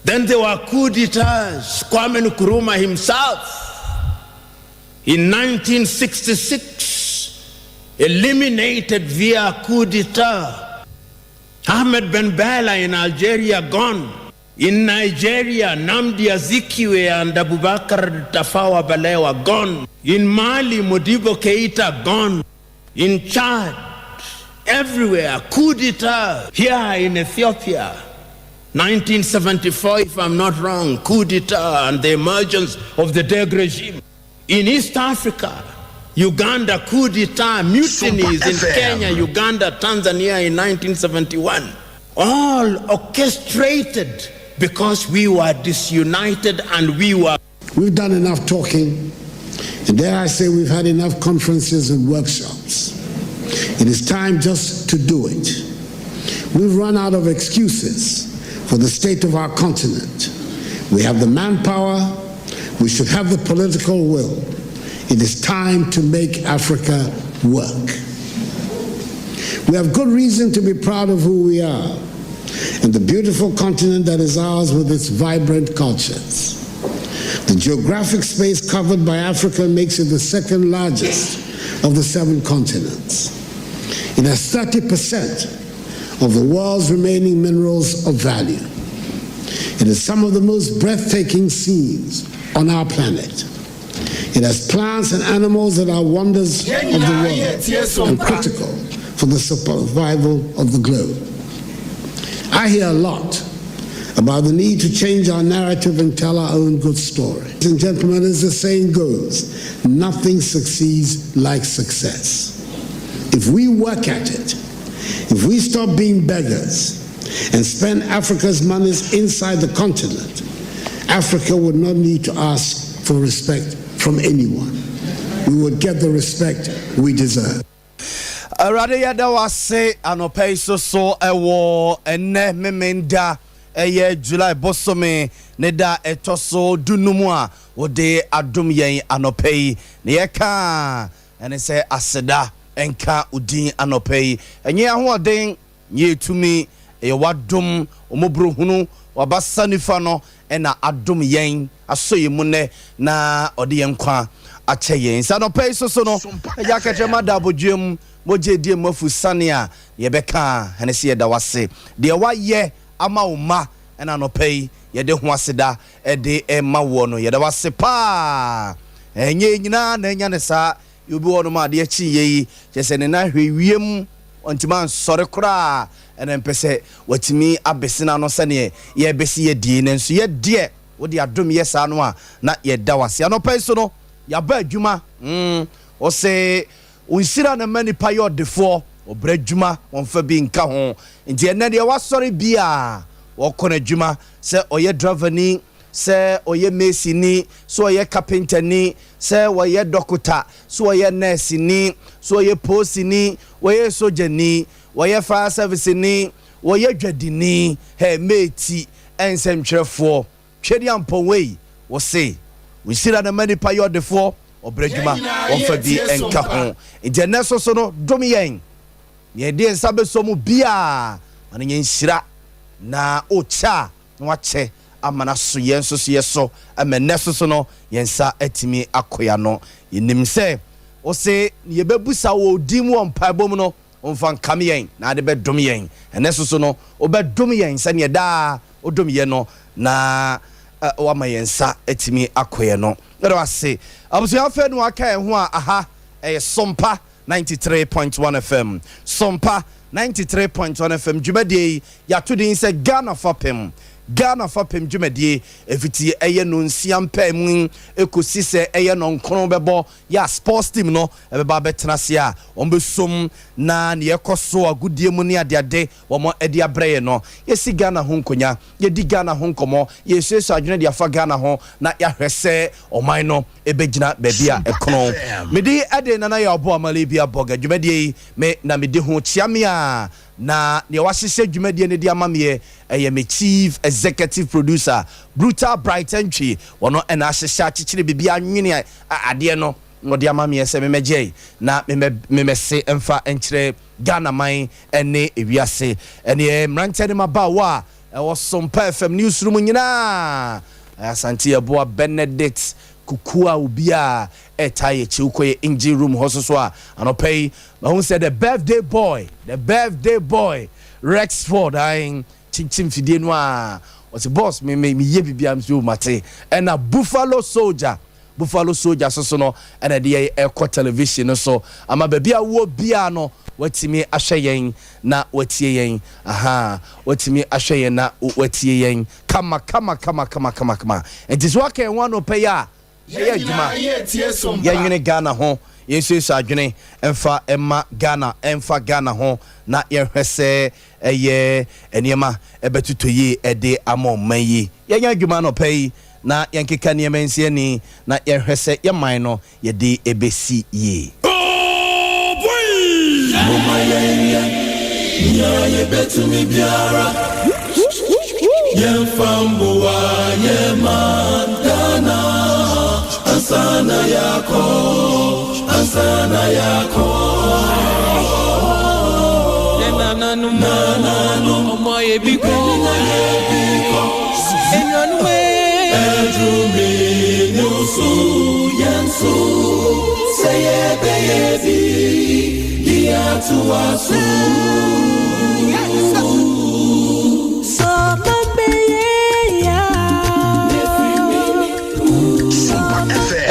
Then there were coup d'etats. Kwame Nkrumah himself in 1966 eliminated via coup d'etat. Ahmed Ben Bella in Algeria gone. In Nigeria, Nnamdi Azikiwe and Abubakar Tafawa Balewa gone. In Mali, Modibo Keita gone. In Chad, everywhere, coup d'etat. Here in Ethiopia, 1974, if I'm not wrong, coup d'etat and the emergence of the Derg regime. In East Africa, Uganda coup d'etat, mutinies in Kenya, Uganda, Tanzania in 1971. All orchestrated because we were disunited and we were. We've done enough talking, and dare I say we've had enough conferences and workshops. It is time just to do it. We've run out of excuses for the state of our continent. We have the manpower, we should have the political will. It is time to make Africa work. We have good reason to be proud of who we are and the beautiful continent that is ours with its vibrant cultures. The geographic space covered by Africa makes it the second largest of the seven continents. It has 30% of the world's remaining minerals of value. It is some of the most breathtaking scenes on our planet. It has plants and animals that are wonders of the world and critical for the survival of the globe. I hear a lot about the need to change our narrative and tell our own good story. Ladies and gentlemen, as the saying goes, nothing succeeds like success. If we work at it, if we stop being beggars and spend Africa's monies inside the continent, Africa would not need to ask for respect from anyone. We would get the respect we deserve. Awurade, yɛda wase anɔpa yi so so ɛwɔ ɛnɛ Memenda, ɛyɛ July bosome ne da ɛtɔ so 15 a wɔde adom yɛn anɔpa yi, na yɛka ɛne sɛ aseda ɛnka odin anɔpa yi. Ɛnyɛ ahoɔden nyɛ etumi, ɛyɛ wadom, ɔmɔborɔhunu wabasa nifa no ɛna adom yɛn asɔ yɛn mu nnɛ na ɔde yɛn nkwa akyɛ yɛn. Sɛ anɔpa yi so so no, ɛgya akɛkyɛ ma da abodua mu mogya edi mu afu sane a yɛbɛka ɛne sɛ yɛda wase deɛ wayɛ ama wo ma. Ɛna anɔpa yi yɛde ho aseda ɛde ɛma woɔ no, yɛda wase paa. Ɛnyɛ nyinaa na ɛnya ne saa. Obi wɔ nom a adeɛ kyi yɛ yi kyerɛ sɛ ne nan hwɛ wiem, ɔntumi ansɔre koraa, ɛna mpɛ sɛ watumi abɛsena no sɛneɛ yɛbɛsi yɛdie ne nso yɛdeɛ wode adom yɛ saa no a, na yɛda wase. Anɔpa yi so no yɛaba adwuma. Ɔsɛ nhyira na ma nipa yɛ ɔdefoɔ, ɔbrɛ adwuma wɔmfa bi nka ho. Nti ɛnɛ deɛ wasɔre bi a wɔkɔ n'adwuma, sɛ ɔyɛ driverni, sɛ ɔyɛ masonni, sɛ ɔyɛ carpenterni, sɛ wɔyɛ dɔkota, sɛ ɔyɛ nɛɛseni, sɛ ɔyɛ polisini, wɔyɛ sogyani, wɔyɛ fire service ni, wɔyɛ dwadini, hɛ meeti ɛnsɛmtwerɛfoɔ twɛdi ampɔnwei, wɔse nhyira na ma nipa yɛ ɔdefoɔ, ɔbrɛ adwuma wɔmfa bi nka ho. Nti ɛnɛ so so no, dom yɛn nea yɛde nsa bɛsɔ mu biaa ma no nyɛ nhyira, na ɔkyɛ a na wakyɛ ama no so yɛn nso so yɛ so ama nnɛ so so no yɛn nsa atumi akɔ ya no. Yɛnim sɛ wose yɛbɛbusa wɔ odi mu wɔ mpaebɔ mu no, ɔmfa nkam yɛn na ade bɛdom yɛn. Ɛnɛ so so no wobɛdom yɛn sɛneɛ daa wodom yɛn no, na wama yɛn nsa atumi akɔ yɛn no. Ɛdɛ wase abusua afɛ no aka yɛn ho a, aha ɛyɛ Sompa 93.1 FM, Sompa 93.1 FM. Dwumadie yi yɛato din sɛ Ghana Fapem. Ghana Fapem dwumadie ɛfiti ɛyɛ no 6 mpaa mu ɛkɔsi sɛ ɛyɛ 9 bɛbɔ yɛ a, sports team no ɛbɛba abɛtena ase a wɔn bɛsom na neɛ ɛkɔ so agodie mu ne adeade wɔn ɛde abrɛ yɛ no. Yɛsi Ghana ho nkonnwa, yɛdi Ghana ho nkɔmmɔ, yɛsuasua adwene de afa Ghana ho na yɛahwɛ sɛ ɔman no ɛbɛgyina baabi a ɛkono. Mede ɛde Nana yɛ ɔbɔ amale bi abɔga dwumadie yi me na mede ho kyia me a, na deɛ wahyehyɛ dwumadie no de ama meɛ ɛyɛ me chief executive producer, Brutal Bright Entry. Wɔno ɛna ahyehyɛ akyekyere biribi anwene adeɛ no na ɔde ama meɛ sɛ memɛgye na memɛse mfa nkyerɛ Ghana man ne ewiase ɛneɛ mmeranteɛ ne mmabaawa a ɛwɔ Sompa FM newsroom nyinaa, Asante Yɛboa Benedict Kuku a obiaa ɛtaa yɛ kyiw kɔ yɛ engine room hɔ soso a, anɔpa yi mahu sɛ the birthday boy, the birthday boy Rexford ae kyinkyim fidie no a ɔse, "Boss, me me meyɛ biribiara." Nso mate ɛna Buffalo Soldier, Buffalo Soldier soso no ɛna ɛde yɛ ɛkɔ television no so ama baabi a wɔ biara no watumi ahwɛ yɛn na watie yɛn. Aha, watumi ahwɛ yɛn na watie yɛn kama kama kama kama kama kama. Nti so waka yɛn ho anɔpɛ yi a yɛyɛ adwuma, yɛnwene Ghana ho, yɛnsuasua adwene ɛmfa ɛma Ghana, ɛmfa Ghana ho, na yɛhwɛ sɛ ɛyɛ nneɛma ɛbɛtotɔ yie ɛde ama ɔman yi. Yɛnyɛ adwuma anɔpɛ yi na yɛnkeka nneɛma nsi ani na yɛhwɛ sɛ yɛman no yɛde ɛbɛsi yie. Moma yɛnyɛ nea yɛbɛtumi biara, yɛmfa mboa yɛma Ghana ansa na yɛakɔ, ansa na yɛakɔ. Nananom, ọmọ ebi kọ, enuanom. Ɛdurumi ne so yɛn so sɛ yɛbɛyɛ bi de atoa so. Sọmọ bẹyẹ ya.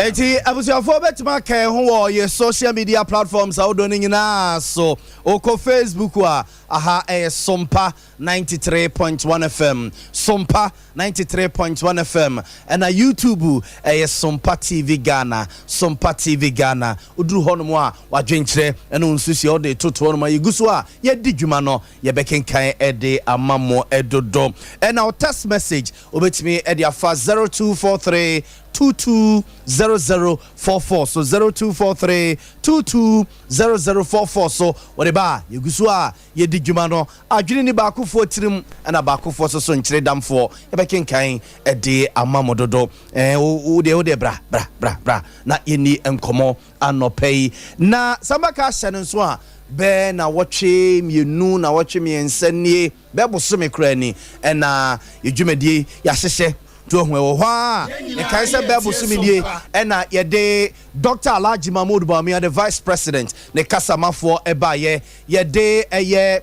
Eti abusuafoɔ, bɛtumi aka yɛn ho wɔ yɛ social media platforms ahodoɔ no nyinaa so. Okɔ Facebook a, aha ɛyɛ Sompa 93.1 FM, Sompa 93.1 FM. Ɛna YouTube ɛyɛ Sompa TV Ghana, Sompa TV Ghana. Woduru hɔnom a, wadwenkyerɛ ɛne wo nsusuɛ wode toto hɔnom a, yɛgu so a yɛdi dwuma no, yɛbɛkenkan ɛde ama mo ɛdodo. Ɛna wo text message wobɛtumi ɛde afa 0243 220044 so, 0243 220044 so. Wɔde ba a, yɛgu so a yɛdi dwuma no, adwene ni baakofoɔ tirim ɛna baakofoɔ so so nkyerɛ damfoɔ, yɛbɛkenkan ɛde ama mo dodo. Wodeɛ bra bra bra bra na yɛni nkɔmmɔ anɔpɛ yi. Na sambaka ahyɛ no nso a, bɛɛ na wɔtwe mmienu na wɔtwe mmiɛnsa nie, bɛɛ bosome koraa ni, ɛna yɛdwumadie yɛahyehyɛ to ahu ɛwɔ hɔ a, ɛkae sɛ bɛɛ bosome nie ɛna yɛde Dr Alhaji Mahmood Bawumia, the vice president, ne kasamafoɔ ɛbaayɛ. Yɛde ɛyɛ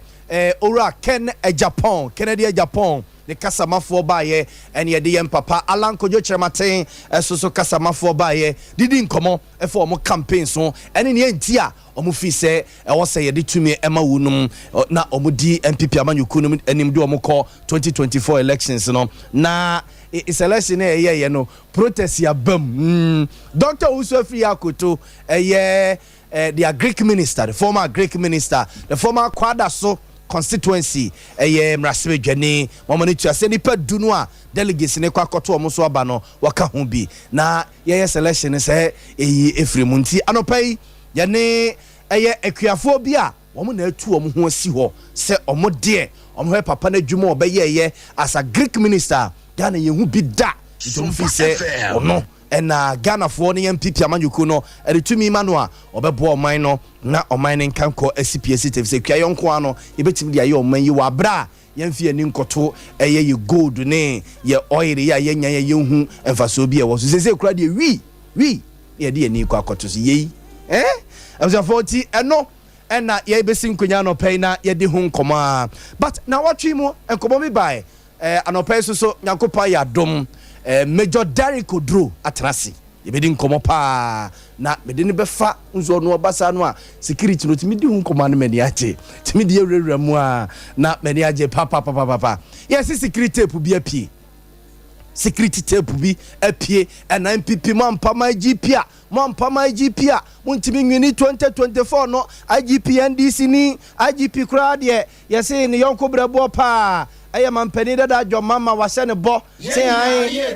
Owura Ken Agyapong, Kennedy Agyapong, ne kasamafoɔ baayɛ. Ɛne yɛde yɛn papa Alan Kojo Kyerɛmaten ɛso so kasamafoɔ baayɛ didi nkɔmɔ ɛfɔ ɔmo campaign so ɛne neɛ nti a ɔmo fi sɛ ɛwɔ sɛ yɛde tumi ɛma wo nom na ɔmo di NPP amanyɔkuo nom anim de ɔmo kɔ 2024 elections no. Na selection na ɛyɛ yɛ no, protest yaba mu. Dr Owusu Afriyie Akoto, ɛyɛ the Agric minister, the former Agric minister, the former Kwadaso constituency ɛyɛ mmarahyɛbadwani, wɔn no tua sɛ nipa 10 no a delegates ne kɔ akɔto wɔn so aba no, wɔka ho bi na yɛyɛ selection sɛ eyi efiri mu. Nti anɔpa yi yɛne ɛyɛ akuafoɔ bi a wɔn na atu wɔn ho asi hɔ sɛ wɔn deɛ, wɔn hwɛ papa no adwuma a ɔbɛyɛɛyɛ as Agric minister, Ghana yɛn ho bi da, nti wɔn fi sɛ ɔno ɛna Ghanafoɔ ne yɛn NPP amanyɔkuo no ɛde tumi ma no a, ɔbɛboa ɔman no na ɔman no nka nkɔ asi pie si tɛfi sɛ kuayɔ nko ano yɛbɛtumi de ayɛ ɔman yi wɔ aberɛ a yɛmfi ani nkɔto ɛyɛ yɛ gold ne yɛ oil yɛ a yɛnya yɛ yɛnhu mfasoɔ bi a ɛwɔ so. Sɛsɛ kura deɛ wi wi na yɛde yɛn ani kɔ akɔto so yei abusuafoɔ. Ti ɛno ɛna yɛbɛsi nkonnwa anɔpɛ yi na yɛde ho nkɔmɔ a, but na wɔtwe mu nkɔmɔ bi bae anɔpɛ yi so Nyankopɔn ayɛ adom, Major Derek Oduro atena ase, yɛbɛdi nkɔmɔ paa na mede ne bɛfa nso. Ɔno ɔba saa no a, security no tumi di ho nkɔmɔ no, m'ani agye, tumi di awurawura mu a na m'ani agye papapapapa. Yɛsi security tape bi apue, security tape bi apue, ɛna NPP mo ampama IGP a, mo ampama IGP a, montumi nwini 2024 no. IGP NDC ni IGP koraa deɛ, yɛse ne yɔnko brɛboɔ paa ɛyɛ mampanin dada John Mahama, wahyɛ ne bɔ sɛ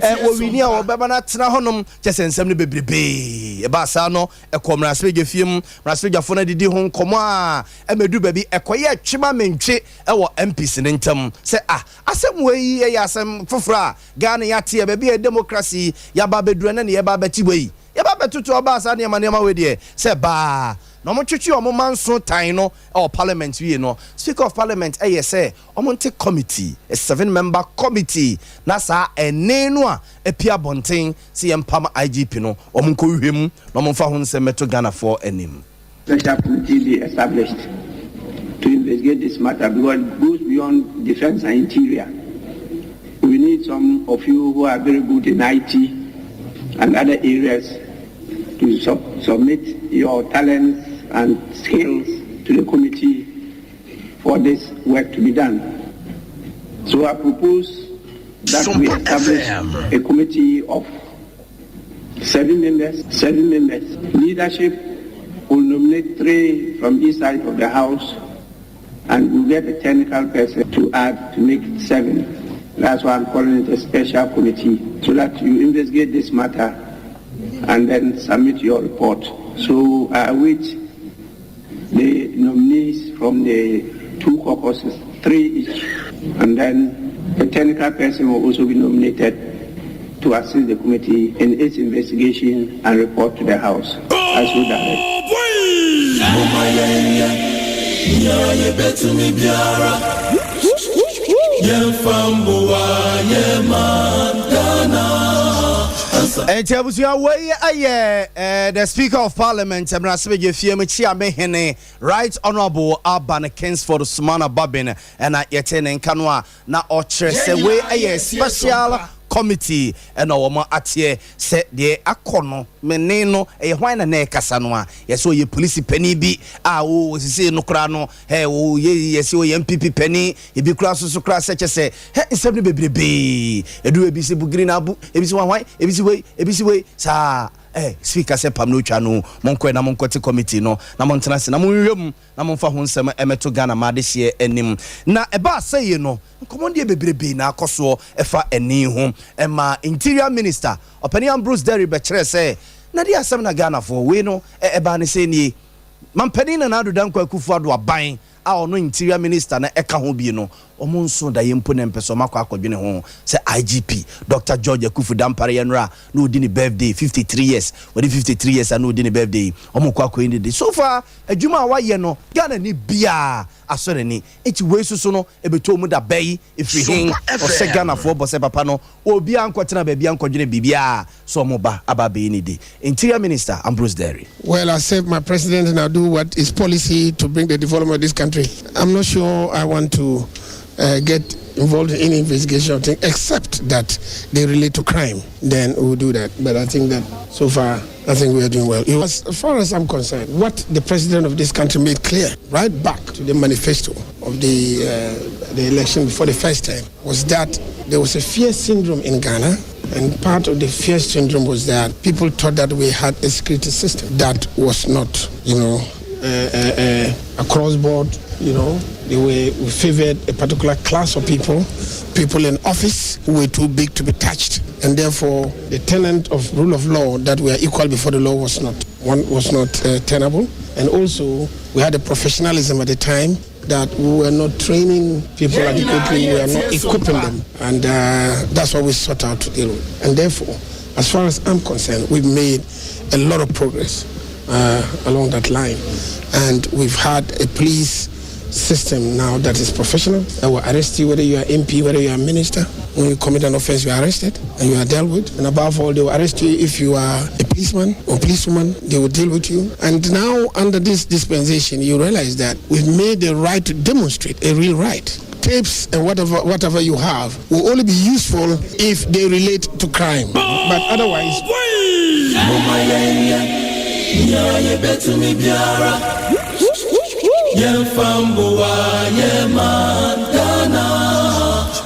an wɔwini a, wɔbɛba no atena hɔnom. Kyɛ sɛ nsɛm no bebrebee ɛbaa saa no, ɛkɔ mmarahyɛbadwa fie mu, mmarahyɛbadwafoɔ no adidi ho nkɔmmɔ a ɛmɛdu baabi ɛkɔyɛ twema mentwe ɛwɔ MPs ne ntam sɛ ah, asɛm wei ɛyɛ asɛm foforɔ a Ghana yɛateɛ baabi a democracy yɛaba abɛduru, ɛnɛ ne yɛba abɛte wei, yɛba abɛtoto ɔbaa saa nneɛma nneɛma wei deɛ sɛ baa. Na ɔmo twetwe ɔmo manso tan no ɛwɔ Parliament wie no, Speaker of Parliament ɛyɛ sɛ ɔmo nte committee, a seven member committee, na saa ɛne no a apia abɔnten sɛ yɛmpam IGP no, ɔmo nkɔhwehwɛ mu na ɔmo mfa ho nsɛm mɛto Ghanafoɔ anim. Special committee be established to investigate this matter because it goes beyond defense and interior. We need some of you who are very good in IT and other areas to submit your talents and skills to the committee for this work to be done. So I propose that we establish a committee of seven members, seven members. Leadership will nominate three from each side of the House and we'll get a technical person to add to make it seven. That's why I'm calling it a special committee, so that you investigate this matter and then submit your report. So I await the nominees from the two caucuses, three each, and then a technical person will also be nominated to assist the committee in its investigation and report to the House. As we direct. Momma yɛnyɛ nea yɛbɛtumi biara yɛmfa mboa yɛma Ghana ansa. Ɛnti abusua, wei ayɛ the Speaker of Parliament, mmarahyɛbadwa fie mu kyiamehene, Right Honourable Alban Kingsford Sumana Bagbin, ɛna yɛte ne nka no a na ɔkyerɛ sɛ wei ɛyɛ special committee ɛna wɔn ateɛ sɛ deɛ akɔ no mene no ɛyɛ hwan na na ɛkasa no a yɛsɛ ɔyɛ polisi panin bi a wɔsisi no koraa no ɛ wɔyɛ yɛsɛ ɔyɛ NPP panin ebi koraa so so koraa sɛ kyɛ sɛ hɛ nsɛm no bebrebee edu ebi si bugiri na abu ebi si hwan ebi si wei ebi si wei saa speaker sɛ pam no otwa no, monkɔɛ na monkɔte committee no na montena ase na monhwɛ mu na momfa ho nsɛm ɛmɛto Ghana ma adehyeɛ anim. Na ɛbaa sɛ yie no, nkɔmmɔ deɛ bebrebee na akɔ soɔ ɛfa ɛni ho ɛma Interior Minister ɔpanin Ambrose Dery bɛkyerɛ sɛ na deɛ asɛm na Ghanafoɔ wei no ɛbaa ne sɛ nie, mampanin Nana Addo Dankwa Akufo Addo aban a ɔno Interior Minister na ɛka ho bi no, ɔmo nso da yɛn mpo na mpɛ sɛ ɔmo akɔ akɔdwene ho sɛ IGP Dr George Akuffo Dampare yɛn nora na odi ne birthday, 53 years, wɔde 53 years a na odi ne birthday, ɔmo kɔ akɔyi ne de. So far adwuma a wayɛ no, Ghana ni biaa asɔ n'ani, eti wei soso no ebeto mu da bɛyi efiri hin ɔsɛ Ghanafoɔ bɔ sɛ papa no obiara nkɔtena baabi ankɔdwene biribiara so ɔmo ba aba abɛyi ne de. Interior Minister Ambrose Dery. Well, I serve my president and I do what is policy to bring the development of this country. I'm not sure I want to get involved in any investigation or thing, except that they relate to crime. Then we'll do that. But I think that so far, I think we are doing well. As far as I'm concerned, what the president of this country made clear right back to the manifesto of the election before the first time was that there was a fear syndrome in Ghana. And part of the fear syndrome was that people thought that we had a security system that was not across board. They were we favored a particular class of people, people in office who were too big to be touched, and therefore the tenet of rule of law, that we are equal before the law, was not one was not tenable. And also we had a professionalism at the time that we were not training people adequately, we were not equipping them, and that's what we sought out to deal with. And therefore, as far as I'm concerned, we've made a lot of progress along that line. And we've had a police system now that is professional, that will arrest you whether you are MP, whether you are minister. When you commit an offense, you are arrested and you are dealt with. And above all, they will arrest you if you are a policeman or policewoman. They will deal with you. And now, under this dispensation, you realize that we've made the right to demonstrate a real right. Tapes and whatever you have will only be useful if they relate to crime. But otherwise, Momma yɛnyɛ nea yɛbɛtumi biara yɛmfa mboa yɛma Ghana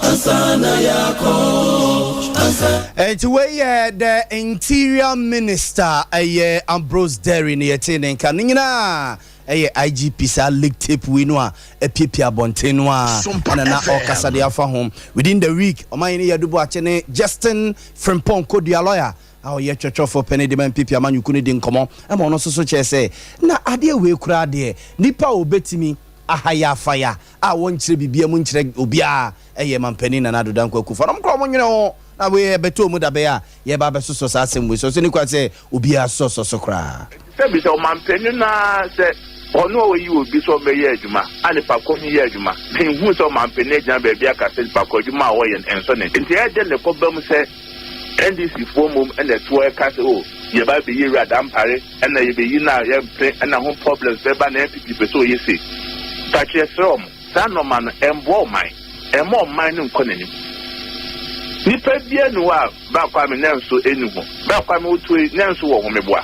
ansa na yɛakɔ ansa. Nti wei yɛ the Interior Minister, ɛyɛ Ambrose Dery ne yɛte ne nka ne nyinaa ɛyɛ IGP saa leak tape wei no a apiapia abɔnten no a ɛna na ɔkasa de afa ho. Within the week, ɔman yi ne yɛde boakye ne Justin Frimpong Kodua, lawyer a ɔyɛ twɛtwɛfoɔ pɛne de ma NPP amanyɔku no, di nkɔmmɔ ɛma ɔno nso so kyerɛ sɛ na adeɛ wei koraa deɛ, nipa a obɛtumi ahaya afaya a wɔnkyerɛ biribia mu nkyerɛ obiaa ɛyɛ mampanin Nana Addo Dankwa Akufo. Ɔnom koraa ɔmo nwene ho. Na wei ɛbɛtɔ mu dabɛn a yɛreba abɛsosɔ saa asɛm wei so? Ɔsɛ ne kwan sɛ obiara sosɔsosɔ so koraa. Sɛbi sɛ ɔmanpanin no ara sɛ ɔno a ɔyi obi sɛ ɔmmɛyɛ adwuma a nipa korɔ no yɛ adwuma. Menhuu sɛ ɔmanpanin agyina baabi aka sɛ nipa korɔ adwuma a ɔyɛ no ɛnsɔ n'ani. Nti ɛyɛ dɛn na ɛkɔba mu sɛ NDC foɔ mmom na ɛtoɔ ɛka sɛ oh yɛba abɛyi Awura Dampare ɛna yɛbɛyi no a yɛmpene ɛna ho problems bɛba na NPP pɛ sɛ ɔyɛ sei. Mpakyɛ yɛsrɛ wɔn saa nnoɔma no ɛmboa ɔman, ɛmma ɔman no nkɔ n'anim. Nipa biara nni hɔ a Bra Kwame nanso ɛnni ho. Bra Kwame wotoɔ yi nanso wɔ ho meboa.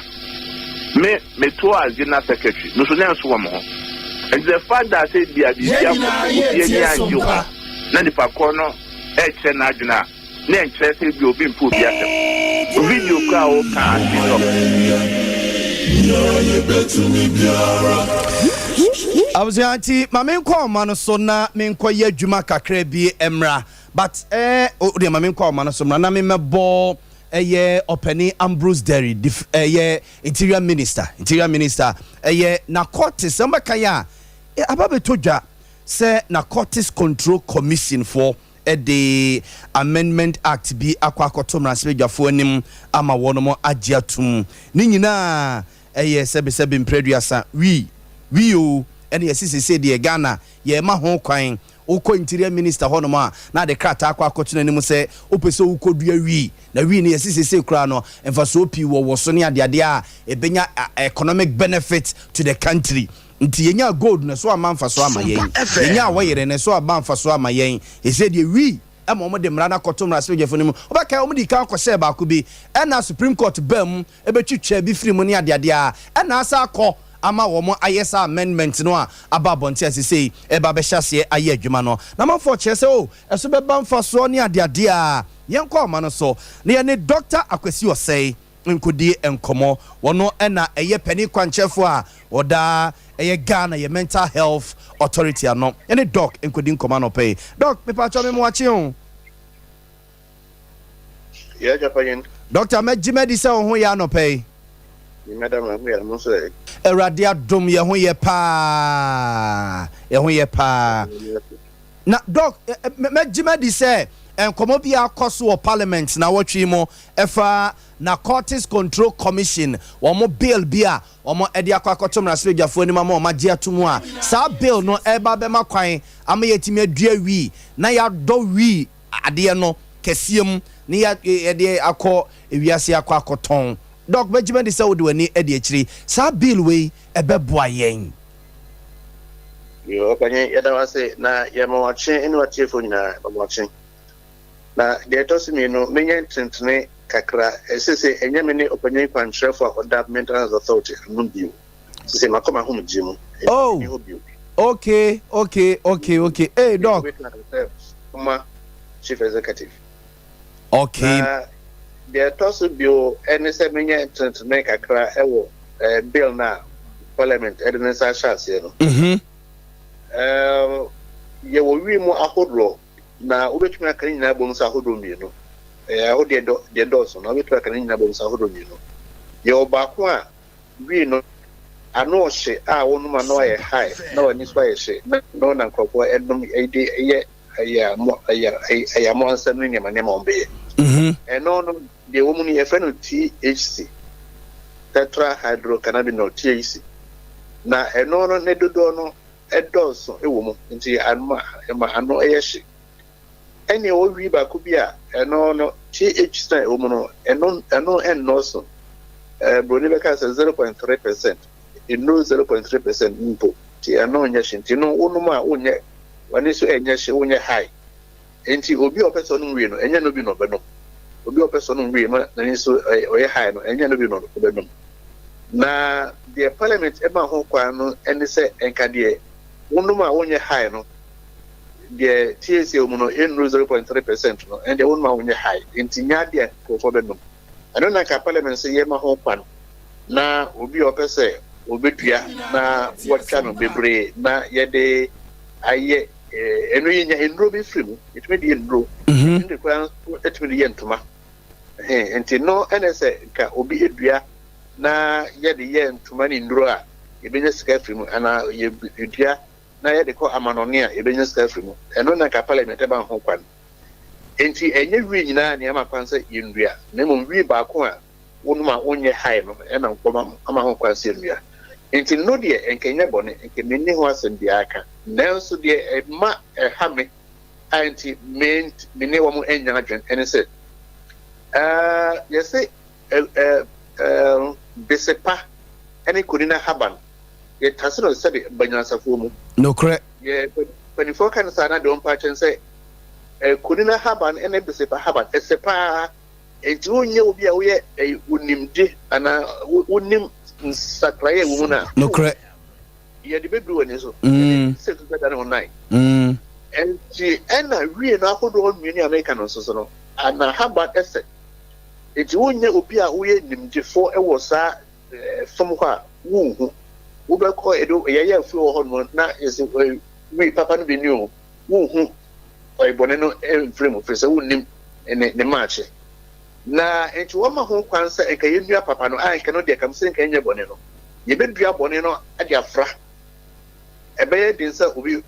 Me metoɔ as general secretary me nso nanso wɔ me ho. Nti the fact that sɛ ebia biribi Yɛn akɔ nyinaa so obi yɛretie ani som angye ho pa. na nipa korɔ no ɛrekyerɛ n'adwene a na ɛnkyerɛ sɛ ebia obi mpɛ obi asɛm. Video koraa a woka ase no. Abusua nti ma menkɔ ɔma no so na menkɔyɛ adwuma kakra bi mmra. But eh oh deɛ ma menkɔ ahoma no so mmra na memmɛbɔ ɛyɛ ɔpanin Ambrose Derry def ɛyɛ Interior Minister Interior Minister ɛyɛ Narcotics sɛ mobɛka yɛ a eh, aba bɛtɔ dwa sɛ Narcotics Control Commission foɔ de Amendment Act bi akɔ akɔto mmarahyɛbadwafoɔ anim ama wɔnom agye atum. Ne nyinaa ɛyɛ sɛbesɛbe mprɛ aduasa wii wii oo ɛne yɛse seesei deɛ Ghana yɛrema ho kwan. Wokɔ Interior Minister hɔnom a, na ade krataa akɔ akɔto n'anim sɛ wopɛ sɛ wokɔdua wii. Na wii no yɛse seesei koraa no mfasoɔ pii wɔ wɔ so ne adeadeɛ a ɛbɛnya economic benefit to the country. Nti yɛnyaa gold no ɛso amma mfasoɔ amma yɛn. Yɛnyaa wɔyere no ɛso amma mfasoɔ amma yɛn. Seesei deɛ wii ma wɔde mmara no akɔto mmarahyɛbadwafo no mu. Wobɛkae wɔdii kan kɔhyɛɛ baako bi ɛna Supreme Court baa mu bɛtwitwaa bi firi mu ne adeadeɛ a ɛna asa akɔ ama wɔn ayɛ saa amendment no a aba abɔnten a sesei ɛreba abɛhyɛ aseɛ ayɛ adwuma no. Na amanfoɔ kyerɛ sɛ oh ɛso bɛba mfasoɔ ne adeadeɛ a yɛnkɔ ahoma no so na yɛne Doctor Akwasi Osei nkɔdi nkɔmmɔ. Ɔno na ɛyɛ panin kwankyerɛfoɔ a ɔda ɛyɛ Ghana yɛ Mental Health Authority ano. Yɛne Doc nkɔdi nkɔmmɔ anɔpa yi. Doc, mepaakyɛw me moakye o. Yɛ agya panyin. Doctor, mɛgye madi sɛ wo ho yɛ anɔpa yi. Nyame adom me ho yɛ, na mo nso ɛ? Awurade adom yɛ ho yɛ paa, yɛ ho yɛ paa. Na Doc, mɛgye madi sɛ nkɔmmɔ bi akɔ so wɔ Parliament nawɔtwe yi mu ɛfa Narcotics Control Commission wɔn bill bi a wɔn de akɔ akɔto mmarahyɛbadwafoɔ anim ama wɔn agye ato mu a saa bill no ɛreba abɛma kwan ama yɛatumi adua wii na yɛadɔ wii adeɛ no kɛseɛ mu na yɛde akɔ ewiase akɔ akɔtɔn. Doc, mɛgye madi sɛ wode w'ani adi akyiri. Saa bill wei ɛbɛboa yɛn. Yoo, ɔpanyin, yɛda wo ase, na yɛma wo akye ne w'atiefoɔ nyinaa, yɛma mo akye. Na deɛ ɛtɔ so mmienu, menyɛ ntentene kakra. Seesei ɛnyɛ me ne ɔpanyin kwankyerɛfoɔ a ɔda Mental Health Authority ano bio. Seesei makɔ m'ahomegyeɛ mu, enti Oh, menni hɔ bio. okay, okay, okay, okay. Hey, Doc. Wobɛtumi aka sɛ former Chief Executive. Okay. Na deɛ ɛtɔ so bio ne sɛ menyɛ ntenetene kakra wɔ eh, bill no a Parliament de ne nsa ahyɛ aseɛ no. Mm -hmm. Eh, yɛwɔ wi mu ahodoɔ na wobɛtumi aka ne nyinaa bom sɛ ahodoɔ mmienu. Eh, ahodoɔ deɛ dɔɔso na wobɛtumi aka ne nyinaa bom sɛ ahodoɔ mmienu. Yɛwɔ baako a Wii no, ano ɔhye a wonom a na wayɛ high na w'ani so ayɛ hye na ɛno na nkurɔfoɔ nom de yɛ ayamoansɛm ne nneɛma nneɛma a wɔbɛyɛ. Ɛno no, deɛ ɛwɔ mu no yɛfrɛ no THC, tetrahydrocannabinol, THC. Na ɛno no ne dodoɔ no dɔɔso wɔ mu nti ɛma ano yɛ hye. Ɛnna ɛwɔ wii baako bi a ɛno no THC a ɛwɔ mu no ɛno ɛno ɛnnɔɔso. Ɛɛ buroni bɛka sɛ 0.3%, nnuru 0.3% mpo. Nti ɛno nyɛ hye. Nti no wonom a wonyɛ w'ani so ɛnyɛ hye, wonyɛ high. Nti obi a ɔpɛ sɛ ɔnom wii no ɛnyɛ no bi na ɔbɛnom. Obi a ɔpɛ sɛ ɔnom wii ma n'ani so ɔyɛ high no ɛnyɛ no bi na ɔbɛnom. Na deɛ parliament ɛma ho kwan no ɛne sɛ ɛnka deɛ wonom a wonyɛ high no deɛ THC wɔ mu no ɛnnuru 0.3 percent no, ɛndeɛ wonnom a wonyɛ high, nti nyɛ adeɛ a nkurɔfoɔ bɛnom. Ɛno na nka parliament sɛ yɛma ho kwan na obi a ɔpɛ sɛ ɔbɛdua na wɔatwa no bebree na yɛde ayɛ ɛno yɛnya nnuro bi firi mu, yɛtumi de yɛ nnuro, yɛtumi de koraa nso ɛtumi de yɛ ntoma. Nti no ɛna sɛ nka obi dua na yɛde yɛ ntoma ne nnuro a yɛbɛnya sika firi mu anaa yɛdua na yɛde kɔ amanɔne a, yɛbɛnya sika afiri mu. Ɛno na anka Parliament bɛma ho kwan. Enti ɛnyɛ wii nyinaa na yɛama kwan sɛ yɛnnua, na mmom wii baako a wonom a wonyɛ high no na wɔama ho kwan sɛ yɛnnua. Enti no deɛ nka ɛnyɛ bɔne, nka menni ho asɛm biara ka. Nanso deɛ ɛma ɛha me a enti me ne wɔn nnya adwene ne sɛ, yɛse bese pa ne kunini ahaban, yɛtase no sɛbe banyansafoɔ mu. Nokorɛ. Yɛ mpanimfoɔ ka no saa na deɛ wɔmpa akyɛ ne sɛ, kunini ahaban ne bese pa ahaban, ɛsɛ paa. Enti wonyɛ obi a woyɛ onimde anaa wonim nsakraeɛ a ɛwɔ mu no a. Nokorɛ. Yɛde bɛbiri w'ani so. Yɛde sɛ tu bɛdane wo nan. Enti ɛna wie no ahodoɔ mmienu a meka no nso so no, n'ahaban ɛsɛ. Enti wonyɛ obi a woyɛ nimdefoɔ wɔ saa fam hɔ a, wonhu. Wobɛkɔ ɛdo yɛyɛ afuo wɔ hɔ nom na yɛsɛ wii papa no bi ni o, wonhu bɔne no mfiri mu, firi sɛ wonnim ne ne maakye. Na enti wɔma ho kwan sɛ nka yɛnnua papa no, a nka no deɛ kam sɛ nka ɛnyɛ bɔne no, yɛbɛdua bɔne no de afra. Ɛbɛyɛ den sɛ obi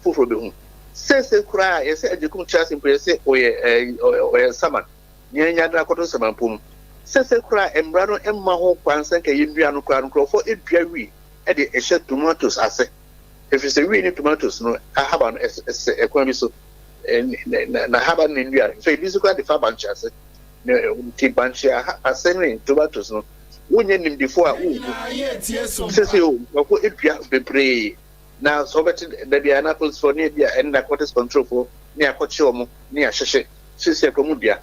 foforɔ bɛhu. Seesei koraa yɛsɛ Agyekum kyerɛ ase mpo yɛsɛ ɔyɛ ɔyɛ nsaman, yɛn nya de akɔto nsamanpɔ mu. Seesei koraa mmara no mma ho kwan sɛ nka yɛnnua no koraa no, nkurɔfoɔ dua wii de hyɛ tomatoes ase. Ɛfiri sɛ wii ne tomatoes no ahaban no ɛsɛ ɛkwan bi so. N'ahaban ne nnua. Nso ebi nso koraa de fa bankye ase. Nti bankye ase ne tomatoes no, wonyɛ nimdefo a wonhu. Sese o, nkurɔfo dua bebree na sɛ wobɛte da biara na apolisifoɔ ne ebi a ɛne narcotics control foɔ ne akɔkye wɔn ne ahyehye sese akɔ mu dua.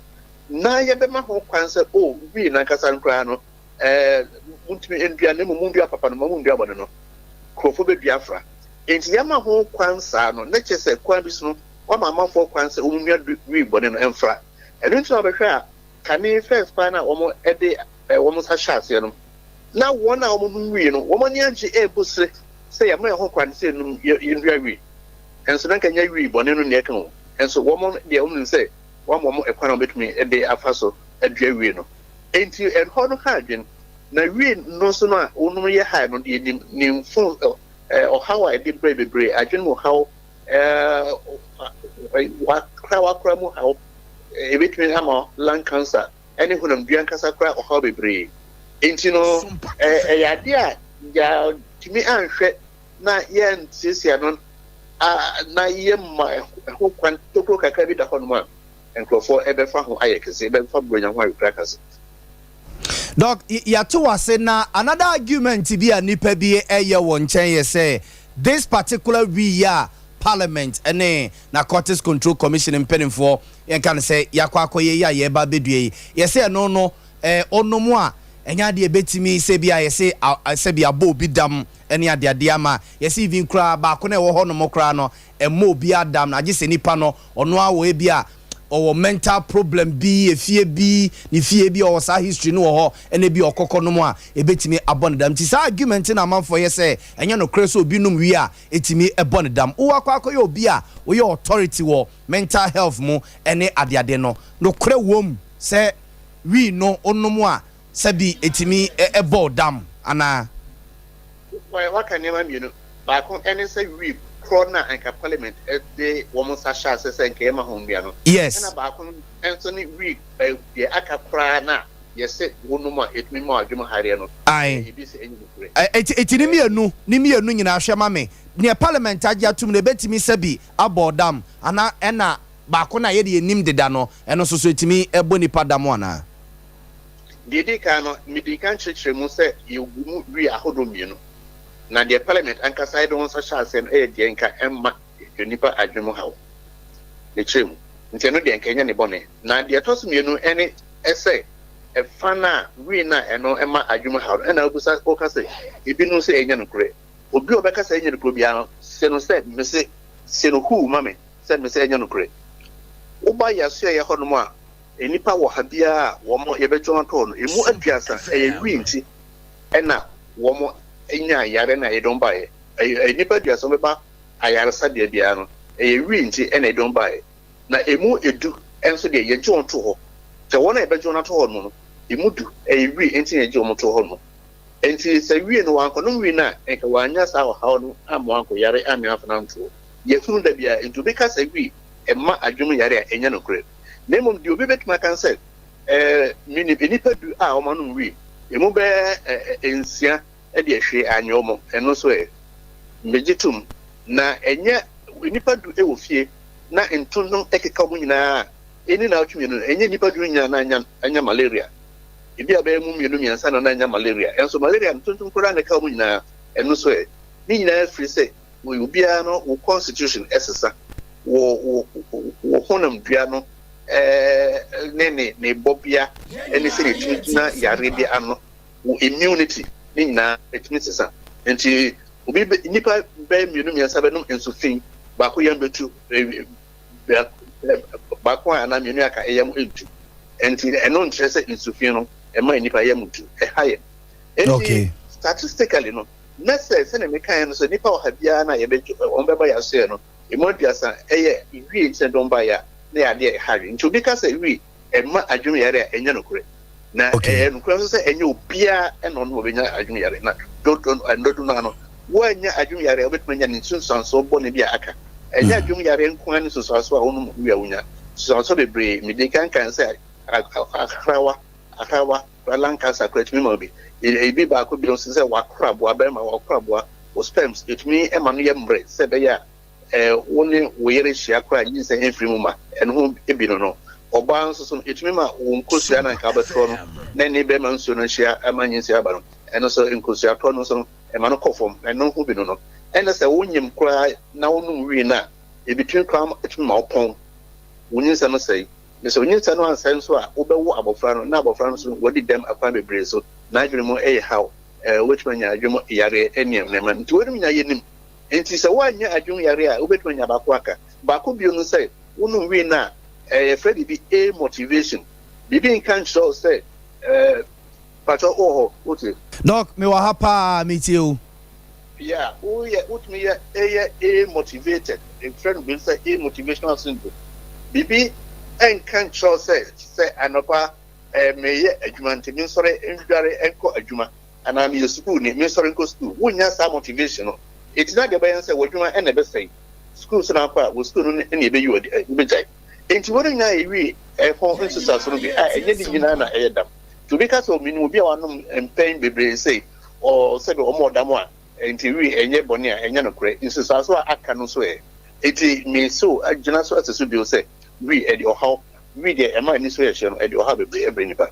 Na yɛbɛma ho kwan sɛ o wii nankasa no koraa no ɛɛ muntumi ndua na mmom mundua papa no ma mundua bɔne no. Nkurɔfo bɛdua afra. Enti yɛama ho kwan saa no, na kyerɛ sɛ kwan bi so no, wɔama amanfoɔ kwan sɛ wɔnnua wii bɔne no mfra. Ɛno nti na wobɛhwɛ a, kane first paa no a wɔde wɔn nsa hyɛɛ aseɛ no, na wɔn a wɔnom wii no, wɔn ani agye rebu sere sɛ yɛama yɛn ho kwan sɛ yɛnnom, yɛnnua wii. Nso na anka ɛnyɛ wii bɔne no na ɛka o. Nso wɔn deɛ wɔnim sɛ wɔama wɔn kwan a wɔbɛtumi de afa so adua wii no. Enti ɛhɔ no ha adwene. Na wii no nso no a wonom yɛ high no deɛ nim ne mfon ɔhaw a ɛde brɛ bebree, adwene mu haw, wakora wakora mu haw, ebetumi ama lung cancer ɛne honamdua ankasa kora ɔhaw bebree. Enti no ɛyɛ ade a yɛatumi anhwɛ na yɛansiesie ano na yɛma ɛho kwan tokuro kakra bi da hɔnom a nkurɔfoɔ ɛbɛfa ho ayɛ kɛse, ɛbɛfa buronya ho ayɛ kura kɛse. Doc, yɛate wo ase na another argument bi a nnipa bi yɛ wɔ nkyɛn yɛ sɛ this particular we yi a parliament ne Narcotics Control Commission mpanimfoɔ yɛnka no sɛ yɛakɔ akɔyɛ yi a yɛreba abɛdua yi, yɛsɛ ɛno no eh, ɔnom a ɛnyɛ adeɛ ɛbɛtumi sɛ bi a yɛse sɛ bi abɔ obi dam ne adeadeɛ ama yɛse even koraa baako na ɛwɔ hɔ nom koraa no ɛmmɔ obiara dam no agye sɛ nipa no ɔno ara wɔ ebi a ɔwɔ mental problem bi, efie bi, ne fie bi ɔwɔ saa history no wɔ hɔ ɛna ebi ɔkɔkɔ nom a ebetumi abɔ ne dam. Nti saa argument no amanfoɔ yɛ sɛ ɛnyɛ nokorɛ sɛ obi nom wie a etumi bɔ ne dam. Wowɔ akɔ akɔyɛ obi a woyɛ authority wɔ mental health mu ɛne adeade no, nokorɛ wom sɛ wii no wonom a sɛbi etumi bɔ wo dam anaa? Waka nneɛma mmienu. Baako ne sɛ wii korɔ no a anka parliament de wɔn nsa hyɛ ase sɛ anka yɛma ho nnua no. Ɛna baako nso ne wii deɛ aka koraa no a yɛse wonom a ɛtumi ma w'adwene mu hareɛ no. Ae. Ebi sɛ ɛnyɛ nokorɛ. Eti ne mmienu, ne mmienu nyinaa hwɛ ma me. Deɛ parliament agye atom no ɛbɛtumi sɛbi abɔ wo dam anaa ɛna baako no a yɛde yɛnim deda no ɛno nso so ɛtumi bɔ nipa dam anaa? Deɛ ɛdi kan no, medii kan kyerɛkyerɛɛ mu sɛ yɛgu mu wii ahodoɔ mmienu, na deɛ Parliament ankasa de wɔn nsa hyɛ aseɛ no yɛ deɛ nka ɛmma nnipa adwene mu haw. Mekyerɛɛ mu. Nti ɛno deɛ nka ɛnyɛ ne bɔne. Na deɛ ɛtɔ so mmienu ne sɛ ɛfa no a wii no a ɛno ɛma adwene mu haw no, ɛna wobisa woka sɛ ebinom sɛ ɛnyɛ nokorɛ. Obi a ɔbɛka sɛ ɛnyɛ nokorɛ biara no, se no sɛ mese, se no huu ma me sɛ mese ɛnyɛ nokorɛ. Woba yɛn asoɛeɛ hɔnom a, Nnipa wɔ ha biara a wɔn yɛbɛgye wɔn atɔ no, emu aduasa ɛyɛ wii nti ɛna wɔn nyaa yare na yɛde wɔn baeɛ. Ɛyɛ nnipa aduasa wɔn bɛba ayaresabea biara no, ɛyɛ wii nti ɛna yɛde wɔn baeɛ. Na emu edu nso deɛ yɛgye wɔn to hɔ. Sɛ wɔn a yɛbɛgye wɔn ato hɔ no no, emu du ɛyɛ wii nti na yɛgye wɔn to hɔ no. Nti sɛ wii no wɔankɔnom wii no a, nka wɔannya saa ɔhaw no amma wɔankɔyare ammea amfa no anto hɔ. Yɛhunu da biara, nti obi ka sɛ wii mma adwene mu yare a, ɛnyɛ nokorɛ. Na mmom deɛ obi bɛtumi aka ne sɛ, ɛɛ, menim nnipa du a wɔanom wii, emu bɛyɛ nsia deɛ hwee anyɛ wɔn, ɛno nso ɛ? Megye tom. Na ɛnyɛ nnipa du wɔ fie na ntontom keka wɔn nyinaa a, ɛnni nnawɔtwe mmienu no, ɛnyɛ nnipa du no nyinaa na anya anya malaria. Ebia bɛyɛ mu mmienu mmiɛnsa na na anya malaria. Ɛnso malaria no, ntontom koraa na ɛka wɔn nyinaa, ɛno nso ɛ? Ne nyinaa firi sɛ obiara no, wo constitution sesa, wo wo wo honamdua no ne ne ne bɔbea ne sɛdeɛ ɛtumi gyina yareɛ bi ano, wo immunity ne nyinaa ɛtumi sesa. Nti obi bɛ nnipa bɛyɛ mmienu mmiɛnsa bɛnom nsu fi, baako yam bɛtu, baako a anaa mmienu aka yam ntu. Nti ɛno nkyerɛ sɛ nsu fi no ɛma nnipa yam tu, ɛha yɛn. Nti statistically no, na sɛ sɛdeɛ mekaeɛ no sɛ nnipa ɔha biara no a yɛbɛgye wɔn bɛba yɛn asoɛeɛ no, emu 30 yɛ wie nti na dɔm baeɛ a, na ɛyɛ adeɛ a ɛha adwene. Nti obi ka sɛ wie ɛma adwene yare a, ɛnyɛ nokorɛ. Na ɛyɛ nokorɛ nso sɛ ɛnyɛ obiara na ɔno ɔbɛnya adwene yare. Na dodo no ara no, woannya adwene yare a, wobɛtumi anya ne nsunsuansoɔ bɔne bi a aka. Ɛnyɛ adwene yare nko ara ne nsunsuansoɔ a wonom wie a wonya. Nsunsuansoɔ bebree, mede kan kae sɛ ahrawa, ahrawa, koraa lung cancer koraa ɛtumi ma wo bi. Ebi baako bio nso sɛ w'akoraboa, bɛrima w'akoraboa, wo sperms, ɛtumi ma no yɛ mmerɛ sɛ ɛbɛyɛ a wo ne wo yere hyia koraa a nyinsɛn mfiri mu ma. Ɛno ho bi no no. Ɔbaa nso so no, ɛtumi ma wo nkosua no a anka wobɛtorɔ no na ɛne bɛrima nsuo no ahyia ama nyinsɛn aba no, ɛno nso nkosuatorɔ no nso no, ɛma no kɔ fam. Ɛno ho bi no no. Ɛna sɛ wonyem koraa na wonom wii no a, ɛbitumi koraa ɛtumi ma wopɔn, wo nyinsɛn no sɛe. Na sɛ onyinsɛn no ansɛe nso a, wobɛwo abɔfra no, na abɔfra no nso no, wadi dɛm akwan bebree so, n'adwene mu yɛ haw, wobɛtumi anya adwene mu yareɛ ne nneɛma. Nti weinom nyinaa yɛnim. Nti sɛ woannya adwene mu yareɛ a, wobɛtumi anya baako aka. Baako bio no sɛ, wonom wii no a, yɛfrɛ biribi amotivation. Biribi nka nkyerɛ wo sɛ, pakyɛ wowɔ hɔ, wotie? Doc, mewɔ ha paa, metie wo. Yeah, woyɛ wotumi yɛ ɛyɛ amotivated, yɛfrɛ no biribi sɛ amotivational syndrome. Biribi nka nkyerɛ wo sɛ sɛ anɔpa eh, meyɛ adwuma nti mensɔre ndware nkɔ adwuma anaa meyɛ sukuuni mensɔre nkɔ sukuu. Wonnya saa motivation no. Enti na deɛ ɛbɛyɛ ne sɛ w'adwuma na ɛbɛsɛe. Sukuu nso na akɔ a, wɔ sukuu no ne ɛbɛyi wo adi, wobɛgyae. Enti wɔn nyinaa yɛwie ɛho nsusuaso no bi a ɛnyɛ ne nyinaa na ɛyɛ dam. Nti obi ka sɛ menim obi a wanom mpɛn bebree sei, Ɔ, sɛdeɛ wɔn ɔda mo a, enti wi ɛnyɛ bɔne a, ɛnyɛ nokorɛ. Nsunsuansoɔ a aka no nso ɛ? Enti mese wo, agyina so ase so bio sɛ, wi ɛde ɔhaw, wi deɛ ɛma ani so yɛ hye no, ɛde ɔhaw bebree ɛbrɛ nipa.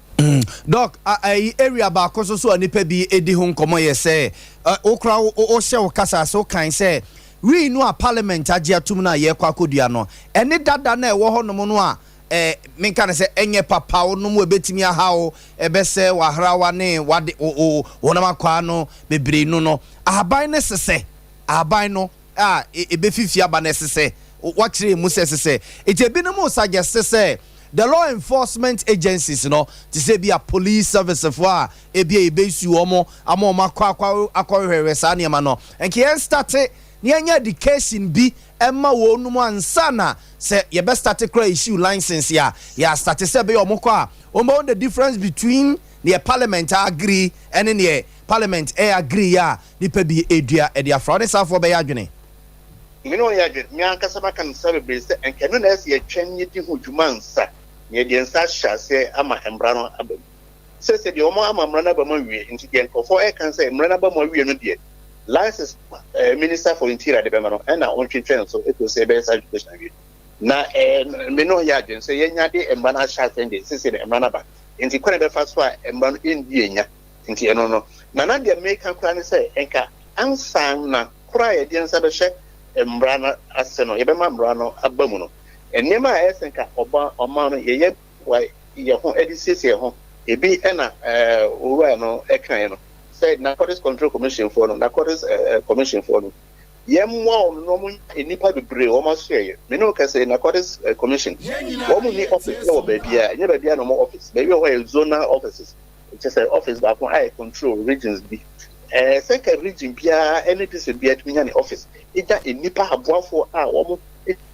Doc, a ɛyi area baako nso so a nipa bi di ho nkɔmmɔ yɛ sɛ, ɛ, wo koraa wo, wo hyɛ wo kasa ase, wo kan sɛ, wii no a parliament agye atum no a yɛrekɔ akɔdua no, ɛne dada no a ɛwɔ hɔnom no a, eh, menka no sɛ ɛnyɛ papa, wo nom ɛbɛtumi aha wo, ɛbɛsɛ w'ahrawa ne w'ade, wo, wo, wo honam akwaa no bebree no no. Ahaban no sesɛ, ahaban no a ɛbɛfifi aba no ɛsesɛ, woakyerɛ mu sɛ ɛsesɛ. Nti ebinom suggest sɛ the law enforcement agencies no, te sɛ ebi a police service foɔ a ebi a yɛbɛsu wɔn ama wɔn akɔ akɔ akɔhwehwɛ saa nneɛma no, nka yɛn starte na yɛnyɛ education bi ɛma wɔnom ansa na sɛ yɛbɛ starte koraa issue license a, yɛ astarte sɛ ɛbɛyɛ wɔn kɔ a wɔn bɛhu the difference between neɛ parliament a agree ɛne neɛ parliament ɛ agree a nipa bi ɛdua ɛde afra. Wo ne saafoɔ bɛyɛ adwene? Me ne wɔn yɛ adwene. Me ankasa maka no saa bebree sɛ anka ɛno na ɛsɛ yɛtwɛn yɛdi ho dwuma ansa na yɛde yɛn nsa ahyɛ aseɛ ama mmara no aba mu. Seesei deɛ wɔn ama mmara no aba mu awie nti deɛ nkurɔfoɔ ɛreka ne sɛ mmara no aba mu awie no deɛ license eh, minister for interior de bɛma no ɛna ɔntwentwɛn so ɛkɔ sɛ ɛbɛyɛ saa education awie. Na eh, me ne ɔyɛ adwene sɛ yɛnya de mmara no ahyɛ aseɛ deɛ seesei deɛ mmara no aba nti kwan a ɛbɛfa so a mmara no ɛndi ɛnya nti ɛno no. Na na deɛ meka koraa ne sɛ nka ansa na koraa yɛde yɛn nsa bɛhyɛ mmara no ase no yɛbɛma mmara no aba mu no nneɛma a ɛyɛ sɛ nka ɔba ɔman no yɛyɛ Wa yɛ ho de siesie yɛ ho. Ebi na owura no kaeɛ no sɛ Narcotics Control Commission foɔ no, Narcotics Commission foɔ no, yɛmmoa wɔn na wɔn nya nnipa bebree wɔn asoɛeɛ. Me ne wo kasa yi, Narcotics Commission, wɔn nni office wɔ baabiara, ɛnyɛ baabiara na wɔn office, baabi wɔ hɔ yɛ zonal offices, kyerɛ sɛ office baako ayɛ control regions bi. Ɛɛ sɛ nka region biara ne district biara tumi nya ne office, nya nnipa aboafoɔ a wɔn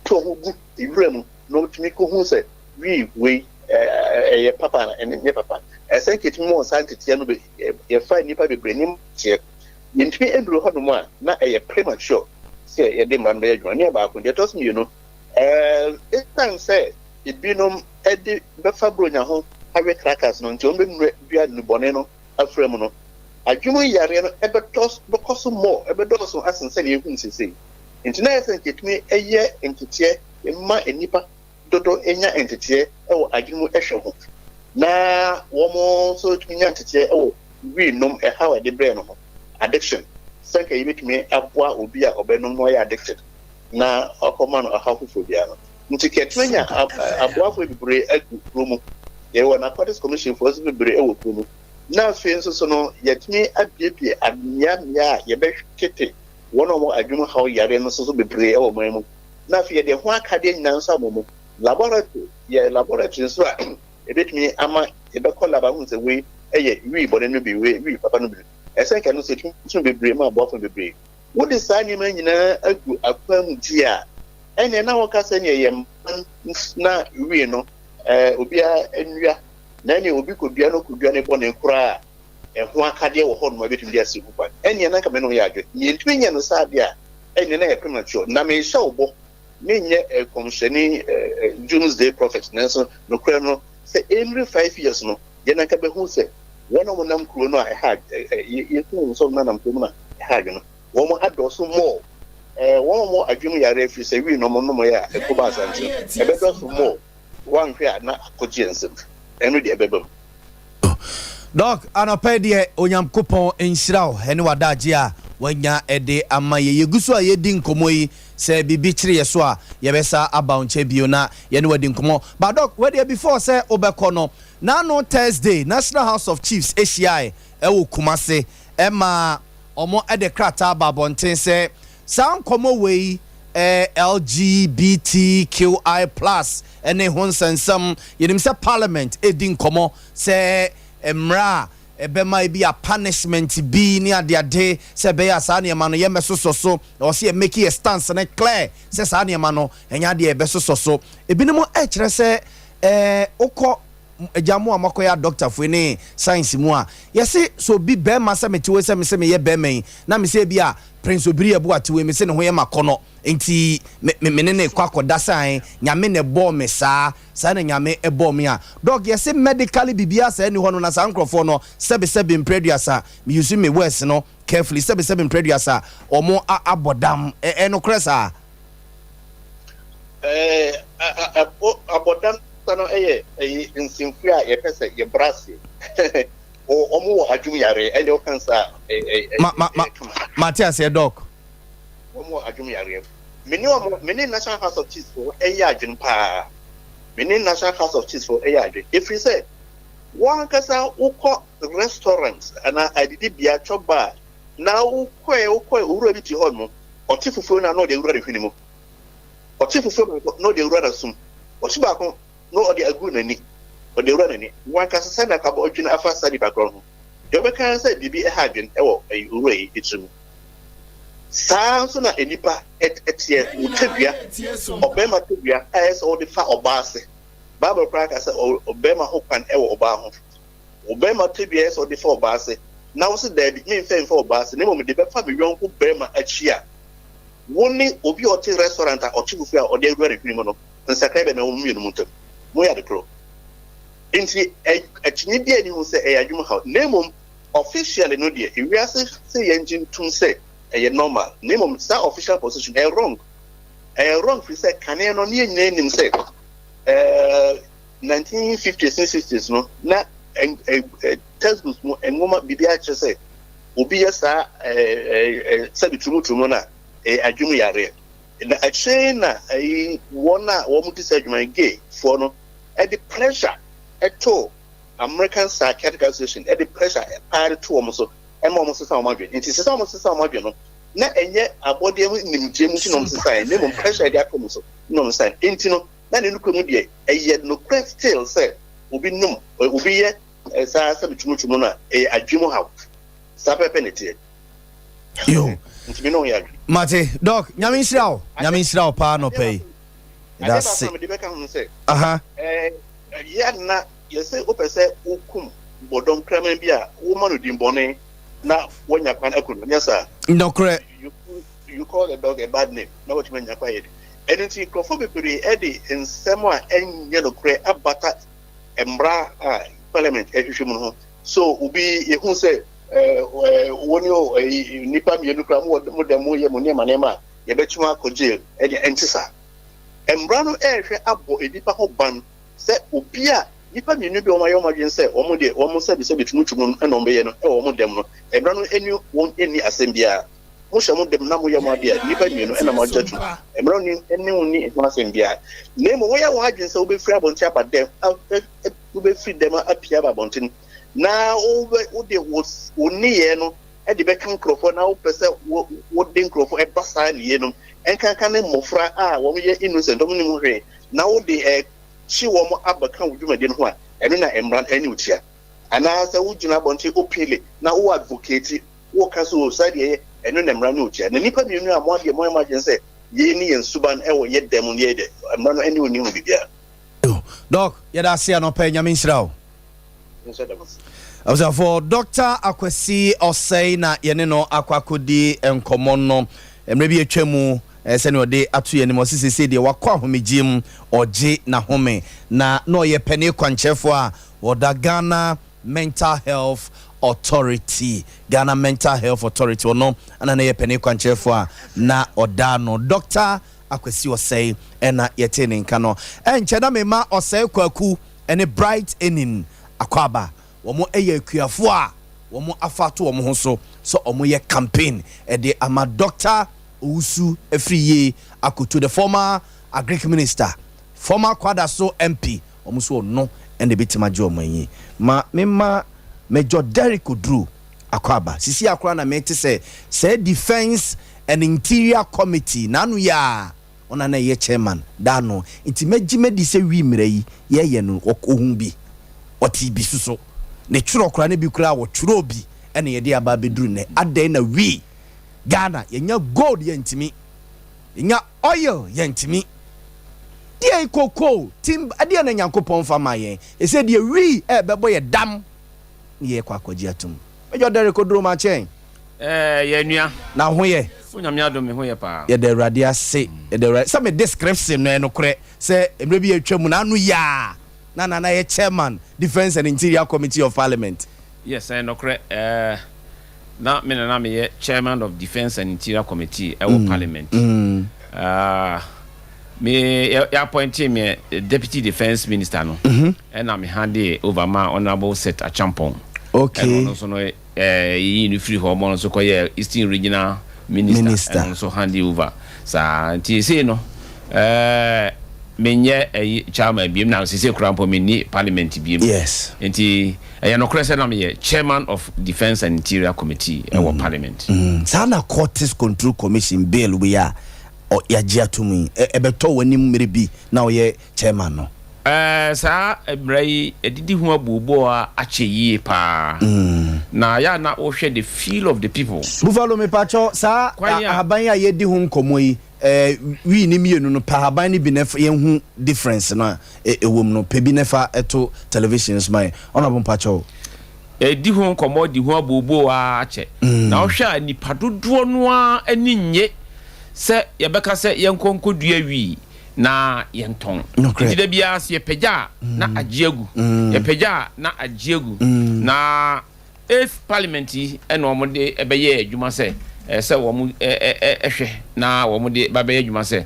tu wɔn ho gu nwura mu na wɔtumi kɔhu sɛ Wii wei ɛyɛ papa anaa ɛnyɛ papa. Ɛsɛ nka yɛtumi ma wɔn saa nteteɛ no bɛ yɛfa nnipa bebree ne teɛ. Yɛntumi nnuru hɔnom a na ɛyɛ premature sɛ yɛde mmara no bɛyɛ adwuma. Ne yɛ baako. Deɛ ɛtɔ so mmienu, ɛsiane sɛ ebinom de bɛfa Buronya ho awe crackers no nti wɔbɛdua nnubɔne no afra mu no, adwene mu yareɛ no ɛbɛtɔ bɛkɔ so more, ɛbɛdɔɔso asen sɛdeɛ yɛhu no seesei. Nti na ayɛ sɛ nka yɛtumi yɛ nteteɛ ma nnipa dodo nya nteteɛ wɔ adwene mu hwɛ ho na wɔn nso tumi nya nteteɛ wɔ wii nom ɛhaw a ɛde brɛ no ho, addiction, sɛ nka yɛbɛtumi aboa obi a ɔbɛnom na ɔyɛ addicted na ɔkɔma no ɔhaw foforɔ biara no. Nti ka yɛtumi anya aboafoɔ bebree agu kuro mu. Yɛwɔ Narcotics Commission foɔ nso bebree wɔ kuro mu. Na afei nso so no yɛtumi abiebie mmeammea a yɛbɛtete wɔn a wɔwɔ adwene mu haw yareɛ no nso so bebree wɔ ɔman mu. Na afei yɛde ɛho akadeɛ nyinaa nso ama mu. Laboratory, yɛ laboratory nso a ɛbɛtumi ama yɛbɛkɔ lab ahunu sɛ wei yɛ wii bɔne no bi, wei wii papa no bi. Ɛsɛ nka ɛno nso yɛtumi tumi bebree ma aboafo no bebree. Wode saa nneɛma nyinaa agu akwan mu di a, ɛnneɛ na woka sɛ neɛ yɛ man na wii no ɛɛ obiara nnua, na ɛnneɛ obi kɔdua no kɔdua ne bɔne koraa a, ɛho akadeɛ wɔ hɔnom a ɛbɛtumi de asi ho kwan. Ɛnneɛ na nka me ne wo yɛ adwene. Yɛntumi nyɛ no saa deɛ a, ɛnneɛ na ɛyɛ premature. Na mehyɛ wo bɔ, menyɛ nkɔmhyɛni doomsday prophet, nanso nokorɛ no, sɛ ɛnnuru 5 years no, yɛn anka bɛhu sɛ wɔn a wɔnam kuro no a ɛha yɛhu wɔn sɛ wɔnam kuro mu no a ɛha adwene no, wɔn adɔɔso more. Wɔn a wɔwɔ adwene mu yareɛ firi sɛ wii na wɔnom yɛ a ɛkɔ ba asante no, ɛbɛdɔɔso more. Woanhwɛ a na akɔgye yɛn nsam. Ɛno deɛ ɛbɛba mu. Doc, anɔpa yi deɛ Onyankopɔn nhyira wo ɛne w'adagye a wanya de ama yɛ. Yɛgu so a yɛdi nkɔmmɔ yi, sɛ biribi kyere yɛ so a, yɛbɛsa aba wo nkyɛn bio na yɛne wadi nkɔmmɔ. But Doc, wei deɛ before sɛ wobɛkɔ no, n'ano Thursday, National House of Chiefs hyiae ɛwɔ Kumase ɛma wɔn de krataa ba abɔnten sɛ saa nkɔmmɔ wei LGBTQI+ ɛne ho nsɛnsɛm, yɛnim sɛ parliament ɛdi nkɔmmɔ sɛ mmerɛ a ɛbɛma ebi a punishment bi ne adeade sɛ ɛbɛyɛ a saa nneɛma no yɛmmɛsosɔ so, na wɔsɛ yɛ make yɛ stance ne clear sɛ saa nneɛma no ɛnyɛ adeɛ yɛbɛsosɔ so. Ebinom ɛkyerɛ sɛ wokɔ agya mo a moakɔyɛ adɔktafoɔ ne science mu a, yɛse sɛ obi bɛrima sɛ mete wei sɛ me sɛ meyɛ bɛrima yi na me sɛ bi a Prince Obiri Abu ate wei, me sɛ ne ho yɛ makɔnɔ nti me ne ne kɔ akɔda sɛ Nyame na ɛbɔɔ me saa, saa na Nyame ɛbɔɔ me a, Doc, yɛse medically biribiara saa ni hɔ no, na saa nkurɔfoɔ no, sɛbesɛbe mprɛduasa, me use me words no carefully, sɛbesɛbe mprɛduasa, ɔmo abɔ dam. Ɛnokorɛ saa? Abɔdam no yɛ ɛyi nsɛmfua a yɛpɛ sɛ yɛbrɛ ase. Ɔmo wɔ adwum yare, ɛdeɛ ɔka nsa a. Ma ma ma mate aseɛ, Doc. Wɔn wɔ adwum yareɛ. Me ne wɔn, me ne National House of Chiefs fo ɛyɛ adwene paa. Me ne National House of Chiefs fo ɛyɛ adwene. Efiri sɛ wɔn ankasa wokɔ restaurant anaa adidibea, chop bar, na wokɔɛ owura bi te hɔ nom, ɔte fufuo na ɔde awura ne hwene mu. Ɔte fufuo baako na ɔde awura n'asom. Ɔte baako na ɔde agu n'ani. Ɔde awura n'ani. Wɔn ankasa sɛ na akabɔ adwene afa saa nipa korɔ ho. Deɛ ɔbɛka sɛ biribi ɛha adwene ɛwɔ owura yi tiri mu. Saa nso na nipa ɛteɛ wo tadua, ɔbɛrima tadua a ɛyɛ sɛ wɔde fa ɔbaa ase. Bible koraa ka sɛ ɔbɛrima ho kwan ɛwɔ ɔbaa ho. Ɔbɛrima tadua ɛyɛ sɛ ɔde fa ɔbaa ase na wɔsi daabi, memfa mfa ɔbaa ase na mmom de bɛfa me yɔnko bɛrima akyi a, wo ne obi a ɔte restaurant a ɔte fufuo a ɔde awura ne hwene mu no, nsakra bɛn na wɔn mmienu mu ntam? Moyɛ ade korɔ. Nti akyinnye biara nni ho sɛ ɛyɛ adwuma haw, na mmom officially no deɛ, ewiase sɛ yɛngye ntom sɛ ɛyɛ normal, na mmom saa official position ɛyɛ wrong. Ɛyɛ wrong firi sɛ kane no ne yɛn nyinaa nim sɛ 1950s ne 60s no na textbooks mu nwoma biribiara kyerɛ sɛ obi yɛ saa sɛbi turumuturumu no a, ɛyɛ adwene mu yareɛ. Na akyire na ɛyi wɔn a wɔn di saa adwuma gay foɔ no ɛde pressure ɛto American Psychiatric Association, ɛde pressure paa de to wɔn so ɛma wɔn sesa wɔn adwene. Nti sesa wɔn sesa wɔn adwene no, na ɛnyɛ abɔdeɛ mu nimdeɛ mu ti na wɔn sesa yɛn, na mmom pressure ɛde ato wɔn so na wɔn sesa yɛn. Nti no na ne nokura mu deɛ, ɛyɛ nokorɛ still sɛ obi nom, obi yɛ saa sɛbi tumutumu no a, ɛyɛ adwene mu haw. Saa pɛpɛ na ɛteɛ. Yo. Nti me ne wo yɛ adwene. Mate, Doc, Nyame nhyira wo. Nyame nhyira wo paa nɔpɛ yi. Adeɛ baako a mede bɛka ho no sɛ, yɛ na yɛsɛ wopɛ sɛ wokum bɔdɔm kraman bi a, woma no din bɔne na woanya kwan aku no, nyɛ saa? Nokorɛ. You call a dog a bad name na watumi anya kwan yɛ de. Ɛno nti, nkurɔfoɔ bebree de nsɛm a ɛnyɛ nokorɛ abata mmara a parliament ɛhwehwɛ mu no ho. So obi yɛhu sɛ wo ne nnipa mmienu koraa mo dɛm moyɛ mo nneɛma nneɛma a yɛbɛtwe mo akɔ jail, ɛdeɛ ɛnte saa. Mmara no ɛrehwɛ abɔ nnipa ho ban sɛ obi a nnipa mmienu bi a wɔayɛ wɔn adwene sɛ wɔn deɛ wɔn sɛbisɛbi tumutumu no na wɔbɛyɛ no wɔ wɔn dɛm no, mmara no ɛne wɔn nni asɛm biara. Mohyɛ mo dɛm na moyɛ mo adeɛ a, nnipa mmienu na moagye atum. Mmara no ne wo nni ho asɛm biara. Na mmom woyɛ wɔn adwene sɛ wobɛfiri abɔnten aba dɛm, wobɛfiri dɛm apue aba abɔnten, na wode wo nneyɛɛ no de bɛka nkurɔfoɔ na wopɛ sɛ wode nkurɔfoɔ ba saa nneyɛɛ no mu, ɛnkanka ne mmɔfra a wɔyɛ innocent, wɔn nnim ho hwee, na wode kye wɔn abɛka wo dwumadie no ho a, ɛno na mmara no ne wo tia. Anaasɛ wogyina abɔnten openly na wo advocate, woka sɛ o saa deɛ ɛyɛ, ɛno na mmara ne wo tia. Na nnipa mmienu a mo adeɛ moayɛ mo adwene sɛ yei ne yɛn suban wɔ yɛ dɛm no yɛ dɛ, mmara no ne wo nni ho biribiara. Doc, yɛda ase anɔpa yi, Nyame nhyira wo. Abusuafoɔ, Dɔkta Akwasi Osei na yɛne no akɔ akɔdi nkɔmmɔ no. Mmerɛ bi atwa mu, sɛdeɛ ɔde ato yɛn anim, ɔse seesei deɛ wakɔ ahomegyeɛ mu, ɔgye n'ahome. Na na ɔyɛ panin kwankyerɛfoɔ a ɔda Ghana Mental Health Authority, Ghana Mental Health Authority, ɔno na na ɛyɛ panin kwankyerɛfoɔ a na ɔda ano. Dɔkta Akwasi Osei na yɛtee ne nka no. Ɛnkyɛ na mema Osei Kwaku ne Bright Enin Akwaaba. Wɔn yɛ akuafoɔ a wɔn afa ato wɔn ho so sɛ wɔn yɛ campaign de ama Doctor Owusu Afriyie Akoto, the former Agric Minister, former Kwadaso MP, wɔn nso ɔno na ɛbɛtumi agye wɔn anyi. Ma me ma Major Derrick Oduro Akwaaba. Sisi ara koraa na mete sɛ saa Defence and Interior Committee n'ano yi ara Ɔna na ɛyɛ chairman da ano nti mɛgye madi sɛ wii mmara yi yɛyɛ no ɔhuu bi, ɔtee bi soso. Ne twerɛ koraa ne bi koraa wɔtwerɛɔ bi ɛna yɛde aba abɛduru nnɛ. Adɛn na wii Ghana yɛnya gold yɛntumi, yɛnya oil yɛntumi, deɛn cocoa, timber, ɛdeɛn na Nyankopɔn mfa maa yɛn? Ɛsɛ deɛ wii ɛɛbɛbɔ yɛ dam ne yɛkɔ akɔgye atom. Major Derrick Oduro makyɛn. Ɛɛ yɛ nua. Na ho yɛ? O Nyame adom me ho yɛ paa. Yɛda Awurade ase yɛda Awurade sɛ me description no ɛyɛ nokorɛ sɛ mmerɛ bi a atwa mu no ano yɛ a na Nana yɛ chairman Defence and Interior Committee of Parliament. Yes ɛyɛ nokorɛ ɛɛ na me na na meyɛ chairman of Defence and Interior Committee ɛwɔ Parliament ɛɛ me yɛ appointee me Deputy Defence Minister no ɛna me handee over maa Honourable Seth Acheampong Okay. ɛna ɔno nso no Yɛyii no firii hɔ ma ɔno nso kɔyɛɛ Eastern Regional Minister, ɛno nso handed over saa. Nti seesei no, menyɛ ɛyi chairman biom, na seesei koraa mpo menni parliament biom. Yes. Nti ɛyɛ nokorɛ sɛ na meyɛ chairman of Defence and Interior Committee ɛwɔ parliament. Saa na Cultist Control Commission bill wei a yɛagye atom yi, ɛbɛtɔ w'anim mmerɛ bi na woyɛ chairman no. Ɛɛ, saa mmara yi adidi ho abooboo ara akyɛ yie paa. Na yɛ a na wohwɛ the feel of the people. Buffalo mepakyɛw saa Kwan a. ahaban yi a yɛredi ho nkɔmmɔ yi ɛɛ wii ne mmienu no pɛ ahaban no bi na yɛnhu difference no a ɛwɔ mu no pɛ bi na fa to television no so ma yɛn Honourable mpakyɛw. Yɛadi ho nkɔmmɔ di ho abooboo ara akyɛ. Na wohwɛ a nnipa dodoɔ no ara ani nnye sɛ yɛbɛka sɛ yɛnkɔ nkɔdua wii. na yɛntɔn. Nti da biara sɛ yɛpagya a na agye agu, yɛpagya a na agye agu. Na eighth parliament yi na wɔn de bɛyɛɛ adwuma sɛ sɛ wɔn hwɛ na wɔn de ba bɛyɛ adwuma sɛ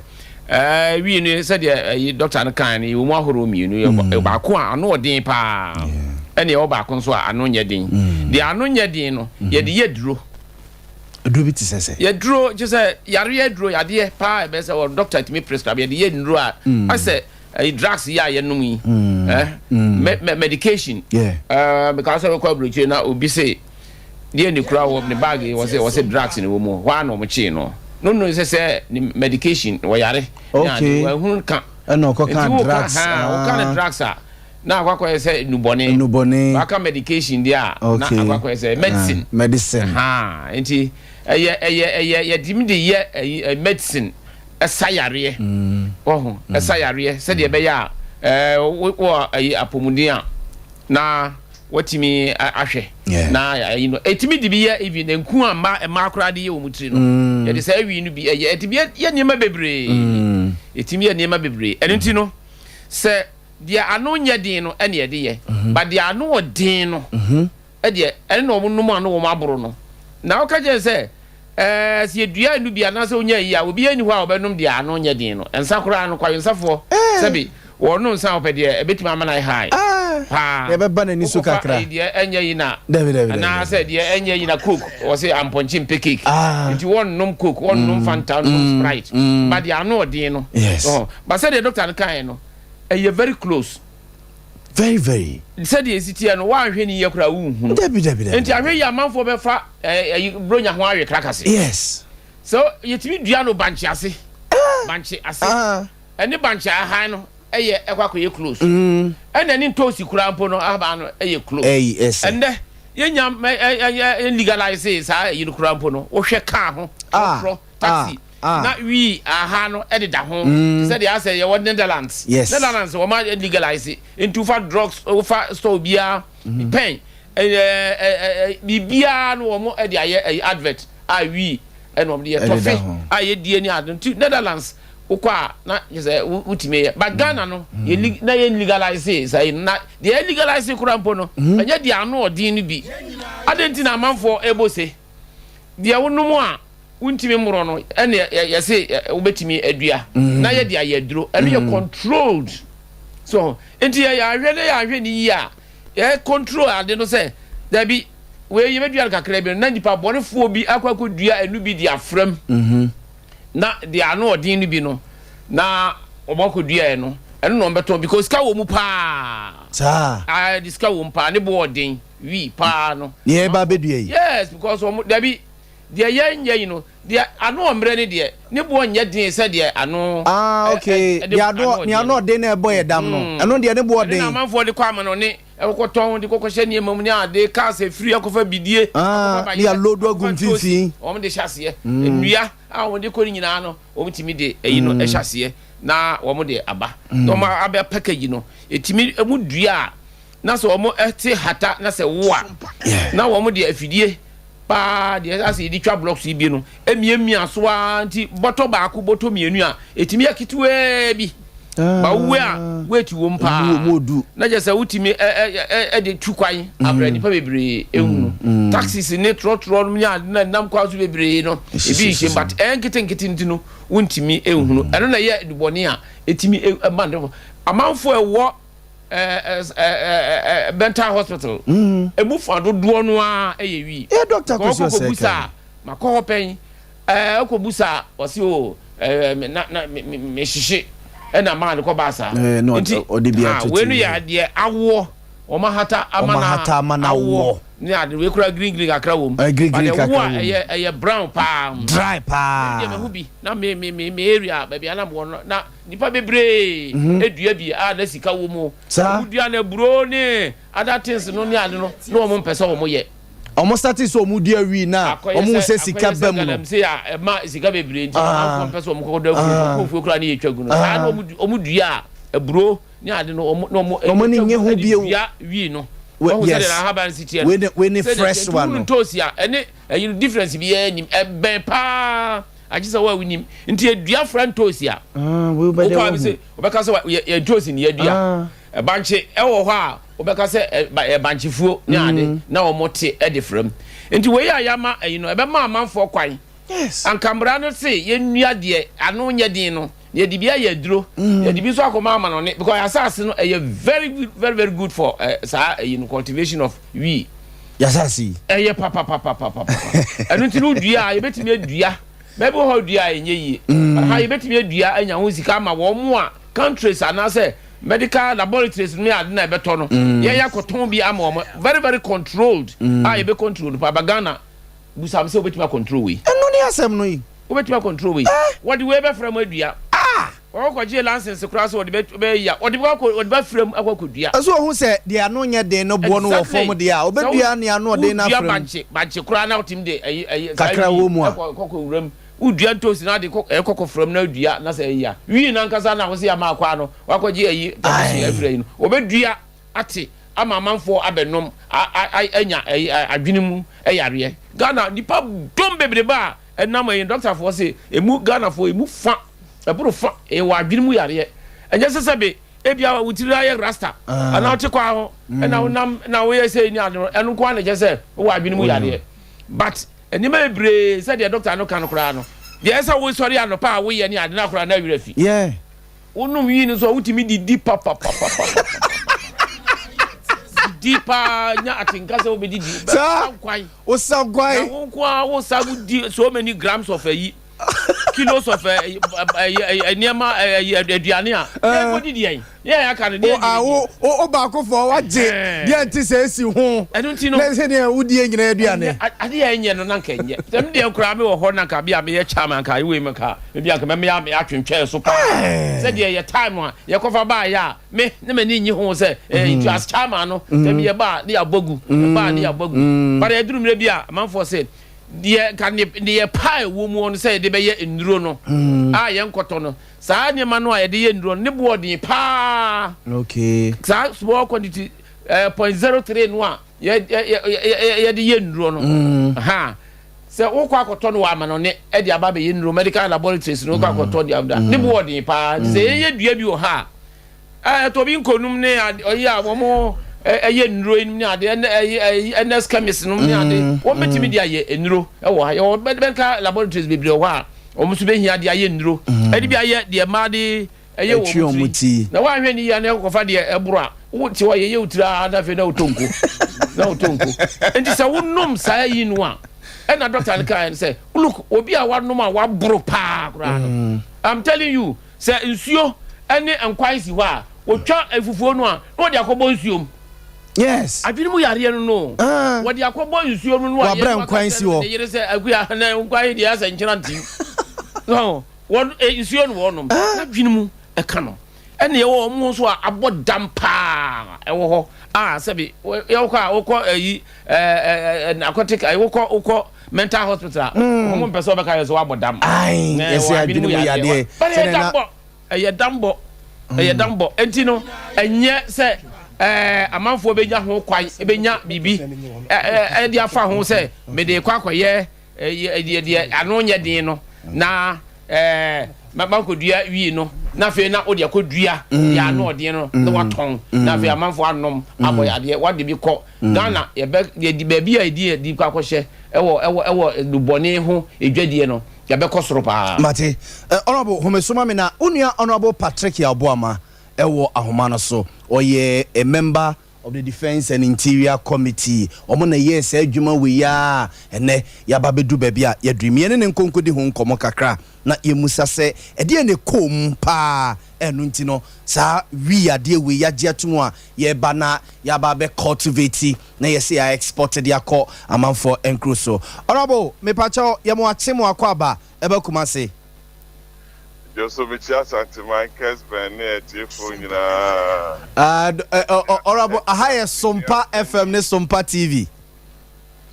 wii no sɛdeɛ ɛyi dɔkta no kan no yɛwɔ mu ahorow mmienu, yɛwɔ baako a ano ɔden paa ɛna yɛwɔ baako nso a ano nyɛ den. Deɛ ano nyɛ den no yɛde yɛ duro. Aduro bi te sɛ sɛ. Yɛ duro kyerɛ sɛ yareɛ aduro yadeɛ paa ɛbɛyɛ sɛ wɔ doctor tumi prescribe yɛde yɛ nnuro a asɛ ɛyi drugs yi a yɛnom yi eh me me medication ɛɛ meka sɛ wokɔ aburokyire na obi se deɛ ne kura wɔ ne bag yi wɔsɛ wɔsɛ drugs ne wɔ mu hɔ a na wɔn kyee no no no sɛ sɛ ne medication wɔyare ne ade wɔahunu ka ɛna ɔkɔ ka drugs nti woka ne drugs a Na akɔ akɔyɛ sɛ nnubɔne. Nnubɔne. Waka medication deɛ a. Okay. Na akɔ akɔyɛ sɛ medicine. Ah, medicine. Ahaa, nti ɛyɛ ɛyɛ ɛyɛ yɛtumi de yɛ ɛyi medicine ɛsa yareɛ. Mm. Wɔho mm. ɛsa yareɛ sɛdeɛ ɛbɛyɛ a ɛɛ wɔ ɛyi apɔmuden a na. Watumi ahwɛ na ayi no ɛtumi de bi yɛ even nku a mma mmaa koraa de yɛ wɔn tiri no mm. yɛde saa awi no bi ɛyɛ ɛtumi yɛ nneɛma bebree mm. ɛtumi yɛ nneɛma bebree ɛno nti no sɛ deɛ ano nyɛ den no ɛne ɛde yɛ mm-hmm. ba deɛ ano wɔ den no mm-hmm. ɛdeɛ ɛne na wɔn nom ano wɔn aboro no na ɔka kyerɛ sɛ Ɛɛ, sɛ yɛdua ɛno bi anaasɛ wonya ayi a, obiara nni hɔ a ɔbɛnom deɛ ano nyɛ den no. Nsa koraa no, kwawensafoɔ, sɛbe, wɔnom nsa a wɔpɛ deɛ ɛbɛtumi ama no ayɛ high paa. Deɛ ɛbɛba n'ani so Wokɔfa kakra. ɛyi deɛ ɛnyɛ yi na, Dabi, dabi, dabi, anaasɛ dabi. deɛ ɛnyɛ yi na coke, wɔse ampɔnkye mpɛ cake. Ah. Nti wɔnnom coke, wɔnnom Fanta, wɔnnom Sprite. But deɛ ano ɔden no, Yes. ɔhɔ. But sɛdeɛ doctor no kaeɛ no, ɛyɛ very close. Very, very. Sɛdeɛ ɛsi teɛ no, woanhwɛ no yie koraa a wonhunu. Dabi, dabi, dabi, Nti ahwɛ dabi. yie amanfoɔ bɛfa ɛyi bronya ho awe krakase. Yes. Sɛ yɛtumi dua no bankye ase, bankye ase, ɛne bankye ahan no ɛyɛ ɛkɔ akɔyɛ close. Ɛna ɛne ntoosi koraa mpo no ahaban no ɛyɛ close. Ɛyi ɛsɛ. Ɛndɛ yɛnya mɛ legalize saa ɛyi no koraa mpo no, wohwɛ kaa ho, trɔtrɔ, taxi, na wii aha no ɛdeda ho. Te sɛ deɛ asɛ yɛwɔ Netherlands. Yes. Netherlands wɔn a legalize nti wofa drugs wofa store biara pɛn. Ɛɛ biribiara no wɔn de ayɛ ɛyi advert a wii ɛna wɔn de yɛ tɔfe a yɛdie ne ade nti Netherlands wokɔ a na kyerɛ sɛ wotumi yɛ but Ghana no yɛ mm. na yɛ legalize saa yi na deɛ yɛ legalize koraa mpo no mm. ɛnyɛ deɛ ano ɔden no bi ade nti na amanfoɔ ɛbɔ se deɛ wonom a wontumi mmorɔ no ɛne yɛse wobɛtumi adua mm. na yɛde ayɛ aduro ɛno yɛ controlled so nti yɛ ahwɛ ne yɛ ahwɛ ne yie a Yɛ control ade no sɛ dabi wei yɛbɛdua no kakra bi no na nipa bɔnefoɔ bi akɔ akɔdua ɛno bi de afra mu mhm. na deɛ ano ɔden no bi no na wɔn akɔduaɛ no ɛno na wɔn bɛtɔn because sika wɔ mu paa saa ah de sika wɔ mu paa ne bo ɔden wi paa no deɛ ɛba abɛdua yi yes because wɔn dabi deɛ yɛn nyɛ yi no deɛ ano ɔmmerɛ ne deɛ ne boɔ nyɛ den sɛ deɛ ano Ah, okay. ɛde Deɛ ano ano nea ɔden ano no. ɔden na ɛbɔ yɛ dam no. Ɛno deɛ ne boɔ Ɛno na den. amanfoɔ de kɔ amanɔne ɛkɔkɔtɔn de kɔkɔhyɛ nneɛma mu ne ade cars efiri akɔfa bidie Ah, akɔfa ne bayerɛ yɛaload agu akɔfa ntoosi mfimfini. wɔn de hyɛ aseɛ nnua a wɔn de kɔ ne nyinaa no wɔn tumi de ɛyi no ɛhyɛ aseɛ na wɔn de aba na wɔn abɛ package no etumi emu dua a na sɛ wɔn ɛte hata na sɛ wo a na wɔn de afidie paa deɛ asɛ yɛde twa blocks yi bi no emiamia so ara nti bɔtɔ baako bɔtɔ mmienu a etumi yɛ ketewaa bi ba wowe a weight wom paa na kyerɛ sɛ wotumi ɛde tu kwan abira nipa bebree ehunu taxis ne trɔtrɔ no ne ade na nam kwan so bebree no ebi nhyɛ but ɛyɛ nketenkete nti no wontumi ehunu ɛno na ɛyɛ adubɔne a etumi ɛma ne amanfo ɛwɔ mental hospital mm. emu fa dodoɔ no ara yɛ wi. Yɛ dɔkta Kwesi Osei kɔ busa makɔ hɔ pɛn ɛɛ ɔkɔ busa ɔsi o ɛɛ na na me hyehye ɛna maa no kɔ ba saa. Nti ɔde bi atoto wei no yɛ adeɛ awoɔ wɔn ahata ama na awoɔ ne ade wei kura green green kakra wɔ mu. Green green kakra wɔ mu ɛyɛ ɛyɛ brown paa. Dry paa. Ɛdeɛ mɛ ho bi na me me me me area baabi anam wɔ no na. Nnipa bebree dua bi a na sika wɔ mu. Saa. Wɔn dua no aburo ne other things no ne ade no na wɔn mpɛ sɛ wɔn yɛ. Wɔn starte sɛ wɔn dua wii na wɔn hu sɛ sika ba mu no. Akɔyɛ sɛ galamsey a ɛma sika bebree nti amanfoɔ mpɛ sɛ wɔn kɔkɔ dɔ afuo kɔ afuo koraa ne yɛ twa gu no. Saa na wɔn dua aburo ne ade no wɔn na wɔn Wɔn ani nye ho bio. dua wii no. Wɔn hu sɛ deɛ n'ahaban si teɛ no. Wei ne fresh one no. Sɛ deɛ ntoosi a ɛne ɛyi no difference biara nim ɛbɛn paa. Agye sɛ wo a wonim. Nti yɛdua fra ntoosi a, wokɔ a bɛsɛ wobɛka sɛ yɛ ntoosi ne yɛdua. Bankye ɛwɔ hɔ a wobɛka sɛ yɛ bankyefuo ne ade na wɔn te de fra mu. Nti wei a yɛama ɛyi no ɛbɛma amanfoɔ kwan. Anka mmara no se yɛnnua deɛ ano nyɛ den no na yɛde bi ayɛ aduro, yɛde bi nso akɔma amanɔne because yɛn asase no ɛyɛ very very very good for saa ɛyi no cultivation of wii. Yasase yi. Ɛyɛ papapapapapa. Ɛno nti no dua a yɛbɛtumi adua. Baabi wɔ hɔ dua a ɛnyɛ yie. Mm. But ha yɛbɛtumi adua anya ho sika ama wɔn mo a countries anaasɛ medical laboratories ne ade na ɛbɛtɔ no. Mm. Yɛn yɛakɔtɔn bi ama wɔn very very controlled. Mm. A yɛbɛ control no pa ba Ghana busam sɛ wobɛtumi acontrol wei. Ɛno ne asɛm no yi. Wobɛtumi acontrol wei. Eh? Wɔde wei bɛfrɛ mo adua. Ah! Wɔkɔgyee license koraa sɛ wɔde bɛ bɛyɛ a, wɔde bɛkɔ wɔde bɛfra mu akɔ akɔdua. Ɛsɛ ohu sɛ deɛ ano nyɛ den no boɔ no wɔ fam Exactly. deɛ a, Sɛ wo ɔbɛdua nea ano ɔden no wodua afra mu. bankye bankye koraa na wotumi de ɛyi ɛyi saa Kakra wii wɔ mu a. ɛkɔ kɔkɔ wura mu. Wodua ntoosi na ade kɔ ɛkɔ kɔfra mu na adua na sɛ ɛyi a. Wii no ankasa na wose ama akɔ ano wakɔgye ɛyi permission Ae. afiri ayi no. Wɔbɛdua ate. ama amanfoɔ abɛnom anya adwene mu yareɛ. Ghana nipa dɔm bebrebe a ɛnam ɛyi dɔktafoɔ se emu Ghanafoɔ emu fa ɛboro fa ɛwɔ adwene mu yareɛ. Ɛnyɛ sɛ sɛbe ebia wo tiri ayɛ rasta anaa wote kwan ho ɛna wonam na woyɛ sɛ ni ade no ɛno nko ara na ɛkyɛ sɛ wowɔ adwene mu yareɛ. But nneɛma bebree sɛdeɛ dɔkta no ka no koraa no deɛ ɛsɛ sɛ wosɔre anɔpa a woyɛ ne ade no akora na awerɛ afi. Yeah. Wonom wii no nso a wotumi didi papapapapa. Didi paa nya atenka sɛ wobɛdidi. Saa nkwan. Wosa nkwan. Na wo nko ara wosa wodi so many grams of ayi kilos of nneɛma aduane a yɛnkɔdidi yɛn. Yɛ yɛ aka no deɛ nyina die. Wo baako fɔ wagye deɛ nte sɛ esi ho. Ɛno nti no. Na sɛ deɛ wodie nyina aduane. Ade yɛ nyɛ no na nka nyɛ. Sɛ me deɛ koraa me wɔ hɔ na nka bi a meyɛ chairman nka wei me nka ebi anka mɛmɛ yɛ atwentwɛn so paa. Sɛ deɛ yɛ time a yɛkɔfa baa yɛ a me ne m'ani nyi ho sɛ nti as chairman no sɛ meyɛ ba a ne yɛabɔ gu ba a ne yɛabɔ gu. But ɛduru mmerɛ bi a amanfoɔ sɛ deɛ nka ne yɛ paa ɛwɔ mu no sɛ yɛde bɛyɛ nnuro no a yɛnkɔtɔ no. Saa nneɛma no a yɛde yɛ nnuro no, ne boɔ den paa. Okay. Saa small quantity 0.03 no a yɛde yɛ nnuro no. Ha. Sɛ wokɔ akɔtɔ no wɔ amanɔne de aba abɛyɛ nnuro medical laboratories no wokɔ akɔtɔ de aba. Ne boɔ den paa. Nti sɛ yɛyɛ dua bi wɔ ha a, ɛtɔ bi nkonum ne ɔyi a wɔn ɛyɛ nnuro yi ne ade ɛnɛ ns chemist nom ne ade wɔn bɛtumi de ayɛ nnuro wɔ ha. Yɛwɔ medical laboratories bebree wɔ hɔ a Wɔn nso bɛhia de ayɛ nnuro. Ɛde bi ayɛ deɛ mmaa de ɛyɛ wɔn tiri. Na woanhwɛ ne yie a na ɛkɔfa deɛ ɛboro a wote hɔ yɛyɛ wo tiri ara na afei na wotɔ nko. Na wotɔ nko. Nti sɛ wonom saa yi no a ɛna dɔkta no kaeɛ no sɛ look obi a wanom a waboro paa koraa no I'm telling you sɛ nsuo ne nkwan si hɔ a wɔtwa fufuo no a na wɔde akɔbɔ nsuo mu. Yes. Adwene mu yareɛ no no. Ah. Wɔde akɔbɔ nsuo mu no a Wabrɛ nkwan si hɔ. Ne yere sɛ akuya na nkwan yi deɛ asɛ nkyena ntim. No, wɔn eh, nsuo no wɔnom. Ah. Adwene mu ɛka no. Ɛna ɛwɔ wɔn nso a abɔ dam paa ɛwɔ hɔ a sɛbi yɛwokɔ a wokɔ ɛyi ɛɛ narcotic ɛyi wokɔ wokɔ mental hospital a mm. wɔn mpɛ sɛ wɔbɛka yɛ sɛ wɔabɔ dam. Ayi yɛsɛ adwene mu yadeɛ. Sɛnɛ na Ɛyɛ dambɔ. Ɛyɛ dambɔ. Enti no, ɛnyɛ sɛ ɛɛ amanfoɔ bɛnya ho kwan, bɛnya biribi ɛde afa ho sɛ mede kɔ akɔyɛ ɛdeɛ deɛ ano nyɛ den no na ɛɛ makɔdua wii no na afei na wode akɔdua deɛ ano ɔden no na watɔn na afei amanfoɔ anom abɔ yadeɛ wade bi kɔ Ghana yɛbɛ yɛdi baabi a yɛdi yɛdi kɔ akɔhyɛ ɛwɔ ɛwɔ ɛwɔ nnubɔne ho edwadie no yɛbɛkɔ soro paa. Mate. Eh, Honourable, home so ma me na wo nua Honourable Patrick Yaw Boamah ɛwɔ ahoma no so. Ɔyɛ a member of the Defence and Interior Committee. Wɔn na ɛyɛɛ saa adwuma wei ara a ɛnnɛ yɛaba abɛdu baabi a yɛaduru yi. Me yɛne no nkɔ nkɔdi ho nkɔmmɔ kakra na yɛmmisa sɛ ɛdeɛn na ɛkɔɔ mu paa a ɛno nti no saa wii adeɛ wei yɛagye atom a yɛreba na yɛaba abɛ cultivate na yɛse yɛ export de akɔ amanfoɔ nkuro so. Honourable, mepakyɛw yɛ mo akye mo akɔ aba ɛba Kumasi. Dwoso mekyia Asanteman, Kesben ne atiefoɔ nyinaa. Ah, Honourable, aha yɛ Sompa FM ne Sompa TV.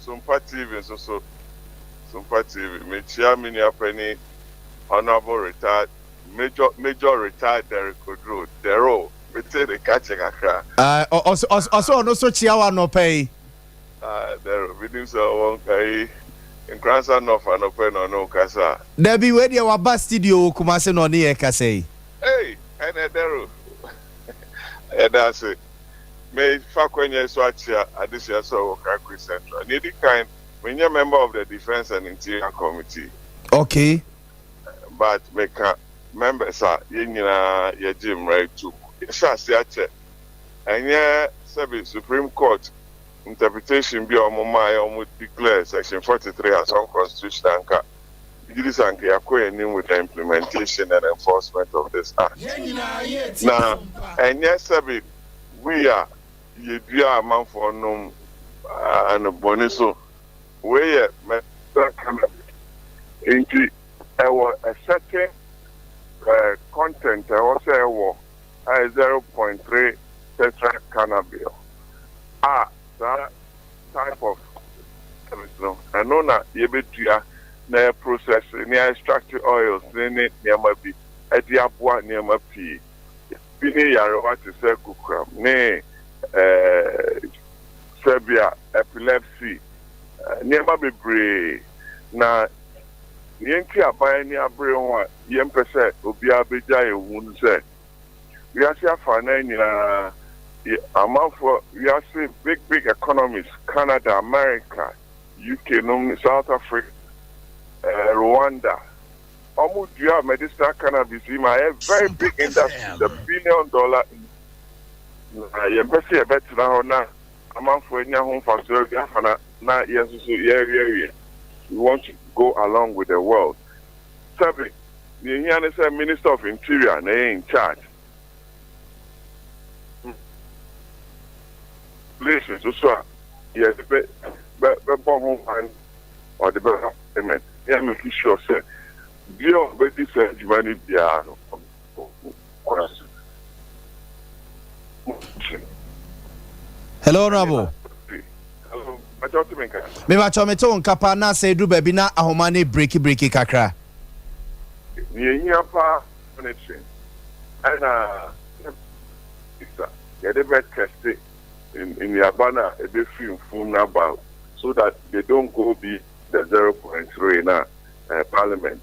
Sompa TV nso so, Sompa TV. Mekyia me nua panin Honourable retired Major Major retired Derrick Oduro, Daryl. Mete ne nka kyɛ kakra. Ah, ɔsɛ ɔno nso kyia wo anɔpa yi. Ah, Daryl, menim sɛ ɔwɔ ayi Nkoransa North anɔpa yi na ɔne wo kasa a. Dabi, wei deɛ waba studio wɔ Kumasi na ɔne yɛn kasa yi. Ei, ɛnɛ Daryl, yɛda ase. Mefa akwanya yi so akyea adesua sɛ ɔwɔ Krakoe Central. Nea edi kan, menyɛ member of the Defence and Interior Committee. Okay. But meka members a yɛn nyinaa yɛgye mmara yi tom. Yɛhyɛ ase akyɛ. Ɛnyɛ sɛbe Supreme Court interpretation bi a wɔn maaeɛ a wɔn declare section 43 as unconstitutional anka megye di sɛ anka yɛakɔ yɛn anim with the implementation and enforcement of this act. Na ɛnyɛ sɛbe wii a yɛdua amanfoɔ nom ano bɔne so. Wei yɛ medicinal cannabis nti ɛwɔ a certain content a ɛwɔ sɛ ɛwɔ a ɛyɛ 0.3 tetra cannabidiol a saa type of cannabis no ɛno na yɛbɛdua na yɛ process ne yɛ extract oils ne ne nneɛma bi de aboa nneɛma pii. Bi ne nyarewa te sɛ kokoram ne. eh, sɛbia epilepsy, nneɛma bebree. Na nea enti aban ani abere ho a yɛmpɛ sɛ obiara begyae yɛn hu ne sɛ, wiase afanan nyinaa, yɛ amanfoɔ, wiase big big economies, Canada, America, UK nom ne South Africa, eh, Rwanda, wɔn dua medicinal cannabis yi ma ayɛ very big industry, the $billion industry. Na yɛmpɛ sɛ yɛbɛtena hɔ na amanfoɔ anya ho mfasoɔ awie afa na na yɛn nso so yɛrewiawie. We want to go along with the world. Sɛbe, nea ehia ne sɛ Minister of Interior na ɛyɛ in charge. Regulations nso so a yɛde bɛ bɛ bɛbɔ ho ban ɔde bɛba parliament na yɛ make sure sɛ bia a ɔbɛdi saa adwuma no biara no ɔbɛkɔ kwan so. Hello honorable. Hello, bàtà ọtí mi nka. Mi bàtà mi te wo nka paa na sɛ edu baabi na ahoma ne breki breki kakra. Nea ehia paa monitoring ɛna bisa yɛde bɛ tɛste nnuaba no a ebefiri mfum no aba so that they don't go be the 0.3 na parliament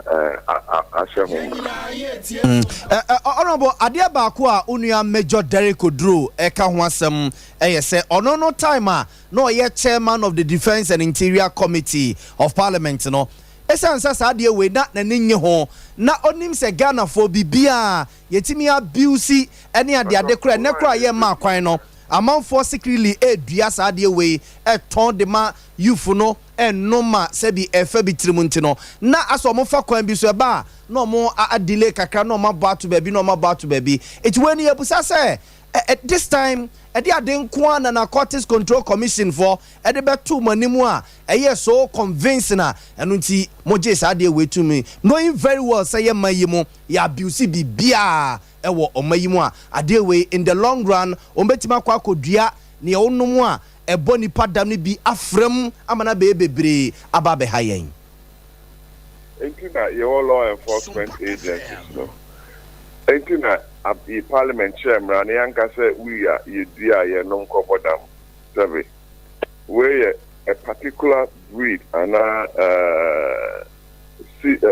ahyɛ ho mmara. Honourable, adeɛ baako a wo nua Major Derrick Oduro ɛka ho asɛm ɛyɛ sɛ ɔno no time a na ɔyɛ chairman of the Defence and Interior Committee of Parliament no, ɛsiane sɛ saa adeɛ wei na n'ani nye ho na ɔnim sɛ Ghanafoɔ biribiara yɛtumi abuse ɛne adeade koraa ɛnɛ koraa yɛmma kwan no, amanfoɔ secretly ɛredua saa adeɛ wei ɛtɔn de ma youth no ɛnom ma sɛbi ɛfɛ bi tirim nti no na asɛ ɔmo fa kwan bi so ɛba a na ɔmo adelay kakra na ɔmo abɔ ato baabi na ɔmo abɔ ato baabi. Eti wei no yɛbusa sɛ this time ɛde ade nko ara na Narcotics Control Commission foɔ ɛde bɛto mo anim a ɛyɛ so convincing a ɛno nti mo gye saa adeɛ wei tumi, knowing very well sɛ yɛ ma yi mo yɛ abuse biribiara ɛwɔ ɔma yi mu a adeɛ wei in the long run wɔn bɛtumi akɔ akɔdua nea ɔnom a ɛbɔ nipa dam no bi afrɛm ama no abɛyɛ bebree aba abɛha yɛn? Nti na yɛwɔ law enforcement agencies no. Nti na parliament kyerɛ mmara no yɛnka sɛ wii a yɛdua a yɛnom kɔbɔ dam. Sɛbe wei yɛ a particular breed anaa seed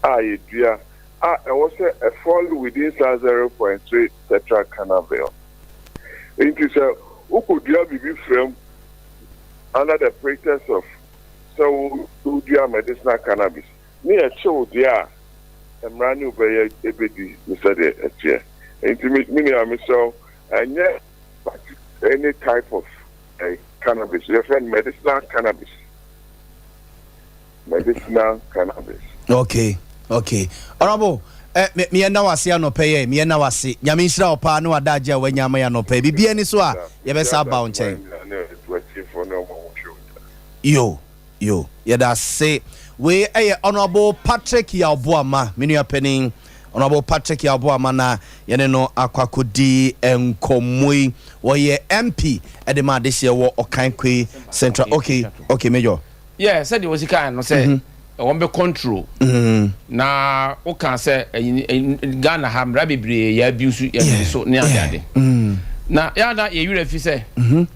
a yɛdua a ɛwɔ sɛ ɛfall within saa 0.3 tetracannabinol. Nti sɛ wokɔdua biribi frɛm under the pretext of sɛ wodua medicinal cannabis ne yɛkyew deɛ a, mmara ne wobɛyɛ ɛbɛdi ne sɛdeɛ ɛteɛ. Nti me nua, mesrɛ, ɛnyɛ any type of cannabis. Yɛfrɛ no medicinal cannabis, medicinal cannabis. Okay, honorable, meyɛnda wase anɔpɛ yɛ, meyɛnda wase. Nyame nhyira wo paa ne wadagye a wanya ama yɛ anɔpɛ. Biribia ni so a yɛbɛsa aba wo nkyɛn. Yo yo, yɛda ase. Wei ɛyɛ Honorable Patrick Yaw Boamah, me nua panin Honorable Patrick Yaw Boamah na yɛne no akɔ akɔdi nkɔmmɔ yi. Wɔyɛ MP ɛde ma adehyeɛ wɔ Ɔkankwe Central. Okay, Major. Yeah, sɛdeɛ wɔsi kan no sɛ wɔn bɛ control na woka sɛ Ghana ha mmara bebree yɛ abuse, yɛ so ne ade ade na yɛada yɛ werɛ fi sɛ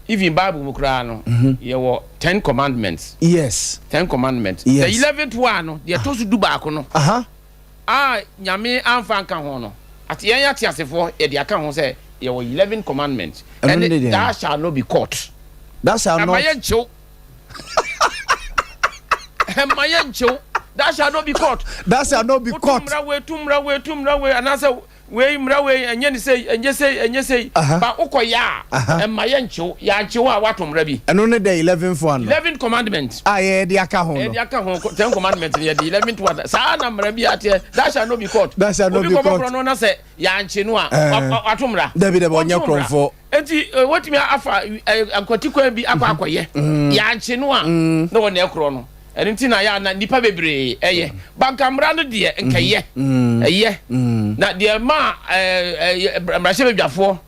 even Bible mu koraa no yɛwɔ 10 Commandments. 10 Commandments. The 11th one no, deɛ ɛtɔ so 11 no a Nyame amfa nka ho no, ate yɛn ate asefoɔ yɛde aka ho sɛ yɛwɔ 11 commandments. Ɛne "Thou shall not be caught." Thou shall not. Ɛma yɛ nkyew, ɛma yɛ nkyew. Thou shall not be caught. Thou shall not be caught. Mmara wei tu, mmara wei tu, mmara wei anaasɛ wei mmara wei ɛnyɛ ne sei, ɛnyɛ sei, ɛnyɛ sei ba wokɔ yɛ a ɛma yɛ nkyew, yɛ ankyew a wato mmara bi. Ɛno ne the 11th one no. 11th commandment. A yɛde aka ho no. Yɛde aka ho. 10 Commandment no yɛde 11th one saa na mmara bi ateɛ, "Thou shall not be caught." Thou shall not be caught. Obi kɔbɔ korɔ no na sɛ yɛankye no a wato mmara. Dabi dabi, ɔnyɛ korɔmfoɔ. Nti wotumi afa nkwati kwan bi akɔ akɔyɛ, yɛankye no a na wɔn ɛkorɔ no. Ɛno nti na yɛ ana nipa bebree ɛyɛ banka mmara no deɛ nkɛyɛ ɛyɛ na deɛ ma ɛɛ mmarahyɛbadwafoɔ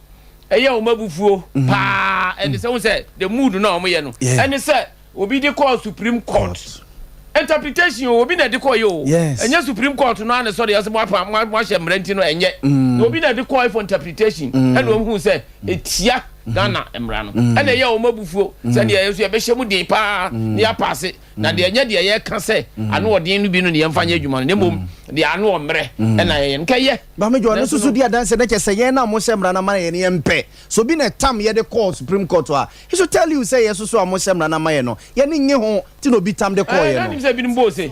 ɛyɛ wɔn abufuo paa ɛne sɛ wɔn sɛ the mood na wɔn yɛ no ɛne sɛ obi de kɔɔ Supreme Court. Interpretation o, obi na ɛde kɔeɛ o. Yes. Ɛnyɛ Supreme Court no ara na ɛsɔre yɛ sɛ moapa moahyɛ mmara nti no ɛnyɛ. Na obi na ɛde kɔeɛ for interpretation ɛna wɔn hu sɛ ɛtia Ghana mmara no. Ɛna ɛyɛ wɔn abufuo sɛdeɛ yɛn nso yɛbɛhyɛ mu den paa na yɛapaase. Na deɛ ɛnyɛ deɛ yɛka sɛ ano ɔden no bi no na yɛmfa nyɛ adwuma no na mmom deɛ ano ɔmmerɛ ɛna yɛyɛ no. Nka ɛyɛ. Maame Joy, ɔno Nanso nso so no. di adanseɛ na kyerɛ sɛ yɛn a mohyɛ mmara no ama yɛn no yɛmpɛ. Sɛ obi na ɛtam yɛde kɔɔ Supreme Court a, he should tell you sɛ yɛn nso so a mohyɛ mmara no ama yɛn no, yɛn ani nnye ho nti na obi tam de kɔɔeɛ Ɛɛ, no. na nim sɛ ebinom bɔ ose.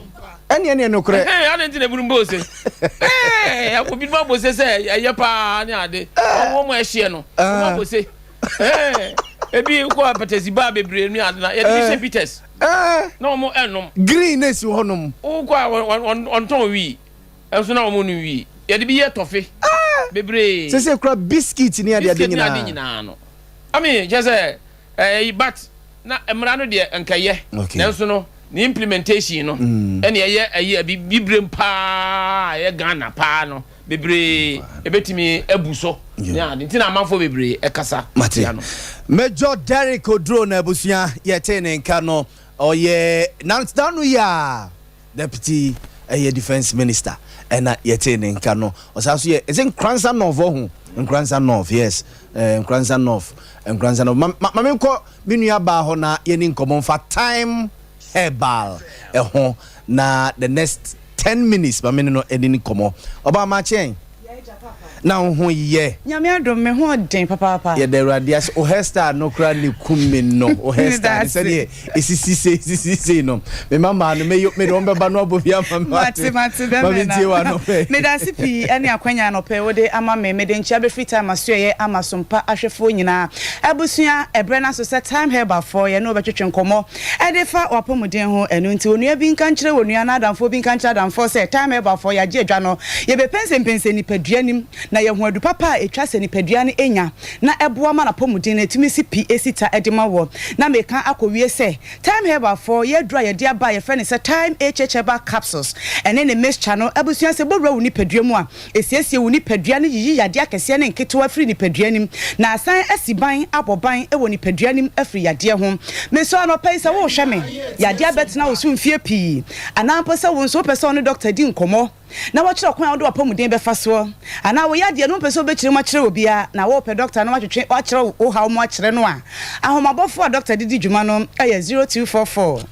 Ɛnneɛ neɛ nokorɛ. Ɛhɛn, adɛn nti na ebinom bɔ ose? Ɛɛ, ebinom abɔ ose sɛ ɛyɛ paa ne ade. Wɔn wɔn a ɛhyeɛ no, wɔn abɔ ose. Ɛɛ, ebi kɔ apɛtɛsi baa bebree ne ade na yɛde bi hyɛ bitters. Na wɔn ɛnom. Green na esi hɔnom. Wokɔ a wɔn wɔntɔn wii. Nso na wɔn nom wii. Yɛde bi yɛ tɔfe. Bebree. Sese kura biscuit ne ade ade Biscuit ne ade nyinaa. nyinaa no. I mean, kyerɛ sɛ ɛyi but na mmara no deɛ nka yɛ. Okay. Nanso no ne implementation no ɛna ɛyɛ ɛyi ɛbi bibirem paa ɛyɛ Ghana paa no bebree ebetumi abu so ne ade nti na amanfoɔ bebree ɛkasa Mate. tia no. Major Derrick Oduro na abusua yɛtee ne nka no ɔyɛ nano yi a Deputy ɛyɛ defence minister ɛna yɛtee ne nka no ɔsan so yɛ ɛsɛ Nkoranza North ɔho Nkoranza North yes eh, Nkoranza North Nkoranza North ma ma ma menkɔ me nua baa hɔ na yɛni nkɔmmɔ mfa time herbal ɛho na the next 10 minutes ma me ne no ɛni nkɔmmɔ ɔbaa makyɛn Na wo ho yɛ. Nyame adom me ho ɔden papaapa. Yɛda Awurade ase. Wo hairstyle no koraa na ekum me no. Wo hairstyle no sɛdeɛ esisi sei esisi sei no. Me mma maa no mɛyɛ mede wɔn bɛba no abɔ bi ama me wate. Mate mate Ma bɛmɛ me na. ntie w'ano pɛ. Medase pii ɛne akwanya anɔpɛ yi wode ama me. Mede nkyea bɛfiri Time asoɛeɛ ama sompa ahwɛfoɔ nyinaa. Abusua, ɛberɛ no aso sɛ Time Herbal foɔ yɛne wo bɛtwetwe nkɔmmɔ. Ɛdefa w'apɔmuden ho. Ɛno nti, onua bi nka nkyerɛ onua, na adamfoɔ bi nka nkyerɛ adamfoɔ sɛ, Time Herbalfoɔ, yɛagye adwa no. Yɛbɛpɛnsɛmpɛnsɛ nipadua no mu, na yɛahu adu papa a ɛtwa sɛ nipadua no nya, na ɛboa ma n'apɔmuden no tumi si pi si ta de ma woɔ. Na meka akɔwie sɛ, Time Herbalfoɔ, yɛn aduro a yɛde aba a yɛfrɛ no sɛ Thyme HH Herbal Capsules ɛne ne mixture no abusua, sɛ ɛbɔ wura wo nipadua mu a, Esiesie wo nipadua no yiyi yadeɛ akɛseɛ ne nketewa firi nipadua no mu, na asan asi ban abɔ ban wɔ nipadua no mu afiri yadeɛ ho. Mesɔ anɔpa yi sɛ worehwɛ me, yadeɛ abɛtena wo so mfeɛ pii, anaa mpo sɛ wo nso wopɛ sɛ wo ne dɔkta di nkɔmmɔ na wakyerɛ ɔkwan a wode w'apɔmuden bɛfa soɔ, anaa wo yadeɛ no wompɛ sɛ wobɛkyerɛ mu akyerɛ obiara na worepɛ dɔkta na watwetwe wakyerɛ wo haw mu akyerɛ no a, ahomabɔfoɔ a dɔkta de di dwuma no yɛ 0244.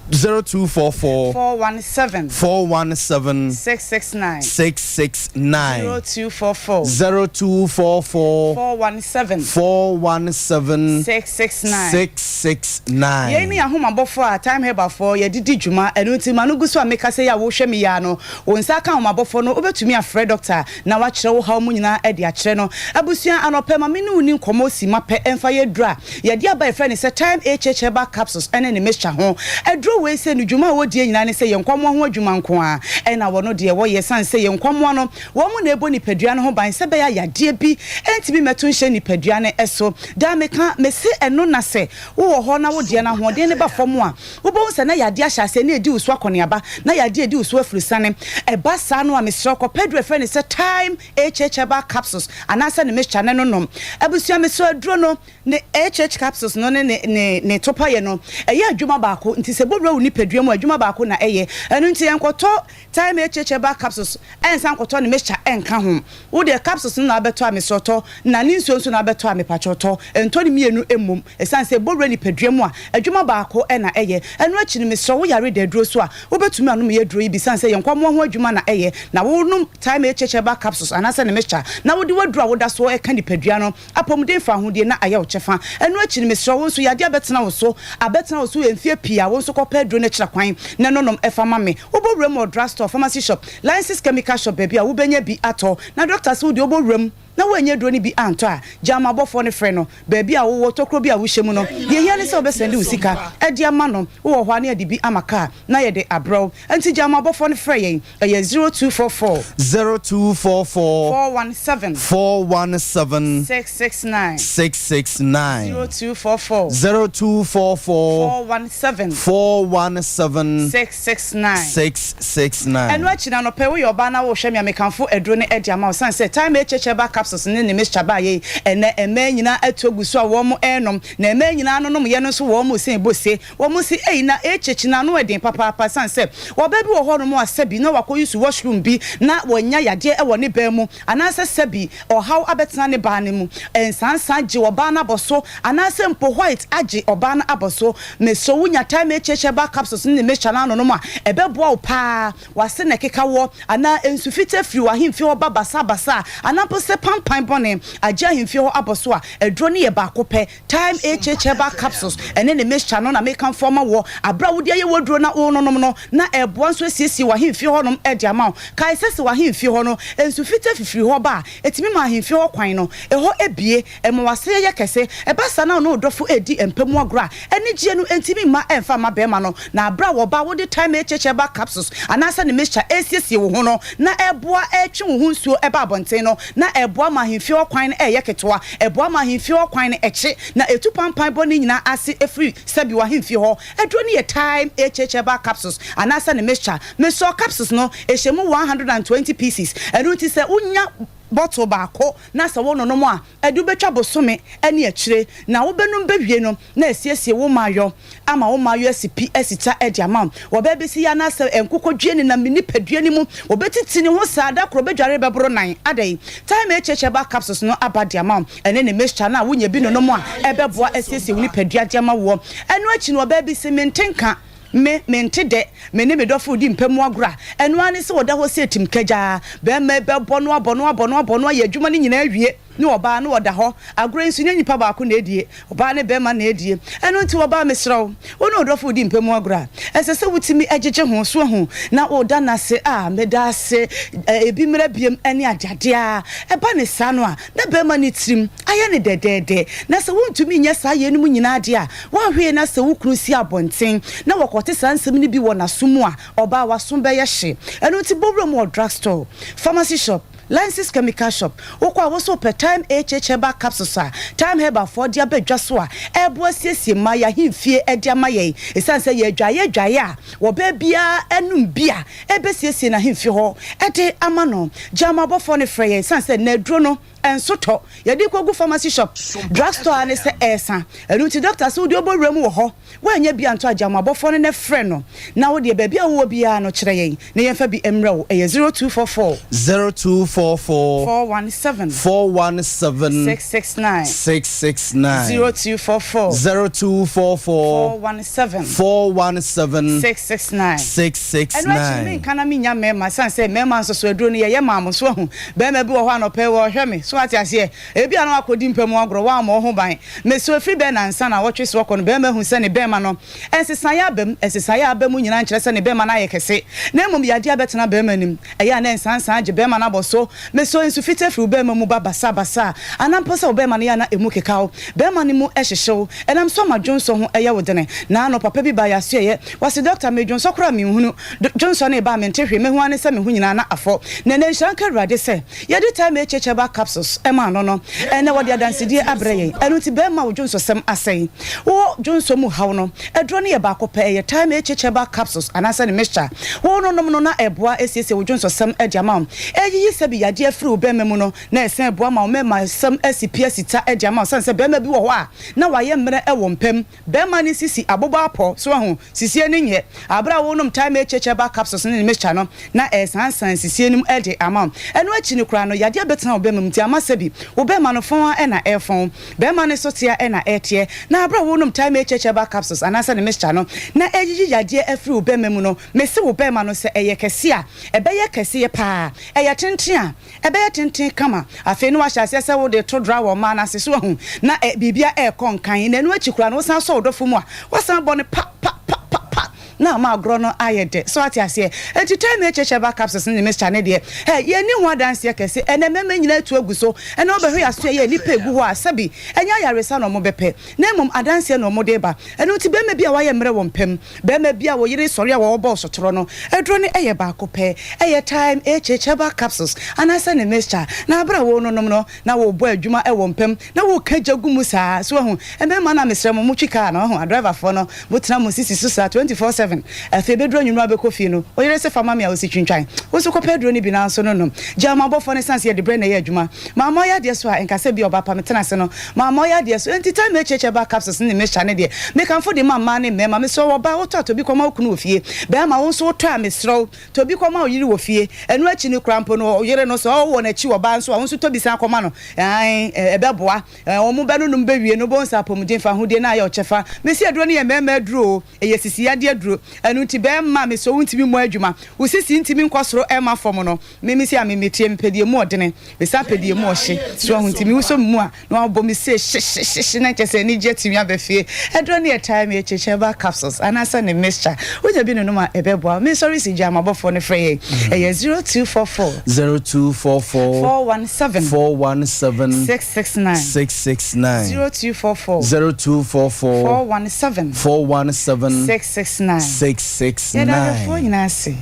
0244 417 417 669 669 0244 0244 417 417 669 669. Yei ne ahomabɔfoɔ a Time Herbalfoɔ yɛde di dwuma, ɛno nti ma no gu so a mekasa yi a wohwɛ me yi ara no, wo nsa aka ahomabɔfoɔ no, wobɛtumi afrɛ dɔkta na wakyerɛ wo haw mu nyinaa de akyerɛ no. Abusua, anɔpa yi ma me ne wo nni nkɔmmɔ simma pɛ mfa yɛ aduro a yɛde aba a yɛfrɛ no sɛ Thyme HH Herbal Capsules ne ne mixture ho. Aduro wei sɛ ne dwuma a wɔdie nyinaa ne sɛ yɛn nkwammoa ho adwuma nko ara na wɔno deɛ wɔyɛ ɛsiane sɛ yɛn nkwammoa no wɔn na ɛbɔ nipadua no ho ban sɛ ɛbɛyɛ a yadeɛ bi ntumi mmɛto nhyɛ nipadua no so. Daa meka mese ɛno na sɛ wowɔ hɔ na wo deɛ no ahoɔden no ba fam a wobɛhu sɛ na yadeɛ ahyɛ aseɛ na ɛdi wo so akɔneaba na yadeɛ ɛdi wo so afurusane. Ɛba saa no a mesrɛ wo kɔpɛ aduro a yɛfrɛ no sɛ Thyme HH herbal capsules anaasɛ ne mixture ne no nom. Abusua mesrɛ aduro no ne HH capsules no ne ne ne ne topayɛ no ɛyɛ adwuma baako nti sɛ ɛbɔ wura wo nipadua mu a adwuma baako na ɛyɛ ɛno nti yɛnkɔtɔ Thyme HH herbal capsules ɛnsan nkɔtɔ ne mixture ɛnka ho. Wo deɛ capsules no na wobɛtɔ a mesrɛ tɔ na ne nsuo nso na wobɛtɔ a mepakyɛw tɔ ntɔ ne mmienu mmom ɛsiane sɛ ɛbɔ wura nipadua mu a adwuma baako na ɛyɛ. Ɛno akyi no mesrɛ wo yare da aduro so a Wobɛtumi anom yɛ aduro yi bi sane sɛ yɛ nkwammoa ho adwuma na ɛyɛ, na wonom Thyme HH Herbal Capsules anaasɛ ne mixture na wode w'aduro a woda soɔ reka nipadua no apɔmuden fawohodie na ayɛ wo kyɛfa. Ɛno akyi no mesrɛ wo nso yadeɛ abɛtena wo so abɛtena wo so mfeɛ pii a wo nso kɔpɛ aduro no akyira kwan na ɛno nom fa ma me. Wobɔ wuram wɔ drug store, pharmacy shop, licensed chemical shop baabi a wobɛnya bi atɔ na doctor se wo deɛ wobɔ wuram na woannya aduro no bi antɔ a, gyaa ma abɔfoɔ no frɛ no. Baabi a wowɔ, tokuro bi a wohyɛ mu no, deɛ ɛhia ne sɛ wobɛsɛnde wo sika de ama no. Wowɔ hɔ a na yɛde bi ama kaa na yɛde abrɛ wo. Enti gyaa ma abɔfoɔ no frɛ yɛn. Ɛyɛ 0244. 0244. 417. 417. 669. 669. 0244. 0244. 417. 417. 669. 669. Ɛno akyi no, anɔpa yi woyɛ ɔbaa na worehwɛ me a, mekamfo aduro no de ama wo. Ɛsiane sɛ Thyme HH Herbal Capsules. Capsules ne ne mixture baeɛ yi, ɛnnɛ mmaa nyinaa atu agu so a wɔn renom, na mmaa nyinaa nonomyɛ no nso wɔn resen bɔ se. Wɔn se, Ei, na HH no ano yɛ den papaapa ɛsiane sɛ ɔbaa bi wɔ hɔnom a sɛbi na wakɔ use washroom bi na wanya yadeɛ wɔ ne baa mu anaasɛ sɛbi ɔhaw abɛtena ne baa no mu. Nsansa gye ɔbaa no abɔ so anaasɛ mpo white agye ɔbaa no abɔ so. Mesrɛ wo nya Time HH Herbal Capsules ne ne mixture no anonom a, ɛbɛboa wo paa. W'ase na ɛkeka woɔ anaa nsu fitaa firi w'ahemfie hɔ ba basabasa anaa mpo sɛ pampan bɔne agye ahemfie hɔ abɔ so a, aduro no yɛ baako pɛ. Thyme HH Herbal Capsules ne ne mixture no na mekamfo ama woɔ. Aberɛ a wode ayɛ w'aduro na worenonom no, na ɛreboa nso asiesie w'ahemfie hɔnom de ama wo. Kae sɛ sɛ w'ahemfie hɔ no nsu fitaa fifiri hɔ ba a, ɛtumi ma ahemfie hɔ kwan no ɛhɔ bue, ɛma w'aseɛ yɛ kɛse. Ɛba saa na wo ne wo dɔfo redi mpa mu agorɔ a, anigyeɛ no ntumi mma ɛmfa mma barima no. Na aberɛ a wɔba a wode Thyme HH Herbal Capsules anaasɛ ne mixture resiesie wo ho no, na ɛreboa retwe wo ho nsuo ba abɔnten no, na ɛreboa ma ahemfie hɔ kwan no reyɛ ketewa. Ɛboa ma ahemfie hɔ kwan no kye, na ɛtu pampan bɔ ne nyinaa ase firi sɛbi w'ahemfie hɔ. Aduro no yɛ Thyme HH Herbal Capsules anaasɛ ne mixture. Mesɔɔ capsules no, ɛhyɛ mu 120 pieces. Ɛno nti sɛ wonya bottle baako na sɛ wononom a, ɛde wo bɛtwa bosome ne akyire. Na wobɛnom bɛwie no, na asiesie wo mmaayɔ ama wo mmaayɔ asi pi asi ta de ama wo. Wɔbɛyɛ bɛsi yi anaasɛ nkokɔdwie nenam me nipadua no mu. Wɔbɛtiti ne ho saa, da koro bɛdware bɛboro nan. Adɛn? Thyme HH Herbal Capsules no aba de ama wo. Ɛne ne mixture no a wonya bi nonom a, ɛbɛboa asiesie wo nipadua de ama woɔ. Ɛno akyi no, ɔbaa bi se, Mente nka. Me, mente dɛ. Me ne me dɔfo redi mpa mu agorɔ a, ɛno ara ne sɛ ɔda hɔ sɛ tim kagyaa. Barima yi bɛbɔ no, abɔ no, abɔ no, abɔ no, ayɛ adwuma no nyinaa awie. Ne ɔbaa no ɔda hɔ. Agorɔ yi nso, nyɛ nnipa baako na ɛdie. Ɔbaa ne barima na ɛdie. Ɛno nti, ɔbaa, mesrɛ wo, wo ne wo dɔfo redi mpa mu agorɔ a, ɛsɛ sɛ wotumi gyegye ho. So woahu? Na woda no ase, Ah, meda ase, ebi mmra biom, ne adeade ara. Ɛba no saa no a, na barima no tirim ayɛ no dɛdɛɛdɛ. Na sɛ wontumi nyɛ saa yeinom nyinaa deɛ a, woanhwɛ yie na sɛ wo kunu si abɔnten na wɔkɔte saa nsɛm no bi wɔ n'aso mu a, ɔbaa, w'aso bɛyɛ hye. Ɛno nti, bɔ wuram wɔ drugstore, pharmacy shop, Lances Chemical Shop, Wokɔ a wo so wopɛ Thyme HH Herbal Capsules a Thyme Herbal foɔ de aba dwa so a ɛreboa siesie mmaa yɛn ahemfie de ama yɛn. Ɛsiane sɛ yɛ adwaeɛ adwaeɛ a wɔbaa biara nom bi a ɛbɛsiesie n'ahemfie hɔ de ama no. Gyama abɔfoɔ no frɛ yɛn ɛsiane sɛ nnɛ aduro no nso tɔ. Yɛde kɔgu pharmacy shop, drug store ara ne sɛ ɛresa. Ɛno nti doctor sɛ wode wobɔ wura mu wɔ hɔ. Woannya bi antɔ a, gya mo abɔfoɔ no na frɛ no, na wo deɛ baabi a wowɔ biara no kyerɛ yɛn na yɛmfa bi mmrɛ wo. Ɛyɛ 0244. 0244. 417. 417. 669. 669. 0244. 0244. 417. 417. 669. 669. Ɛno akyi no menka na mennya mmarima, ɛsiane sɛ mmarima nso so aduro no yɛyɛ maa mo. So wahu? Barima bi wɔ hɔ anɔpa yi ɔrehwɛ me. So wate aseɛ? Ebia na wakɔdi mpa mu agorɔ, wammɔ wo ho ban. Meso ɛfiri bɛn nansa na wɔtwe soɔ kɔ no, barima hu sɛ ne bɛmma no, nsesaeɛ aba mu. Nsesaeɛ a aba mu nyinaa nkyerɛ sɛ ne bɛmma no ayɛ kɛse, na mmom yadeɛ abɛtena barima no mu. Ɛyɛ a na nsansan gye barima no abɔ so. Meso nsu fitaa firi wo barima mu ba basabasa, anaa mpo sɛ wo barima no yɛ a na ɛmu keka wo. Barima no mu hyehye wo, ɛnam so ama dwonsɔ ho yɛ wo dene. Naano papa bi baa yɛn asoɛeɛ, ɔse, Dɔkta, medwonsɔ koraa a menhunu. Dwonsɔ no reba a mente hwee, mɛhu ara ne sɛ me ho nyinaa na afɔ. Na ɛnnɛ nhyira nka Awurade sɛ, Yɛde Time HH Herbal Capsules maa no no, ɛnnɛ wɔde adansedie abrɛ yɛn. Ɛno nti bɛrima wo dwonsɔsɛm asɛe, wo dwonsɔ mu haw no, aduro no yɛ baako pɛ, ɛyɛ Time HH Herbal Capsules anaasɛ ne mixture. Wo no nom no na ɛboa asiesie wo dwonsɔsɛm de ama wo. Ɛyiyi sɛbi yadeɛ afiri wo bɛrima mu no na ɛsan boa ma wo mmarima sɛm asi pi asi ta de ama wo. Sane sɛ bɛrima bi wɔ hɔ a na wayɛ mmerɛ wɔ mpa mu, Bɛrima no sisi abobɔ apɔ, so wahu? Sisie no nyɛ. Bere a worenom Thyme HH Herbal Capsules ne ne mixture no, na ɛresansan sisie no mu de ama wo. Ɛno akyi no koraa no, yadeɛ bɛtena wo bɛrima mu nti ama sɛbi wo bɛrima no fɔn ara na ɛrefɔn. Bɛrima no so teɛ na ɛreteɛ. Na bere a worenom Thyme HH Herbal Capsules anaasɛ ne mixture no, na ɛreyiyi yadeɛ afiri wo bɛrima mu no, mese wo bɛrima no sɛ ɛyɛ kɛse a, ɛbɛyɛ kɛseɛ paa. Ɛyɛ tenten a, Ɛbɛyɛ tenten kama. Afei na woahyɛ aseɛ sɛ wode to dra wɔ mmaa no ase. So wahu? Na ɛ, biribiara rekɔ nkan. Na ɛno akyi koraa no, wosan sɔ wo dɔfo mu a, woasan bɔ no pa, pa, pa, pa, pa, na ama agorɔ no ayɛ dɛ. So ate aseɛ? Enti Tell Me HH Herbal Capsules ne ne mixture no deɛ, hɛ, yɛnni ho adanseɛ kɛse. Ɛnnɛ mmarima nyinaa atu agu so. Ɛnnɛ wobɛhwɛ yɛn aso a ɛyɛ nnipa ɛgu hɔ a, sɛbi, ɛnyɛ ayaresa na wɔbɛpɛ, na mmom adanseɛ na wɔde reba. Ɛno nti barima bi a wayɛ mmerɛ wɔ mpa mu, Barima bi a wo yere sɔre a wɔbɔ wo sotorɔ no, aduro no yɛ baako pɛ. Ɛyɛ Thyme HH Herbal Capsules anaasɛ ne mixture. Na berɛ a worenonom no, na worebɔ adwuma wɔ mpa mu, na woreka gya gu mu saa. So wahu? Mmarima no a mesrɛ mo, motwi kaa no, wahu, adriverfoɔ no, motena mo sisi so saa 24/7. 7. Afei ɛbɛduru anwummerɛ a wobɛkɔ fie no, wo yere se fa ma me a, ɔsi twintwan. Wo nso kɔpɛ aduro no bi na nso no nom. Gyaa ma abɔfoɔ no ɛsiane sɛ yɛde berɛ na ɛyɛ adwuma. Ma ama ɔyɛ adeɛ so a, nka sɛ bi ɔba pa metena ase no. Ma ama ɔyɛ adeɛ so. Enti time HH herbal capsules ne ne mixture no deɛ, mekamfo de ma mmaa ne mmarima. Mesrɛ wo ɔbaa, wotɔ a tɔ bi kɔma wo kunu wɔ fie. Barima, wo nso wotɔ a, mesrɛ wo, tɔ bi kɔma wo yere wɔ fie. Ɛno akyi no koraa mpo no, wo yere no, sɛ ɔwɔ n'akyi wɔ baa nso a, wo nso tɔ bi san kɔma no. Aane, ɛbɛboa. Wɔn bɛnonom bɛwie no, wobɛhu sɛ apɔmuden fahodie no ayɛ wo kyɛfa. Mese aduro no yɛ mmarima aduro o, ɛyɛ sisi yadeɛ aduro. Ɛno nti barima a mesɛ wontumi mmɔ adwuma, wo sisi ntumi nkɔ soro mma fam no, me mese a me metie, mepɛ deɛ ɛmu ɔdene, mesan pɛ deɛ ɛmu ɔhye. So wahu? Nti me wosɔ me mu a, na wabɔ me sei hyehyehyehye na kyerɛ sɛ anigyeɛ atumi aba fie. Aduro no yɛ Thyme HH Herbal Capsules anaasɛ ne mixture. Wonya bi nonom a, ɛbɛboa wo. Mesɔre si gya m'abɔfoɔ no frɛ yɛn. Ɛyɛ 0244. 0244. 417. 417. 669. 669. 0244. 0244. 417. 417. 669. 669. Yɛda ahwɛfoɔ nyinaa ase.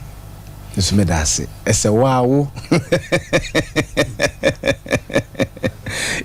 Nso meda ase. Ɛsɛ wo a wo.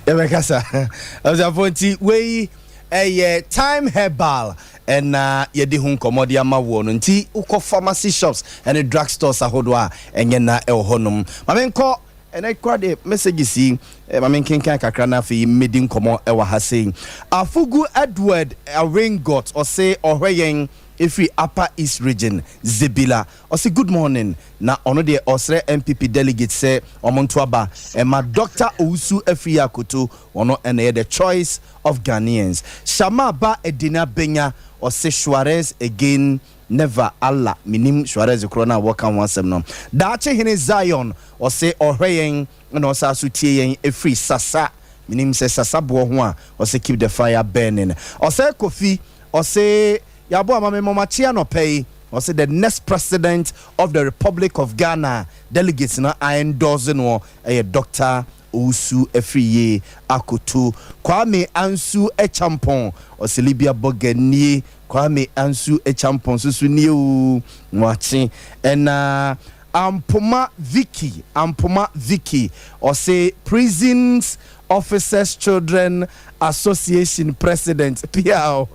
Yɛbɛkasa. Abusuafoɔ nti wei ɛyɛ Time Herbal ɛna yɛde ho nkɔmmɔ de ama woɔ no nti wokɔ pharmacy shops ɛne drug stores ahodoɔ a ɛnyɛ na ɛwɔ hɔnom. Ma menkɔ ɛnɛ kora de messages yi ma menkenkan kakra na afei mmɛdi nkɔmmɔ ɛwɔ ha sei. Afugu Edward Awingot ɔse ɔhwɛ yɛn ɛfiri Upper East Region, Zebilla. Ɔse good morning na ɔno deɛ ɔsrɛ NPP delegates sɛ ɔmo nto aba ɛma Doctor Owusu Afriyie Akoto, ɔno ɛna ɛyɛ the choice of Ghanaians. Shama ba Edina Benya ɔse Suarez again never Allah menim Suarez korɔ no a wɔka ho asɛm no. Daakye Hene Zion ɔse ɔhwɛ yɛn ɛna ɔsan so tie yɛn ɛfiri Sasa menim sɛ Sasa boɔ ho a ɔse keep the fire burning. Ɔsɛe Kofi ɔse Yɛabɔ ama me mɔmakye anɔpa yi. Ɔse the next president of the republic of Ghana delegates no a endorse noɔ ɛyɛ Doctor Owusu Afriyie Akoto. Kwame Ansu Acheampong ɔse Libya bɔga nie. Kwame Ansu Acheampong nso so nie oo Moakye. Ɛna Ampoma Vicky Ampoma Vicky ɔse prisons officers children association president piaw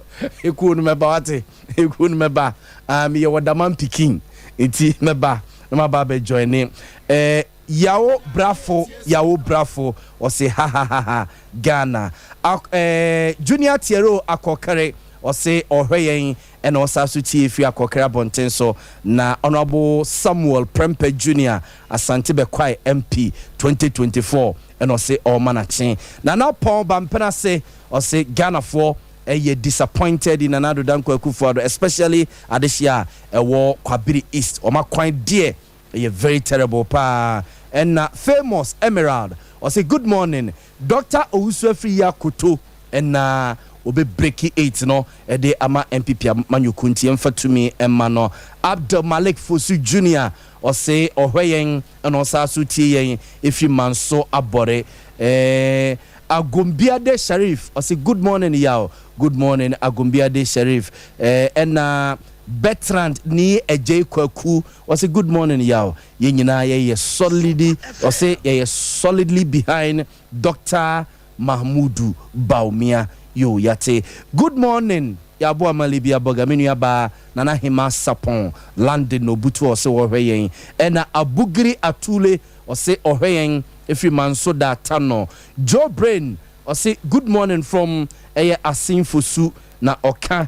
ekuo no mɛba wate ekuo no mɛba ah meyɛ wɔ daman pikin nti mɛba na maba abɛ joine eh Yawo brafo yawo brafo ɔse hahahaha Ghana ak eh Junior Tiero Akɔkere ɔse ɔhwɛ yɛn ɛna ɔsan so tie firi Akɔkere abɔnten so na Honourable Samuel Prempeh Junior Asante Bɛkwae MP 2024 ɛna ɔse ɔrema no akye. Nana Paul Bampenase ɔse Ghanafoɔ yɛ disappointed in Nana Addo Dankwa Akufo Addo especially adehyeɛ a ɛwɔ Kwabere East wɔn akwan deɛ ɛyɛ very terrible paa. Ɛna Famous Emerald ɔse good morning Doctor Owusu Afriyie Akoto ɛna ɔbɛ breaki eight no de ama NPP amanyɔkuo nti yɛmfa tumi mma no. Abdul Malik Fosu Junior ɔse ɔhwɛ yɛn ɛna ɔsan so tie yɛn ɛfiri Manso Abɔre. Eh, Agombiade Sharif ɔse good morning Yaw, good morning Agombiade Sharif. Eh, ɛna Bertrand Nii Adjei Kwaku ɔse good morning Yaw, yɛn nyinaa yɛyɛ solidly, ɔse yɛyɛ solidly behind Doctor Mahmudu Bawumia. Yoo yɛate. Good morning Yɛaboa ma Libya Burger me nua baa Nana Hemaa Sapon London na obutu a ɔse ɔhwɛ yɛn ɛna Abugiri Atule ɔse ɔhwɛ yɛn ɛfiri Manso Daatano Joe Brain ɔse good morning from ɛyɛ Asin Fosu na ɔka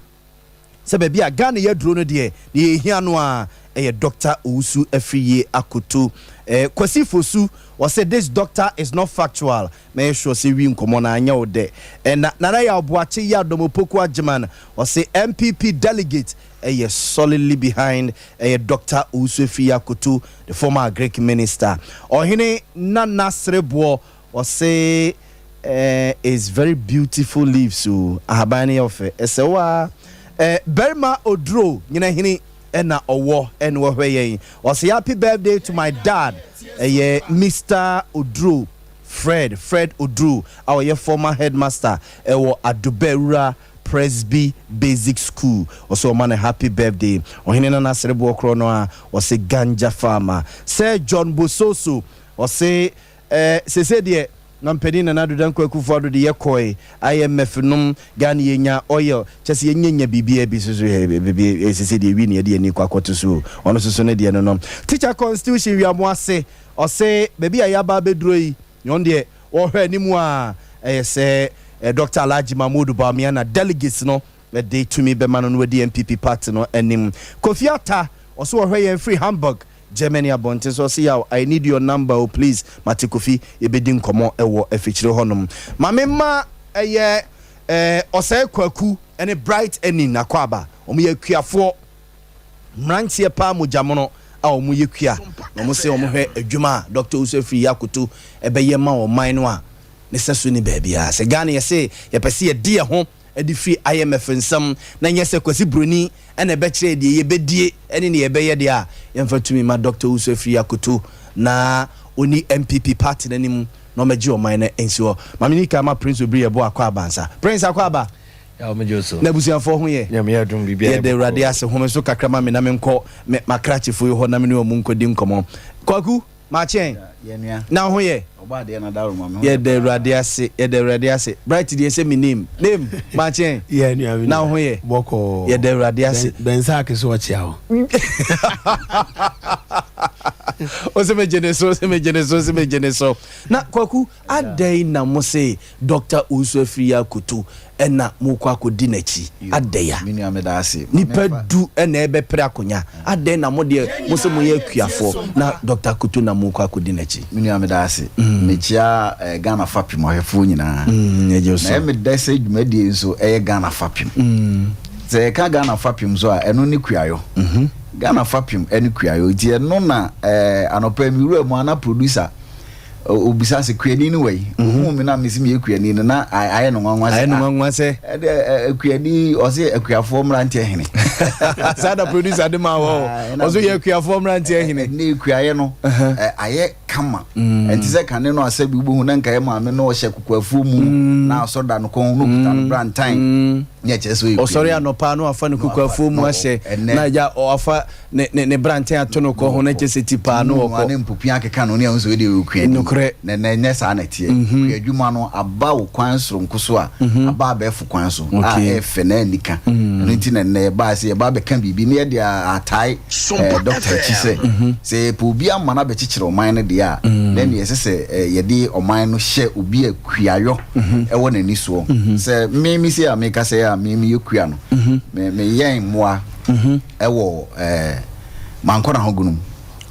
sɛ baabi a Ghana yi aduro no deɛ deɛ yɛhia no ara ɛyɛ Doctor Owusu Afriyie Akoto. Eh, Kwasi Fosu ɔse this doctor is not factual, mɛyɛ sure sɛ wi nkɔmmɔ no anyɛ wo dɛ. Ɛna Nana Yaw Boakye Yiadom Opoku Agyeman ɔse NPP delegate ɛyɛ solidly behind ɛyɛ Doctor Owusu Afriyie Akoto, the former Agric Minister. Ɔhene Nana Sereboɔ Ɔse eh is very beautiful leaves o ahaban no yɛ ɔfɛ ɛsɛ wo aa eh barima oduro nyinahini ɛna ɔwɔ ɛna ɔhwɛ yɛn ɔse happy birthday to my dad ɛyɛ Mister oduro Fred Fred oduro a ɔyɛ former headmaster ɛwɔ Adobɛwura Presby Basic School ɔse ɔma no happy birthday ɔhene Nana Sereboɔ korɔ no a ɔse Ganja farmer Sir John Bososo ɔse Eh sese deɛ Mampanin Nana Addo Dankwa Akufo Addo de yɛ kɔe, IMF nom, Ghana yɛ nya oil, kyɛ sɛ yɛ nya nya biribiara bi soso hɛ biribi sese deɛ wi na yɛde yɛn ani kɔ akɔto so o, ɔno soso ne deɛ no no. Teacher Constitution Wiamoase, ɔse baabi a yɛaba abɛduro yi, ɔno deɛ ɔhwɛ anim a ɛyɛ sɛ Doctor Alhaji Mahmood Bawumia na delegates no de tumi bɛma no na wadi NPP party no anim. Kofi Atta, ɔse ɔhwɛ yɛn firi Hamburg, Germany abɔnten so, ɔse yaw I need your number o please mate Kofi yɛbɛdi nkɔmmɔ wɔ afikyire hɔ nom. Ma me mma ɛyɛ eh, Ɔsɛe Kwaku ne Bright Anin Akwaaba, wɔn yɛ akuafoɔ, mmeranteɛ paa mogyamono a wɔn yɛ kua, na wɔn se wɔn hwɛ adwuma a Doctor Owusu Afriyie Akoto ɛbɛyɛ ma ɔman no a ne sɛso nni baabiara. Sɛ Ghana yɛse yɛpɛ se yɛde yɛn ho de firi IMF nsam na nyɛ sɛ Kwasi Broni na ɛbɛkyerɛ deɛ yɛbɛdie ne deɛ yɛbɛyɛ deɛ a, yɛmfa tumi ma Dɔkta Owusu Afriyie Akoto na ɔnni NPP party no anim na ɔmmɛgye ɔman no nsi hɔ. Ma menni kan ma Prince Obiri Yeboah Akwaaba nsa. Prince Akwaaba! Yaw megye wo so. Na abusuafoɔ ho yɛ? Nyame adom biribiara yɛ Yɛda Awurade bɔkɔɔ. ase. Home so kakra ma me na menkɔ me m'akrakyefo yi hɔ na me ne wɔn nkɔdi nkɔmmɔ. Kwaku! Makye na wo ho yɛ? Yɛda Awurade ase, yɛda Awurade ase. Bright deɛ sɛ me name, name, makye na wo ho yɛ? Yɛda Awurade ase. Bɛnsaake so ɔkyea wo. Ose megye ne so, ose megye ne so, ose megye ne so. Na Kwaku, adɛn na mo se Doctor Owusu Afriyie Akoto na morekɔ akɔdi n'akyi? Adɛn a? Me nua meda ase. Ma Nnipa memfa. du na ɛrebɛpere akonya. Adɛn na mo deɛ mo se moyɛ akuafoɔ na Doctor Akoto na morekɔ akɔdi n'akyi? Me nua meda ase. Mekyia eh, Ghana fapem ahwɛfoɔ nyinaa. Yɛgye wo Na so. ɛyɛ me dɛ sɛ dwumadie yi nso ɛyɛ Ghana fapem. Sɛ yɛka Ghana fapem nso a, ɛno ne kuayɔ. Ghana fapem ne kuayɔ. Nti ɛno na eh, anɔpa yi me wura mu a na producer obisa sɛ kuani no wɔ yi mhm. ohun mi na mesi mi yɛ kuani no na ayɛ no nwanwa sɛ ayɛ no ah, nwanwa sɛ ɛdɛ kuani ɔsɛ akuafoɔ mmeranteɛ hene saa na producer de ma wɔ ah, ɔsɛ yɛ akuafoɔ mmeranteɛ hene ne kuayɛ no ayɛ kama mm. ɛnti sɛ kane no asɛ bi wobɛhu na nka yɛ maame no ɔhyɛ kokoafuo mu mm. na asɔ da no kɔn no kuta no mm. brantan ne ɛkyerɛ sɛ ɔyɛ ɔsɔre anɔpa no afa no kokoafuo mu ahyɛ na agya ɔafa ne ne ne branten ato no kɔ ho na kyɛ sɛ ti paa no wɔkɔ. Ne mpopia akeka no ne ɛho sɛ wode ɔkua ni. Nokorɛ. Na na ɛnyɛ saa na ɛteɛ. Mhm. Kua adwuma no aba wo kwan soronko so a, mhm. aba abɛɛfo kwan so a ɛyɛ fɛ na anika. Mhm. Ɛno nti na nnɛ yɛbaa sɛ yɛba abɛka biribi na yɛde atae eh, dɔkta akyi sɛ sɛ yɛpɛ obi ama no abɛkyekyere ɔman no deɛ a na ɛne ɛsɛ sɛ eh, yɛde ɔman no hyɛ obi a kuayɔ ɛwɔ n'ani soɔ. Sɛ me me sei a meka sɛ a me meyɛ kua no, me meyɛn mmoa Ɛwɔ ɛɛ Mankɔ N'Ahogono mu.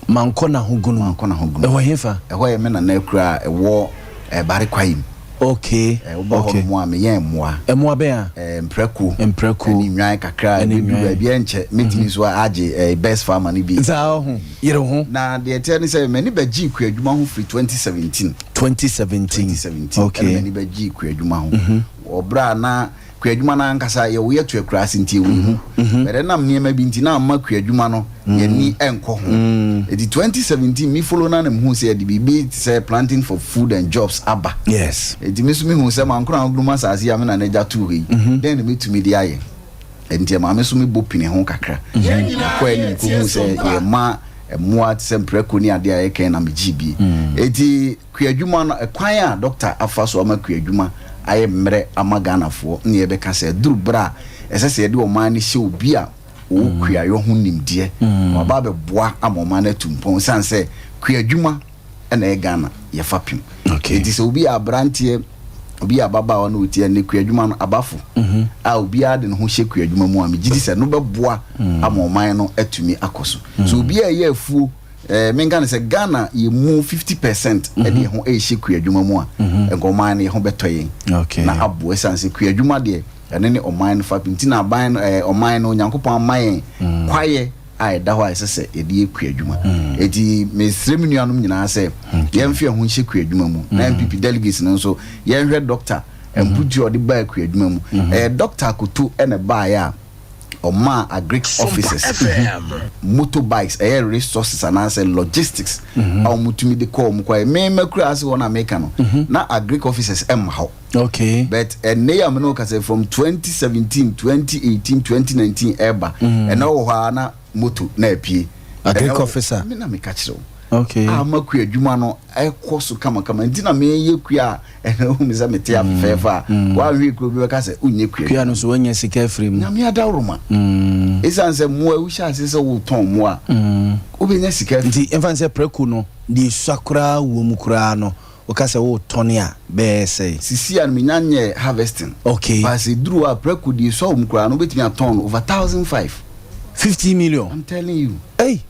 Mankɔ N'Ahogono mu. Mankɔ N'Ahogono. Ɛwɔ hefa? Ɛhɔ yɛ me nana akura a ɛwɔ ɛɛ Bare Kwae mu. Okay. Ɛɛ woba hɔ nom a meyɛn mmoa. Mmoa bɛn a? Ɛɛ mprako. Mprako. Ɛne nnwan kakra. Ɛne Ɛbɛduru nnwan. baabi ɛnkyɛ mɛtumi nso agye ɛɛ best farmer no bi. Saa ɔho. Yere ho. Na deɛ ɛteɛ ne sɛ m'ani bɛgyee kuadwuma ho firi 2017. 2017. 2017. Okay. Ɛna m'ani bɛgyee kuadwuma ho. Wɔ berɛ a na Kuadwuma no ankasa yɛwo yɛ to akuraase nti ɛwɔ hu. But ɛnam nneɛma bi nti na amma kuadwuma no yɛni nkɔ ho. Nti 2017 me follow no a na mehuu sɛ yɛde biribi te sɛ planting for food and jobs aba. Yes. Nti me nso mehuu sɛ mankora anodom asase yi a me nana agya too hɔ yi, dɛn na mɛtumi de ayɛ? Nti ɛmaa me nso mebɔ pini ho kakra. Mekɔɛ ne mekɔhuu sɛ yɛma mmoa te sɛ mprako ne adeɛ a yɛkɛn na megyee bi. Nti Kuadwuma no, kwan a dɔkta afa so ama kuadwuma ayɛ mmerɛ ama Ghanafoɔ ne yɛbɛka sɛ aduru berɛ a ɛsɛ sɛ yɛde ɔman no hyɛ obi a ɔwɔ kuayɔ ho nimdeɛ na waba abɛboa ama ɔman no atu mpɔn ɛsiane sɛ kuadwuma na ɛyɛ Ghana yɛ fapem. Enti sɛ obi yɛ aberanteɛ, obi yɛ ababaawa na ɔtie ɛnnɛ kuadwuma no abafo a obiara de ne ho hyɛ kuadwuma mu a megye di sɛ ɛno bɛboa ama ɔman no atumi akɔ so. Sɛ obi a ɛyɛ afuo Eh, menka no sɛ Ghana yɛ mu 50 percent mhm. ɛde ɛho ɛrehyɛ kuadwuma mu a, mhm. nka ɔman no yɛ ho bɛtɔ yɛn na aboa ɛsiane sɛ kuadwuma deɛ ɛno ne ɔman no fapem nti na aban no eh, ɔman no Onyankopɔn ama yɛn mm. kwaeɛ a ɛda hɔ a ɛsɛ sɛ yɛde yɛ kuadwuma mm. eti mesrɛ me nuanom nyinaa sɛ yɛmfe ɛho nhyɛ kuadwuma mu na NPP mm. delegates no nso yɛnhwɛ dɔkta mputu a ɔde baa kuadwuma mu ɛyɛ dɔkta akoto ɛna baeɛ a ɔmaa agric officers motor bikes ɛyɛ resources anaasɛ logistics mhm. a wɔtumi de kɔ wɔn kwae me makura ase hɔ na meka no mhm. na agric officers ɛmma hɔ okay but ɛnne yɛ amene kasa from 2017 2018 2019 ɛba mhm. ɛna wɔ hɔ a na moto na apie agric officer me na meka kyerɛ wo. Okay. A ama kuadwuma no ɛkɔ so kamakama. Nti na meyɛ kua a ɛna wohu me sɛ mete afɛfɛɛfɛ a woanhwɛ kuro bi bɛka sɛ wonyɛ kua. Kua no so woanya sika afiri mu. Nyame adaworoma. Ɛsiane sɛ mmoa wohyɛ ase sɛ wotɔn mmoa a wobɛnya sika afiri. Nti ɛmfa no sɛ prɛko no deɛ ɛsua koraa wɔ mu koraa no woka sɛ wotɔn a bɛyɛ sɛn? Sisi a no menya nyɛɛ harvesting. Okay. But sɛ ɛduru hɔ a prɛko deɛ ɛsua wɔ mu koraa no wobɛtumi atɔn no over 1005. 15 million? I'm telling you. Ei!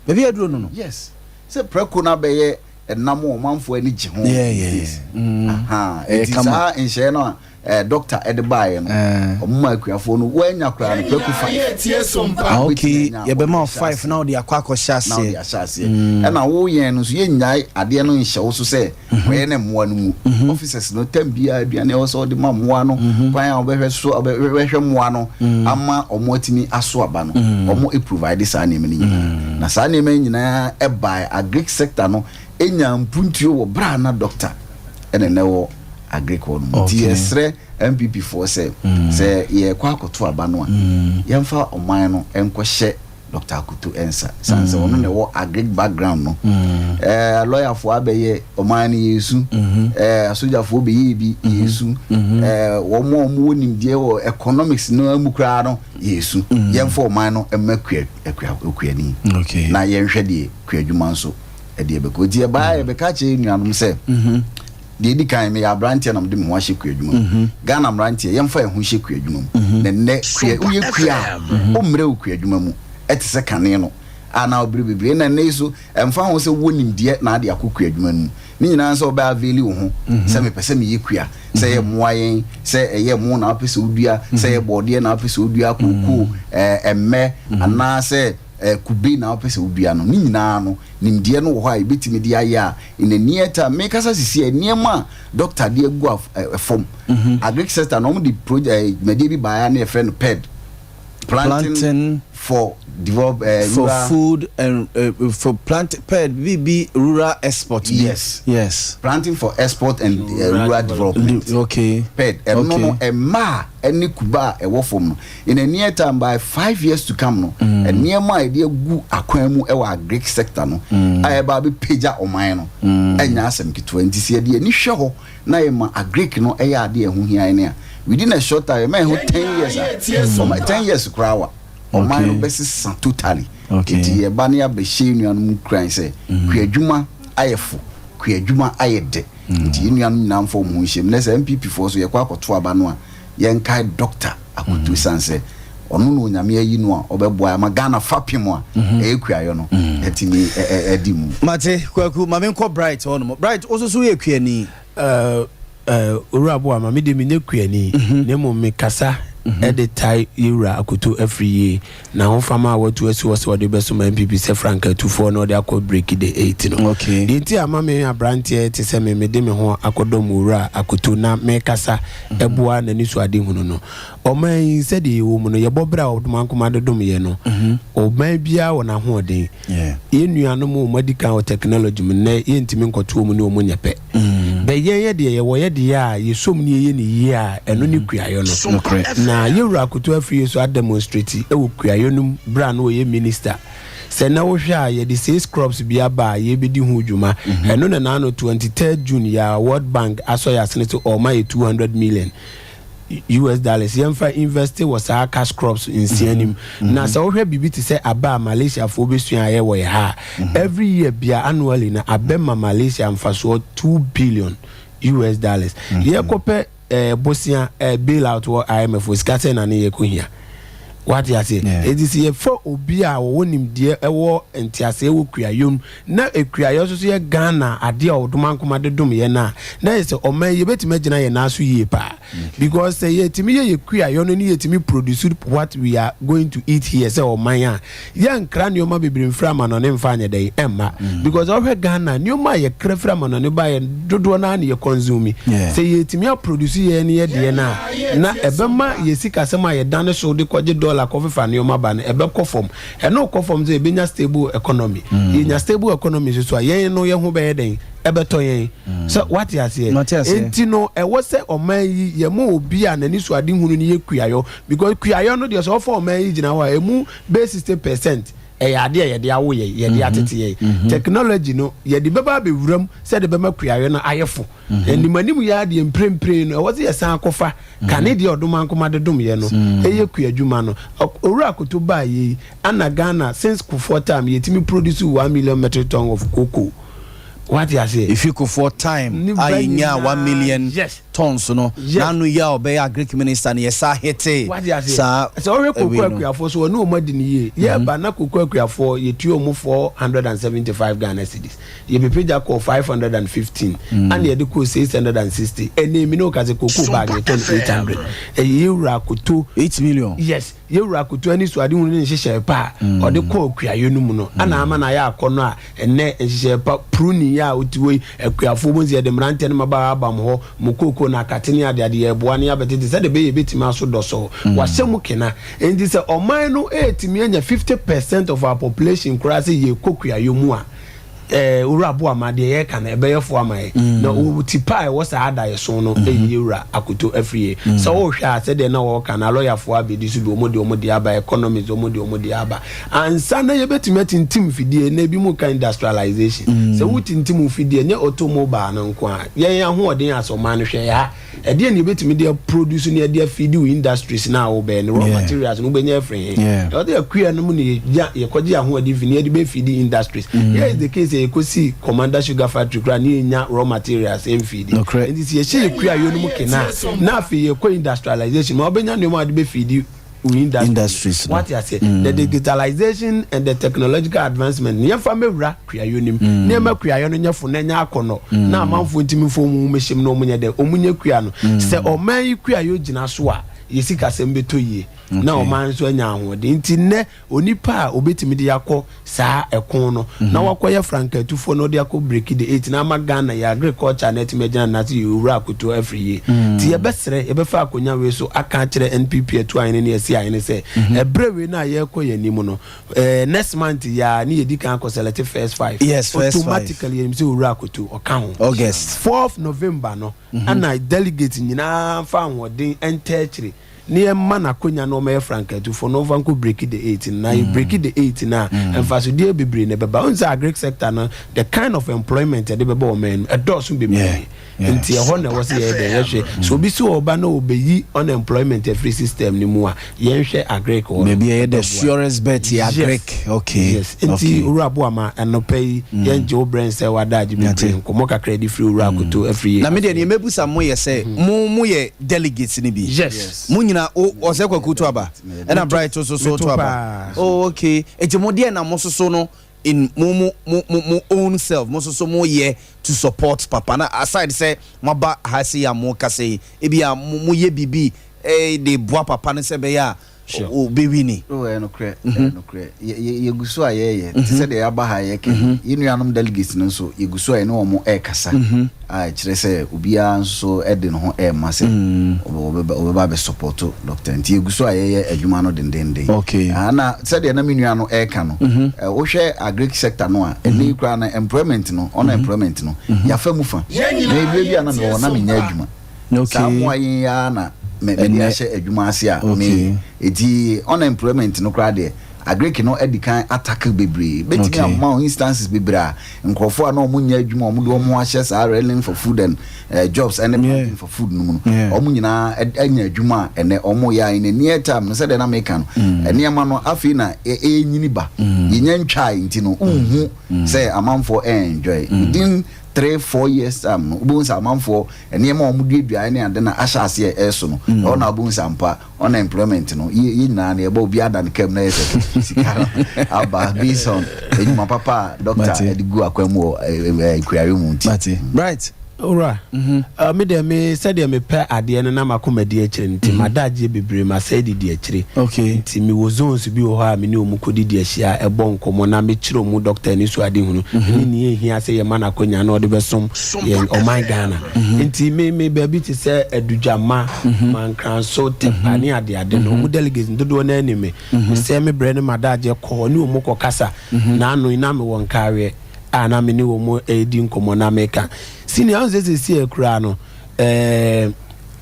Baabi a aduro no no. Yes. Sɛ prɛko no abɛyɛ ɛnam a ɔmanfoɔ ani gye ho Yeah, yeah, these days. yeah. Mm. Aha. Ɛyɛ Nti kama. saa nhyɛɛ no a eh, doctor ɛde baeɛ no, Eh. ɔmo ma akuafoɔ no wɔanya koraa no prɛko 5. Ah, okay. Wobɛtumi anya Yɛbɛma wo wɔde ahyɛ 5 aseɛ. na wode akɔ akɔhyɛ Na wode aseɛ. ahyɛ aseɛ. Ɛna wo yɛn no nso yɛnnyae adeɛ no nhyɛ wo so sɛ kɔyɛ ne mmoa no mu. Officers no tam biara aduane a ɛwɔ sɛ wɔde ma mmoa no, kwan a wɔbɛhwɛ so wɔbɛhwɛ mmoa no ama wɔn atumi aso aba no, wɔn provide saa nneɛma no nyinaa. Na saa nneɛma yi nyinaa ɛbae agric sector no nya mpuntuo wɔ berɛ a na doctor ɛna na ɛwɔ agric hɔ no mu. Nti yɛsrɛ NPP foɔ sɛ sɛ yɛkɔ akɔto aba no a, yɛmfa ɔman no nkɔhyɛ Doctor Akoto Ensah sane sɛ ɔno na ɛwɔ agric background no. Ɛɛ lɔyafoɔ abɛyɛ ɔman no yɛsu, ɛɛ asogyafoɔ bɛyɛ bi yɛsu, ɛɛ wɔn a wɔwɔ nimdeɛ wɔ economics no mu koraa no yɛsu. Yɛmfa ɔman no mma kua akua okuani na yɛnhwɛ deɛ kuadwuma nso ɛdeɛ bɛkɔ. Nti yɛbaa yɛbɛka kyerɛ yɛn nuanom sɛ Deɛ ɛdi kan, meyɛ aberanteɛ na mede me ho ahyɛ kuadwuma mu. Ghana mmeranteɛ, yɛmfa yɛn ho nhyɛ kuadwuma mu. Na nnɛ, kua, woyɛ kua a, wommrɛ wo kuadwuma mu te sɛ kane no a na wobrɛ bebree. Ɛna nnɛ yi so, ɛmfa ho sɛ wowɔ nimdeɛ na ade akɔ kuadwuma no mu. Ne nyinaa ne sɛ wobɛ avail wo ho sɛ mepɛ sɛ meyɛ kua, sɛ ɛyɛ mmoa yɛn, sɛ ɛyɛ ɛmo na wopɛ sɛ wodua, sɛ ɛyɛ bɔɔdeɛ na wopɛ sɛ wodua, kookoo, ɛmmɛ, anaasɛ kube na wopɛ sɛ wodua no. Ne nyinaa no, nimdeɛ no wɔ hɔ a yɛbɛtumi de ayɛ a In the near time, me kasa sisi ɛ nneɛma a doctor de agu af ɛ fam. Agric sector no wɔn de project ɛ dwumadie bi baeɛ a na yɛfrɛ no PED, Planting, Planting for develop ɛ for rural. food and uh, for plant PED bi bi rural export bi. Yes. Yes. Planting for export and uh, rural development. Okay. PED ɛno no Okay. ɛma a ɛne kuba a ɛwɔ fam no. In a near time by 5 years to come no, nneɛma a yɛde agu akwan mu wɔ agric sector no a ɛba abɛpagya ɔman no ɛnyɛ asɛm ketewa. Nti sɛ yɛde ani hwɛ hɔ na yɛma agric no ɛyɛ adeɛ a ɛho hia yɛn a, within a short time, yɛma ɛho 10 years a, ɔman 10 years koraa wa ɔman no bɛsesa totally. Nti yɛba ne yɛabɛhyɛ nuanom nkuran sɛ kuadwuma ayɛ fo, kuadwuma ayɛ dɛ. Nti yɛn nuanom nyinaa mfa wɔn ho nhyɛ mu. Na sɛ NPP foɔ so yɛkɔ akɔto aba no a, yɛnkae Doctor Akoto esiane sɛ ɔno na Onyame ayi no a ɔbɛboa ama Ghana fapem a ɛyɛ kuayɔ no atumi adi mu. Mate, Kwaku, ma menkɔ Bright hɔ nom. Bright, wo nso so woyɛ kuani? Owura Boama, me deɛ menyɛ kuani, na mmom mekasa de tae Yɛwura Akoto afiri yie n'ahofama a watu asi hɔ sɛ ɔde bɛsom NPP sɛ frankaatufoɔ na ɔde akɔ Break the Eight no. Deɛ nti a ama me aberanteɛ te sɛ me mede me ho akɔdɔm Owura Akoto na mekasa boa n'anisoadehunu no, ɔman yi sɛdeɛ yɛwɔ mu no, yɛbɔ berɛ a Ɔdomankoma de dom yɛn no, ɔman biara wɔ n'ahoɔden. Yɛn nuanom a wɔadi kan wɔ technology mu nnɛ, yɛntumi nkɔto wɔn ne wɔn nyɛ pɛ. Bɛ yɛn yɛ deɛ yɛwɔ yɛ deɛ a yɛsom ne yɛyɛ ne yie a, ɛno ne kuayɔ no. Na yɛwura Akoto Afriyie nso ademonstrate wɔ kuayɔ no mu berɛ a na ɔyɛ minister. Sɛ nnɛ wohwɛ a, yɛde six crops bi aba a yɛrebɛdi ho dwuma. Ɛno na naano 23rd June yɛ a World Bank asɔ yɛn asene sɛ ɔrema yɛ 200 million. US dollars yɛmfa investe wɔ saa cash crops nsia no mu. Na sɛ wohwɛ biribi te sɛ abɛ a Malaysiafoɔ bɛsua ayɛ wɔ yɛ ha a, every year bia annually no abɛ ma Malaysia mfasoɔ 2 billion US dollars. Yɛkɔpɛ eh, bosea eh, bail out wɔ IMF wɔ sika sɛn na ne yɛkɔ hia. Wate aseɛ? Enti sɛ yɛfa obi a ɔwɔ nimdeɛ ɛwɔ nteaseɛ wɔ kuayɔ mu na kuayɔ nso so yɛ Ghana adeɛ a Ɔdomankoma de dom yɛn a, na yɛ sɛ ɔman yi yɛbɛtumi agyina yɛn nan so yie paa. Because sɛ yɛtumi yɛ yɛ kuayɔ no ne yɛtumi produce what we are going to eat here sɛ ɔman a, yɛnkra nneɛma bebree mfiri amanɔne mfa anyɛ dɛn ɛmma. Because ɔhwɛ Ghana, nneɛma a yɛkra firi amanɔne ba yɛ dodoɔ no ara na yɛ consume. Sɛ yɛtumi aproduce yɛn ne yɛ deɛ no a, na ɛbɛma yɛ sikasɛm a yɛdane so de kɔgye dollar kɔfefa nneɛma ba no, ɛbɛkɔ fam. Ɛno kɔ fam sɛ yɛbɛnya stable economy. Yɛnya stable economy nso so a, yɛn no yɛn ho bɛyɛ dɛn? Ɛbɛtɔ yɛn. Sɛ wate aseɛ? Mate aseɛ. Enti no, ɛwɔ sɛ ɔman yi, yɛma obi a n'ani so ade hunu no yɛ kuayɔ. Because kuayɔ no deɛ, sɛ wɔfa ɔman yi gyina hɔ a, ɛmu bɛyɛ 60% Ɛyɛ adeɛ a yɛde awo yɛn, yɛde atete yɛn. Technology no, yɛde bɛba abɛwura mu sɛdeɛ ɛbɛma kuayɔ no ayɛ fo. Anim anim yi ara deɛ mprempren no, ɛwɔ sɛ yɛsan kɔfa kane deɛ Ɔdomankoma de dom yɛn no, ɛyɛ kuadwuma no. Owura Akoto baeɛ yi, ana Ghana since Kufuor time yɛtumi produce one million metric ton of cocoa. Wate aseɛ? Efi Kufuor time Ne a ba yɛnyaa nyinaa, one million yes. tons no, Yes. n'ano yi a ɔbɛyɛ agric minister no yɛsan hitee Wate aseɛ? saa Sɛ wohwɛ wei cocoa no. akuafoɔ so, wɔne wɔn adi no yie. Yɛreba na cocoa akuafoɔ yɛtua wɔn 475 Ghana cedis. Yɛbɛpagya kɔɔ 515, ɛna yɛde kɔɔ 660. Ɛnnɛ yi me ne wo ka sɛ cocoa bag yɛtɔ no 800. Ɛyɛ yɛn wura Akoto. 8 million? Yes. Yɛn wura Akoto anisoadehunu ne nhyehyɛe pa a ɔde kɔɔ kuayɔ no mu no na ama no ayɛ akɔnnɔ a ɛnnɛ nhyehyɛe pa pruning yi a wote hɔ yi, akuafoɔ bohu sɛ yɛde mmeranteɛ ne mmabaawa aba mo hɔ, mo kookoo no akate ne adeade, yɛreboa na yɛabɛtete sɛdeɛ ɛbɛyɛ yɛbɛtumi aso dɔsɔɔ. Wɔahyɛ mu kena. Enti sɛ ɔman no retumi anya 50 percent of our population koraa sɛ yɛrekɔ kuayɔ mu a, eh, Owura Boama, deɛ yɛreka no, ɛbɛyɛ fo ama yɛn. Na o ti pa a ɛwɔ saa adaeɛso no yɛ Yɛwura Akoto Afriyie. Sɛ wohwɛ a, sɛdeɛ na wɔreka no, alɔyafoɔ abɛdi so bi, wɔn de wɔn deɛ aba, economists wɔn de wɔn deɛ aba. Ansa na yɛbɛtumi atintim mfidie, na ebinom reka industrialization. Sɛ wotintim mfidie, ɛnyɛ automobile no nko ara. Yɛn ahoɔden as ɔman no, hwɛ ha, ɛdeɛn na yɛbɛtumi de aproduce na yɛde afeedi wo industries no a wobɛyɛ no, raw materials no wobɛnya afiri he? Ɛwɔ sɛ akua no mu na yɛgya, yɛkɔgye ahoɔden fi na yɛde bɛfeedi industries. Here is the case a yɛkɔsii Commander Sugar Factory koraa na yɛnnya raw materials mfeedi. Nti sɛ yɛhyɛ yɛ kuayɔ no mu kena a, na afei yɛkɔ industrialization mu a, wobɛnya nneɛma a wode bɛfeedi wo industries no. Wate aseɛ? The digitalization and the technological advancement no, yɛmfa mmɛwura kuayɔ no mu. Na yɛmma kuayɔ no nyɛ fo na ɛnyɛ akɔnnɔ. Na amanfoɔ ntumi mfa wɔn ho mmɛhyɛ mu na wɔnyɛ dɛn? Wɔnyɛ kua no. Sɛ ɔman yi kuayɔ gyina so a, yɛn sikasɛm bɛtɔ yie. Na ɔman nso anya ahoɔden. Nti nnɛ, onipa a ɔbɛtumi de akɔ saa ɛko no na wakɔyɛ frankatufoɔ na ɔde akɔ breaki the eight na ama Ghana yɛ agriculture no atumi agyina ne nan ase yɛ Owura Akoto afiri yie. Nti yɛbɛsrɛ, yɛbɛfa akonya wei so aka akyerɛ NPP Atuahene ne Asiahene sɛ ɛberɛ wei no a yɛrekɔ yɛn anim no, eh, next month yi ara ne yɛdi kan akɔ select first five. Yes, first five. Automatically yɛnim sɛ Owura Akoto ɔka ho. August. Fourth November no, ɛna delegates nyinaa mfa ahoɔden ntaa akyire. na yɛmma no akonya na ɔmmɛyɛ frankatufo na ɔmfa nkɔ breaki the eight no. Na yɛ breaki the eight no a, mfasodeɛ bebree na ɛbɛba. Wohu sɛ agric sector no, the kind of employment ɛde bɛba ɔman no mu, ɛdɔɔso bebree. Nti ɛhɔ na ɛwɔ sɛ yɛyɛ dɛn, yɛhwɛ. Sɛ obi sɛ ɔba na ɔbɛyi unemployment afiri system no mu a, yɛnhwɛ agric hɔ no. Baabi a ɛyɛ the Ɛbɛboa. surest bet yɛ Yes. agric. Okay. Yes. Nti Okay. Owura Boama, anɔpa yi, yɛngye wo berɛ nsɛe w'adaagye bebree. Mate. Nkɔmmɔ kakra a yɛde firi Owura Akoto afiri yɛ Na me deɛ afei. neɛ mɛbusa mo yɛ sɛ, mo mo yɛ delegates no bi? Yes. Mo nyina, o ɔsɛ Kwaku to aba, ɛna Bright nso so Meto to aba. paa. Oh okay, nti mo deɛ na mo soso no in mo mo mo mo mo own self, mo soso mo yɛ to support papa na aside sɛ mo aba ha sei a mo kasa yi, ebia mo mo yɛ biribi eh de boa papa no sɛ ɛbɛyɛ a Sure. O bɛwini. Oh, ɛyɛ nokorɛ, ɛyɛ nokorɛ. Yɛ, yɛ, yɛgu so a yɛreyɛ. Te sɛ deɛ yɛaba ha a yɛreka yi, yɛn nuanom delegates no nso, yɛgu so a yɛne wɔn rekasa, a ɛkyerɛ sɛ obiara nso de ne ho rema sɛ ɔbɛba, ɔbɛba abɛsɔpɔto Doctor. Nti yɛgu so a yɛyɛ adwuma no dendeenden. Okay. Ah, na sɛdeɛ na me nua no reka no, eh, wohwɛ agric sector no a, ɛnnɛ yi koraa no, employment no, unemployment no, yɛafa mu fa. Me, berɛ bi a na mewɔ hɔ, na menyɛ adwuma. Saa mmoa yi ara na me mede ahyɛ adwuma ase a meyɛ. Eti unemployment no koraa deɛ, agric no adi kan atackle bebree. Mɛtumi ama wo instances bebree a nkurɔfoɔ a na wɔn nyɛ adwuma a wɔde wɔn ho ahyɛ saa rallying for food and jobs ɛne planting for food no mu no, wɔn nyinaa anya adwuma a ɛnɛ wɔn yɛ a in the near time no sɛdeɛ na meka no, nneɛma no afei na ɛrenyini ba. Yɛnya ntwae nti no, wonhu sɛ amanfoɔ ɛenjoy. Within 3, 4 years time no, wobɛhu sɛ amanfoɔ nneɛma a wɔduaduaeɛ ne ade no ahyɛ aseɛ ɛreso no, ɛhɔ na wobɛhu sɛ ampa unemployment no, yɛ yɛn nyinaa no yɛbɔ obiara da ne kam na yɛ sɛ sika no aba based on adwuma papa a doctor Mate. de gu akwan mu wɔ ɛ, ɛ, kuayɔ mu nti. Mate. Bright. Owura, me deɛ me sɛdeɛ mepɛ adeɛ no na m'akoma di akyire no nti m'adagyeɛ bebree masɛe didi akyire. Okay. Nti mewɔ zones bi wɔ hɔ a me ne wɔn kɔdidi ahyia ɛbɔ nkɔmmɔ na mekyerɛ wɔn dɔkta anisoadehunu ne nea ɛhia sɛ yɛma no akwannya na ɔde bɛsom yɛn ɔman Ghana. Nti me me baabi te sɛ Adugyama, Mankranso, Tepa ne adeade no, wɔn delegates no dodoɔ no ara nim me. Mesɛe me berɛ ne m'adagyeɛ kɔ hɔ ne wɔn kɔkasa. Naano yi na mewɔ Nkareɛ a na me ne wɔn redi nkɔmmɔ na meka. Senior, wohu sɛ seesei koraa no, ɛɛ,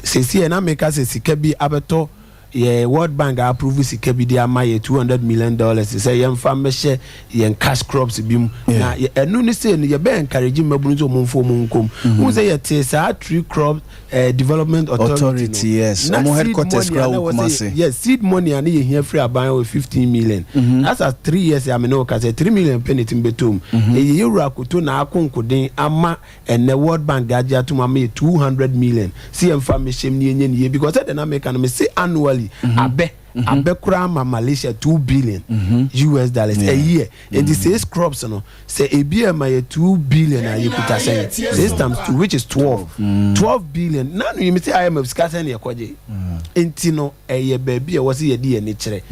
seesei na meka sɛ sika bi abɛtɔ. Yɛ World Bank a approve sika bi de ama yɛ $200 million sɛ yɛmfa mmɛhyɛ yɛn cash crops bi mu. Na ɛno ne sei no yɛbɛ encourage mmabunu sɛ wɔn mfa wɔn nkɔ mu. Wohu sɛ yɛtee saa Tree Crop eh, Development Authority no. Authority, yes. Na Wɔn seed headquarters money a koraa na wɔ ɛwɔ sɛ Kumasi. yes, seed money a na yɛhia firi aban hɔ yɛ 15 million. As at 3 years a me ne wo kasa yi, 3 million pɛ na ɛtumi bɛtɔ mu. Ɛyɛ yɛwura Akoto na akonkoden ama Ɛnnɛ World Bank agye atom ama yɛ 200 million sɛ yɛmfa mmɛhyɛm na yɛnyɛ no yie because sɛdeɛ na meka no mese annually abɛ abɛ koraa ma Malaysia 2 billion US dollars a year nti six crops no sɛ ebi ɛma yɛ 2 billion a yɛkuta sɛn six times 2 which is 12 12 billion na no yi mese IMF sika sɛn na yɛkɔgye nti no Ɛyɛ baabi a ɛwɔ sɛ yɛde yɛn ani kyerɛ.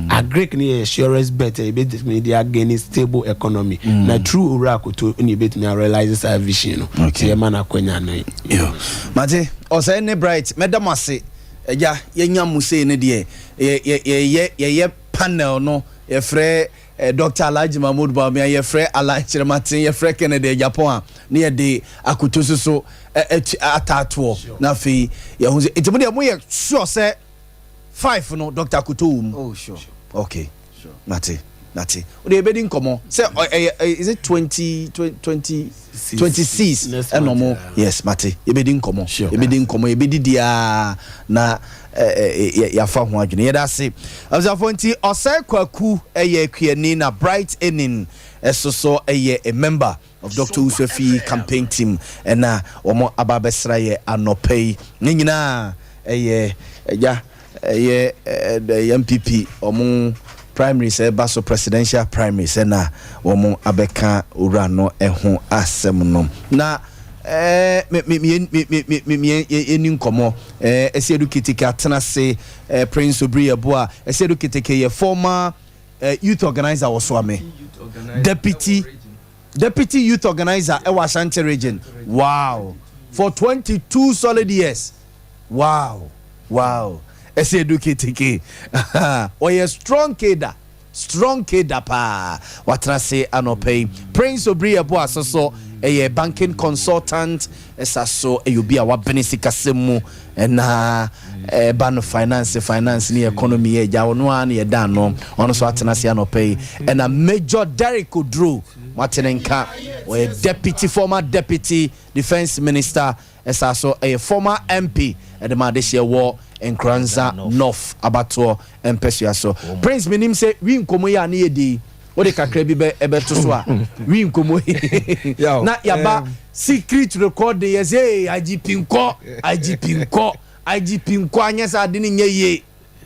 Agric no yɛ surest bet a yɛbɛtumi de againi stable economy. Na through Owura Akoto na yɛbɛtumi a realise saa vision no. Nti yɛma no akwanya no. Yo, mate. Ɔsɛe ne Bright, mɛda mo ase. Agya, yɛnya mo sei no deɛ, yɛ, yɛ, yɛyɛ, yɛyɛ panel no, yɛfrɛ eh, Dr. Alhaji Mahmood Bawumia, yɛfrɛ Alan Kyerematen, yɛfrɛ Kennedy Agyapong a, ne yɛde Akoto soso ataatoɔ na afei yɛho sɛ nti mo deɛ moyɛ sure sɛ five no Dr. Akoto wɔ mu? Oh, sure. Okay. Sure. Mate, mate. Wode yɛbɛdi nkɔmmɔ sɛ ɛyɛ is it 20 20 26 ɛna ɔmo yes mate yɛbɛdi nkɔmmɔ yɛbɛdi nkɔmmɔ yɛbɛdi diaa na yɛafa ho adwene yɛda ase abusuafoɔ nti ɔsɛe kwaku ɛyɛ kuani na Bright Enin ɛso so ɛyɛ a member of Doctor Owusu-Afii campaign team na wɔn aba abɛsra yɛ anɔpa yi. Ne nyinaa ɛyɛ agya ɛyɛ ɛyɛ NPP wɔn primaries ɛba so presidential primaries ɛna wɔn abɛka owura no ɛho asɛm no. Na ɛɛ me me me me me me me yɛni nkɔmɔ ɛɛ Ɛsiedu Keteke atena se ɛɛ Prince Obiri Yeboah Ɛsiedu Keteke yɛ former Eh, youth organizer wɔ Soame. Deputy Deputy youth organizer ɛwɔ Ashanti region. Wow. For 22 solid years. Wow. Wow. Ɛsɛ edu keteke. Ɔyɛ strong keda. Strong keda paa. Watena se anɔpa yi. Prince Obiri Yeboah soso ɛyɛ banking consultant. Ɛsa so ɛyɛ obi a wabene sikasɛm mu ɛna ɛba no finance finance ne economy yɛ agya ɔno ara na yɛda ano ɔno nso atena ase anɔpa yi ɛna Major Derrick Oduro moate ne nka ɔyɛ deputy former deputy defence minister ɛsa so ɛyɛ former MP ɛde ma adehyeɛ wɔ Nkoranza North abatoɔ mpɛsua so Prince menim sɛ wi nkɔmmɔ yi a ne yɛdi yi wode kakra bi bɛ ɛbɛto so a wi nkɔmmɔ yi na yaba secret recording yɛ sɛ ee IGP nkɔ IGP nkɔ IGP nkɔ anyɛ sɛ ade no nyɛ yie.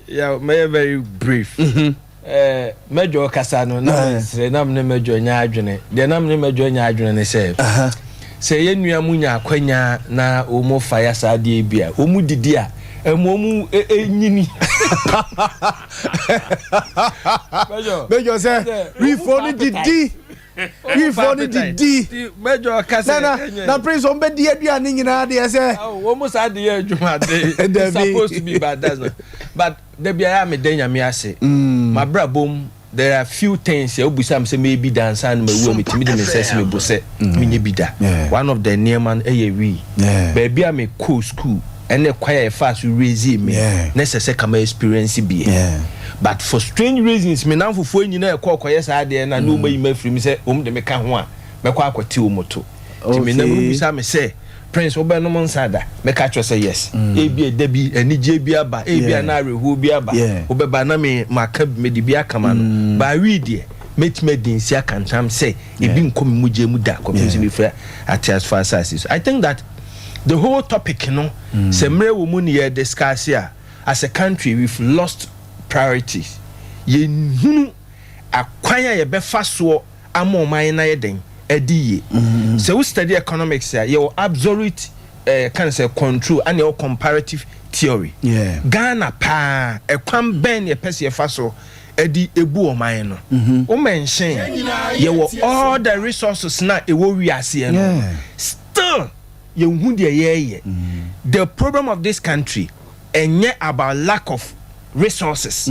Yeah, mɛyɛ very brief. Mm -hmm. Eh, mɛdwɔ kasa no na mesrɛ na mene mɛdwɔ nya adwene deɛ na mene mɛdwɔ nya adwene ne sɛ sɛ yɛn nua mu nya akwanya na wɔn fa ya saa adeɛ bi a wɔn didi a ɛmu wɔn nyini. Mɛdwɔ sɛ wifo no didi wifo no didi na na prince wɔn bɛ di aduane nyinaa deɛ sɛ. Wɔn mu saa de yɛ adwuma de it's supposed to be but that's not but dabi ayɛ a meda nyame ase mabrabɔ mu. There are few things sɛ wobisa me sɛ mɛyɛ bi da ansa na mawu a metumi de me nsa asi me bo sɛ menyɛ bi da. One of the nneɛma no ɛyɛ wii. Baabi a mekɔɔ school ɛne kwan a yɛfaa so raisee me na ɛsɛ sɛ ka ma experience bi. But for strange reasons me namfofoɔ nyinaa ɛkɔɔ kɔyɛ saa adeɛ no a na wɔn ayi me afiri mu sɛ wɔn de me ka ho a mɛkɔ akɔte wɔn to. Nti me nam no bisa me sɛ Prince wobɛnom nsa da? Mɛka kyerɛ sɛ yes. Ebia da bi anigyeɛ bi aba, ebia na awerɛhoɔ bi aba, wobɛba na me maka mede bi aka ma no. But wii deɛ, mɛtumi adi nse aka ntam sɛ ebi nkɔ me mogya mu da kɔpem sɛ mefiri ateasefoɔ asase so. I think that the whole topic no, sɛ mmerɛ wɔ mu ne yɛ discuss a, as a country we've lost priorities. Yɛnhunu akwan a yɛbɛfa soɔ ama ɔman no ayɛ dɛn adi yie. Sɛ wo study economics a, yɛwɔ absolute eh, yɛka no sɛ control ɛna yɛwɔ comparative theory. Yeah. Ghana paa, ɛkwan bɛn na yɛpɛ sɛ yɛfa so ɛde ebu ɔman no? Wo mention yɛwɔ all the resources na ɛwɔ wiaseɛ no, Yeah. still yɛnhu deɛ yɛreyɛ. The problem of this country ɛnyɛ about lack of resources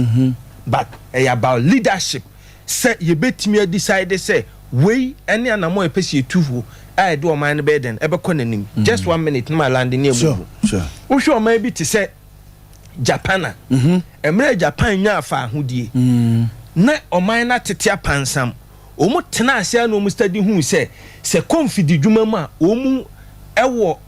but ɛyɛ about leadership. Sɛ yɛbɛtumi a decide sɛ wei ne anamɔ a yɛpɛ sɛ yɛtu ho a ɛde ɔman no bɛyɛ dɛn ɛbɛkɔ n'anim. Just one minute na ma lande ne amuvu. Wohwɛ ɔman bi te sɛ Japan a, mmerɛ a Japan nyaa faahodie, na ɔman no atete apansam, wɔn tenaa ase ara na wɔn study huu sɛ, sɛ kɔ mfididwuma mu a, wɔn wɔ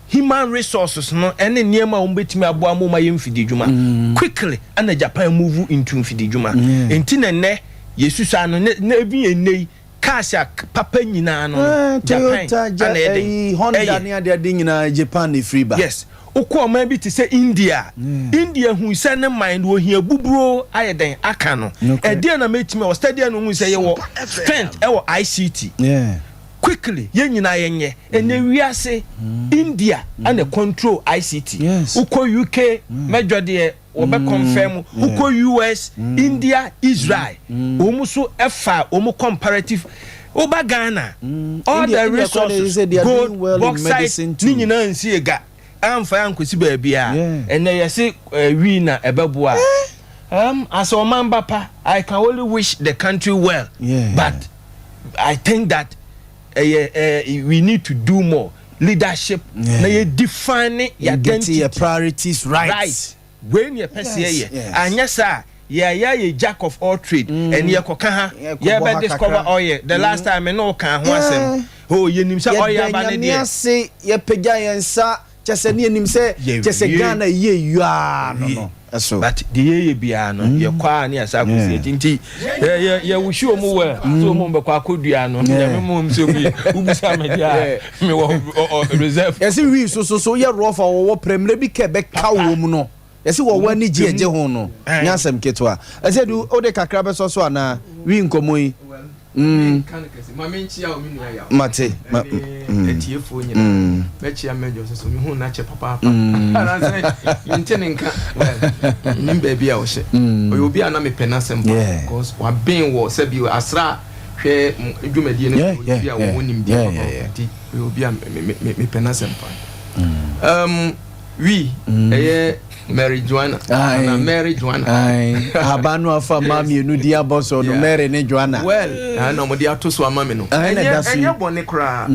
human resources no ne nneɛma a wɔn bɛtumi aboa ma wɔn ayɛ mfididwuma. Quickly ɛna Japan move into mfididwuma. Nti na nnɛ yɛsusua no, na even ɛnnɛ yi, Cars a papa nyinaa no no Japan Toyota, ana ɛyɛ den ɛyi, Honda ɛyɛ. ne ade ade nyinaa Japan na ɛfiri ba. Yes, wokɔ ɔman bi te sɛ India a, India hui sɛ ne man no ohia buburoo ayɛ dɛn aka no. Nokorɛ. Ɛdeɛn na mɛtumi a, ɔstudy a na ohuu sɛ yɛwɔ strength ɛwɔ ICT. Yeah. Quickly yɛn nyinaa yɛnyɛ. Ɛnɛ wiase India ana control ICT. Yes. Wokɔ UK mɛdwɔ deɛ wɔbɛ confirm wokɔ US India Israel wɔn nso ɛfa wɔn comparative woba Ghana all the resources gold bauxite ne nyinaa nsi ega amfa ankosi baabi a ɛnɛ yɛse wii na ɛbɛboa as ɔman ba pa I can only wish the country well but I think that ɛyɛ eh, we need to do more leadership na yɛ define yɛ identity yɛ priorities right right wei ne yɛpɛ sɛ yɛyɛ anyɛ saa yɛyɛ yɛ jack of all trade mm. ɛne yɛkɔka ha yɛbɛ discover oil the last mm. time me ne wo ka ho asɛm oh yɛnim sɛ oil aba ne deɛ yɛda nyame ase yɛpagya yɛn nsa Kyɛ sɛ ne yɛnim sɛ kyɛ sɛ Ghana yie yuaa no no ɛso. But deɛ yɛyɛ biara no yɛkɔ a ne yɛsa akɔsi akyi nti yɛ yɛ wusi wɔn well sɛ wɔn bɛkɔ akɔdua no nyame mu wɔn sɛ wɔn yɛ wobisa me deɛ a mewɔ reserve. Yɛsi wii so so so yɛ rough a wɔwɔ prɛ mmerɛ bi kɛ bɛka wɔ mu no yɛsi wɔwɔ ani gye ɛgye ho no nyɛ asɛm ketewa ɛsɛ du wode kakra bɛsɔ so anaa wii nkɔmmɔ yi. Mm. Ma menkyia wo me nua yaw. Mate. Ma, mm. Atiefoɔ nyinaa. Mm. Mɛkyia mɛdwo nso so mehu n'akyɛ papaapa. Mm. Anaasɛ mente ne nka. Well, menim baabi a ɔhyɛ. Mm. Ɔyɛ obi a na mepɛ n'asɛm pa. Yeah. Because waben wɔ sɛbi asra hwɛ dwumadie no so obi a wɔwɔ nimdeɛ papa nti ɔyɛ obi a mepɛ n'asɛm pa. Mm. Um, Wi, ɛyɛ Mary Joanna. Ana Mary Joanna. Ahaban no afa mmaa mmienu din abɔ so no, Mary ne Joanna. Well, na wɔde ato so ama me no. Ɛnyɛ ɛnyɛ bɔne koraa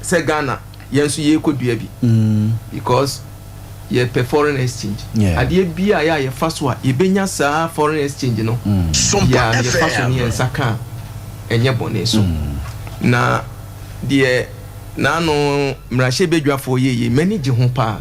sɛ Ghana yɛn nso yɛrekɔdua bi. Because yɛpɛ foreign exchange. Adeɛ bi a yɛ a yɛfa so a yɛbɛnya saa foreign exchange no, biara no yɛfa so ne yɛn nsa ka a, ɛnyɛ bɔne so. Na deɛ N'ano mmarahyɛbadwafoɔ yɛ yei, m'ani gye ho paa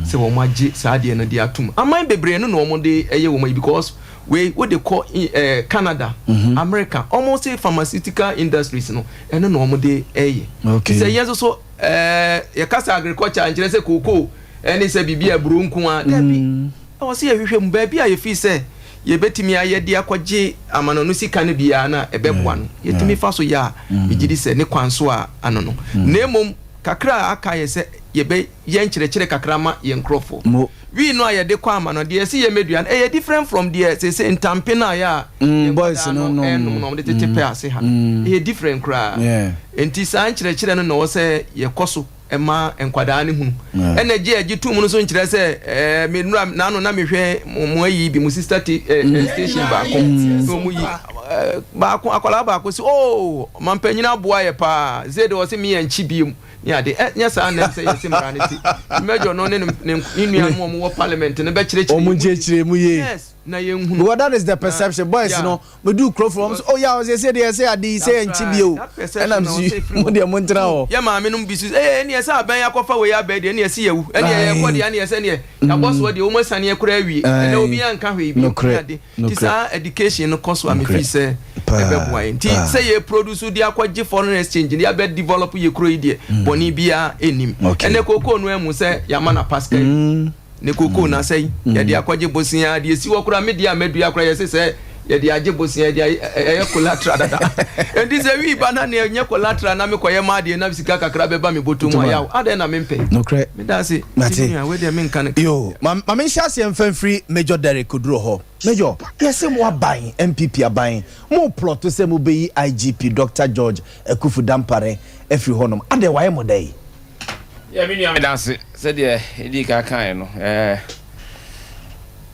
sɛ wɔn agye saa adeɛ no de atom. Aman bebree no na wɔn de yɛ wɔn ayi because wei wode kɔ eh, Canada, mhm. America, wɔn se pharmaceutical industries no ɛno na wɔn de yɛ. Okay. Sɛ yɛn nso so eh, yɛka sɛ agriculture nkyerɛ sɛ kookoo ɛne sɛ biribi a aburo nko a, dabi. Mm. Ɛwɔ sɛ yɛhwehwɛ mu baabi a yɛfii sɛ yɛbɛtumi ayɛ de akɔgye amanɔno sika no biara no a ɛbɛboa no, yɛtumi fa so yɛ a, megye di sɛ ne kwan so a ano no. Na mmom kakra a aka yɛ sɛ yɛbɛyɛ nkyerɛkyerɛ kakra ma yɛn nkurɔfoɔ. Wii no a yɛde kɔ amanɔ, deɛ yɛse yɛmmɛdua no, ɛyɛ different from deɛ seesei ntampe no a yɛ a yɛn nkwadaa no renom no a wɔde tete pɛ ase ha no. Ɛyɛ different koraa. Enti saa nkyerɛkyerɛ no na ɛwɔ sɛ yɛkɔ so. ɛma nkwadaa no hunu. Ɛna gye a gye tom no nso nkyerɛ sɛ ɛɛ me nura n'ano na mehwɛ mo mo ayi bi mo sister ti ɛɛ mm. station baako mm. na wɔn yi ɛɛ baako akwadaa baako sɛ oo oh, mampanyin aboa yɛ paa zee de ɔsɛ mi yɛ nkyi biem ne ade ɛ nyɛ saa na sɛ yɛsi mmara ne ti mmɛjɔ no ne ne ne nua no wɔn wɔ parliament no bɛkyerɛkyerɛ wɔn nkyerɛkyerɛ mu yie yes na yɛn hunu. Because that is the perception boys yeah. no medu kuro fam so oh yeah ɔsɛ sɛ deɛ sɛ ade yi sɛ yɛnkye bio ɛna msi mo deɛ mo ntena hɔ. Yɛ maame nom bi so ee ɛneɛ sɛ abɛn akɔfa wei abɛn deɛ ɛneɛ si yɛwu ɛneɛ yɛkɔ deɛ ɛneɛ sɛ neɛ yabɔ soɔ deɛ wɔn asiane akora awie ɛnɛ obi anka hwee bi ne ade nti saa education no kɔ so a mefi sɛ ɛbɛboa yɛn nti sɛ yɛ produce de akɔgye foreign exchange ne yɛabɛ develop yɛ kuro yi deɛ bɔne biara ɛnim ɛnɛ kookoo no amu sɛ yɛama na pasca yi Ne kokoo no asɛe, yɛde akɔgye bosea, deɛ ɛsi hɔ koraa, me deɛ a madua koraa yɛse sɛ yɛde agye bosea, yɛde ayɛ ɛyɛ collateral dada. Enti sɛ wii ba na nea ɛnyɛ collateral na mekɔyɛ m'adeɛ na sika kakra bɛba me bɔtɔ mu a, yaw, adɛn na mempɛ? Nokorɛ. Meda ase, Mate. me nua, wei deɛ menka no Yoo, ma ma menhyɛ aseɛ mfa mfiri Major Derrick Oduro hɔ. Major, yɛse mo aban, NPP aban, mo plɔto sɛ mobɛyi IGP Doctor George Akuffo Dampare afiri hɔnom. Adɛn, wayɛ mo dɛn? Yeah, me nua meda ase. Sɛdeɛ yɛdii kan kaeɛ no,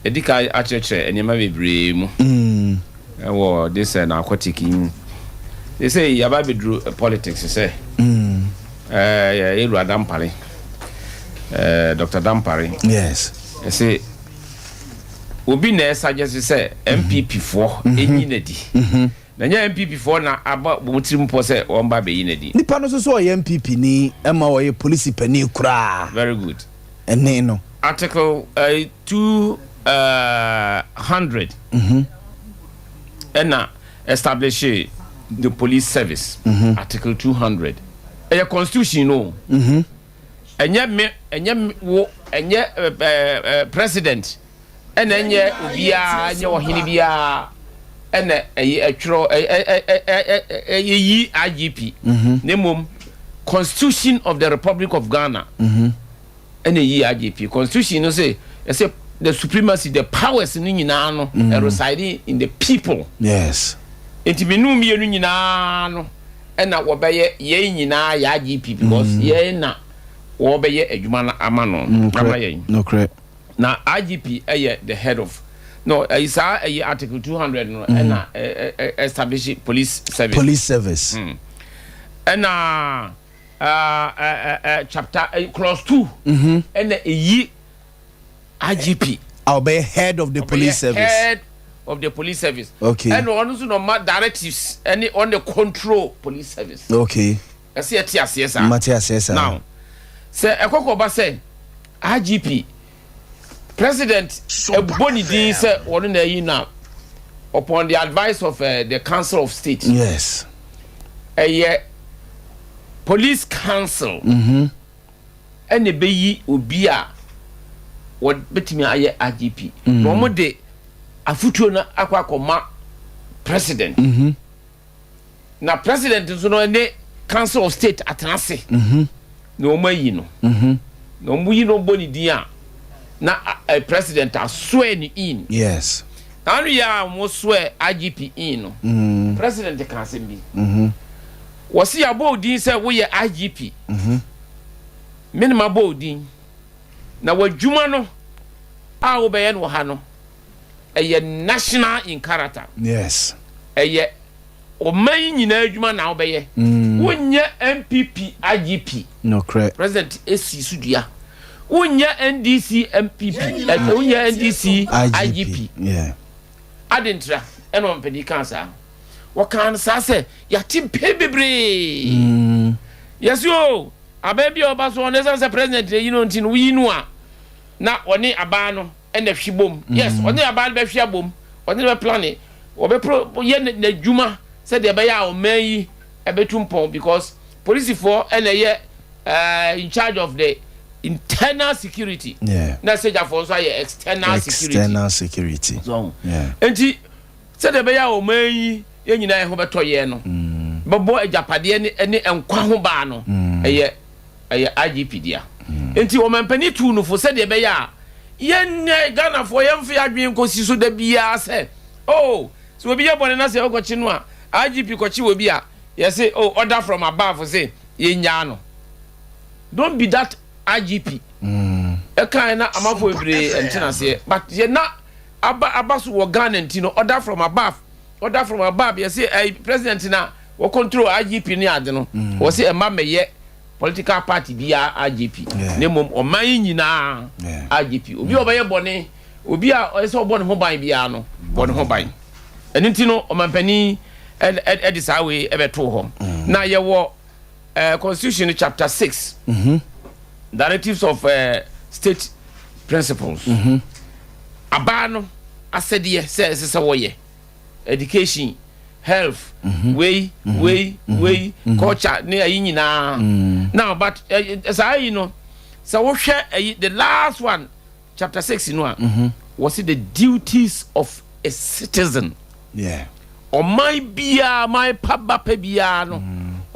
yɛadi kan akyerɛkyerɛ nneɛma bebree mu wɔ this narcotic yi mu. Seesei yɛaba abɛduru politics sɛ yɛwura Dampare, Doctor Dampare. Yes. Ɛse. Obi na ɛsuggest sɛ NPP foɔ nyi no adi. Na ɛnyɛ NPP foɔ na aba wɔn tirim pɔ sɛ wɔn ba abɛyi no adi. Nipa no nso sɛ ɔyɛ NPP ni ɛma ɔyɛ polisi panin koraa. Very good. Ɛne no. Article 200 ɛna establish the police service. Article 200 ɛyɛ constitution no o. Ɛnyɛ me, ɛnyɛ wo, ɛnyɛ president, ɛna ɛnyɛ obiara, ɛnyɛ ɔhene biara, ɛna ɛyɛ ɛtwerɛ ɛyɛ IGP. Na mmom Constitution of the Republic of Ghana ɛna ɛyi IGP. Constitution no sɛ ɛsɛ the supremacy, the powers no nyinaa no residing in the people. Yes. Nti menu mmienu nyinaa no ɛna wɔbɛyɛ yɛn nyinaa yɛ IGP because yɛn na wɔbɛyɛ adwuma no ama no ama yɛn. Nokorɛ. Na IGP ɛyɛ the head of no ɛyi saa ɛyɛ article 200 no ɛna establish police service. Police service. Ɛna chapter clause 2 ɛna ɛyi IGP. A ɔbɛyɛ head of the police service. Head of the police service. Okay. Ɛna ɔno nso na ɔma directives ɛne ɔne control police service. Okay. Ɛsɛ yɛte aseɛ saa. Mate aseɛ saa. Now sɛ ɛkɔkɔ ba sɛ IGP president ɛbɔ ne din sɛ ɔno na ɛyi na upon the advice of the council of state. Yes. Ɛyɛ police council. Ɛna ɛbɛyi obi a wɔbɛtumi ayɛ IGP. Na wɔn de afutuo no akɔ akɔma president. Na president nso no ne council of state atena ase. Na wɔn ayi no. Na wɔn yi no bɔ ne din a na president a swear ne in. Yes. Na ano yɛ a wɔn swear IGP in no. President ka asɛm bi. Wɔsi abɔ odin sɛ woyɛ IGP. Minima bɔ odin. Na w'adwuma no a wobɛyɛ no wɔ ha no ɛyɛ national in character. Yes. Ɛyɛ ɔman yi nyinaa adwuma na wobɛyɛ. Wonyɛ NPP IGP. Nokorɛ. President esi so dua. Wonyɛ NDC MPP. Wonyɛ NDC IGP. Yeah. Adentra ɛna ɔmpɛni kan saa. Wɔkan saa sɛ yɛate mpɛn bebree. Yɛsi o abɛn bi a ɔba so ɔno ɛsan sɛ president na eyi no nti no woyi no a na ɔne abaa no ɛna hwi bom. Yes, ɔne abaa no bɛhwi abom. Ɔne no bɛ plan ɔbɛ pro yɛ n'adwuma sɛdeɛ ɛbɛyɛ a ɔman yi ɛbɛtu mpɔn because polisifoɔ ɛna ɛyɛ in charge of the internal security. Yeah. Na sogyafoɔ nso ayɛ external security. External security. So, Yeah. nti sɛdeɛ ɛbɛyɛ a ɔman yi yɛn nyinaa yɛn ho bɛtɔ yɛn no bɛbɔ agyapadeɛ ne ne nkwa ho baa no ɛyɛ ɛyɛ IGP dea. Nti ɔmampanin tuu no fo sɛdeɛ ɛbɛyɛ a yɛnyɛ Ghanafoɔ yɛmfa yɛn adwene nkɔsi so da biara sɛ oh sɛ obi yɛ bɔne na sɛ ɔkɔkye no a IGP kɔkye wɔ bi a yɛse oh order from above sɛ yɛnyaa no. Don't be that IGP. Ɛkan na amanfoɔ bebree ɛntena aseɛ but yɛ na aba aba so wɔ Ghana nti no order from above order from above yɛse ɛy president na wɔ control IGP ne ade no wɔse ɛma mɛyɛ political party biara IGP ne mmom ɔman yi nyinaa IGP obi a ɔbɛyɛ bɔne obi a ɔyɛ sɛ ɔbɔ ne ho ban biara no bɔ ne ho ban. Ɛno nti no ɔmampanin ɛde saa wei ɛbɛtoo hɔ. Na yɛwɔ constitution chapter 6 directives of state principles. Abaa no asɛdeɛ sɛ ɛsɛ sɛ wɔyɛ education, health, wei wei wei culture ne ayi nyinaa. Now but saa yi no sɛ wohwɛ ayi the last one chapter 6 no a wɔsi the duties of a citizen. Yeah. Ɔman biara man pa ba pa biara no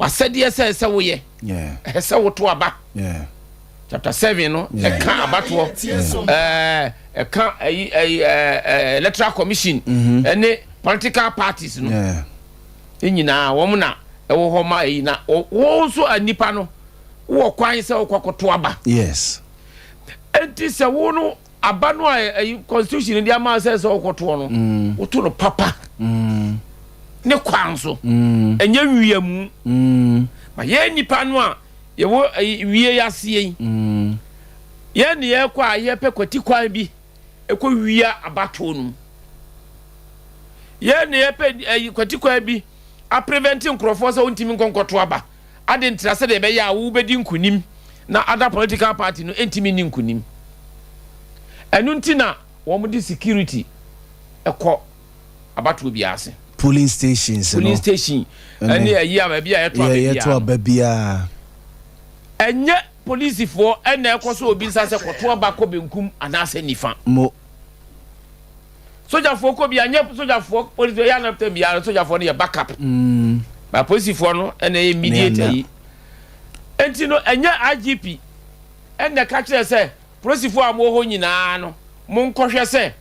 wasɛdeɛ sɛ ɛsɛ woyɛ. Yeah. Ɛsɛ woto aba. Yeah. Chapter 7 no ɛka abatoɔ ɛka ɛyi ɛyi electoral commission ɛne political parties no nyinaa wɔn na ɛwɔ hɔ ma ɛyi na wɔn nso a nipa no wɔ kwan sɛ wɔkɔ akɔto aba. Yes. Enti sɛ wɔn no aba no a ɛyi constitution de ama sɛ sɛ wɔkɔtoɔ no woto no papa ne kwan so ɛnyɛ wiamu ma yɛn nipa no a yɛwɔ ɛyi wie aseɛ yi yɛn ne yɛkɔ a yɛpɛ kwati kwan bi ɛkɔwia abatoɔ no mu. Yɛn na yɛpɛ ɛyi kwati kwan bi aprevent nkurɔfoɔ sɛ wɔntumi nkɔ nkɔto aba ade ntira sɛdeɛ ɛbɛyɛ a wobɛdi nkunim na other political party no ntumi nni nkunim. Ɛno nti na wɔn de security ɛkɔ abatoɔ biara ase. Polling stations no. Polling station ɛne ɛyi a baabi a yɛto aba biara. Yɛto aba biara. Ɛnyɛ polisifoɔ ɛna ɛkɔ so obi nsa sɛ kɔto aba kɔ benkum anaasɛ nifa. Mo. Sogyafoɔ kɔ bi a nyɛ sogyafoɔ polisifoɔ yɛ anaptɛm biara sogyafoɔ no yɛ backup. Mm. Ba polisifoɔ no ɛna ɛyɛ immediate ayi. Enti no ɛnyɛ IGP ɛna ɛka kyerɛ sɛ polisifoɔ a wɔwɔ hɔ nyinaa no monkɔhwɛ sɛ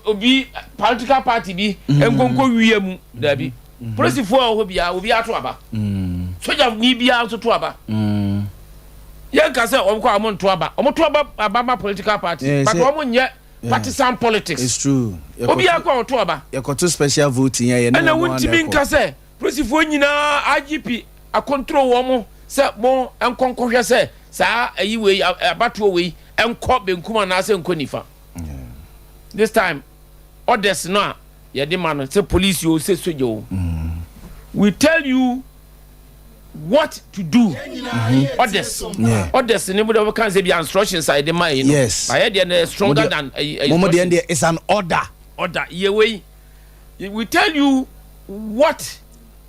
obi political party bi mm. nkonko wia mu dabi mm. polisifoɔ a wɔwɔ hɔ biara obi ato aba mm. sogya ni biara nso to aba yɛn ka sɛ wɔn kɔ a wɔn nto aba wɔn to aba aba ma political party but wɔn nyɛ partisan politics. It's true. Obi akɔ a ɔto aba. Yɛkɔto special voting yɛ ne wɔn ana ɛkɔ. Ɛna wontumi nka sɛ polisifoɔ nyinaa IGP akontro wɔn sɛ mo nkɔ nkɔhwɛ sɛ saa ayi wei abatoɔ wei nkɔ benkum anaasɛ nkɔ nifa. This time orders no a yɛde ma no sɛ police o sɛ soja o. We tell you what to do mm-hmm. orders yeah. orders ne mo de wɔka sɛ bi instructions a yɛde ma yi no yes ayɛ deɛ no stronger than mo mo deɛ deɛ it's an order order yɛ wei we tell you what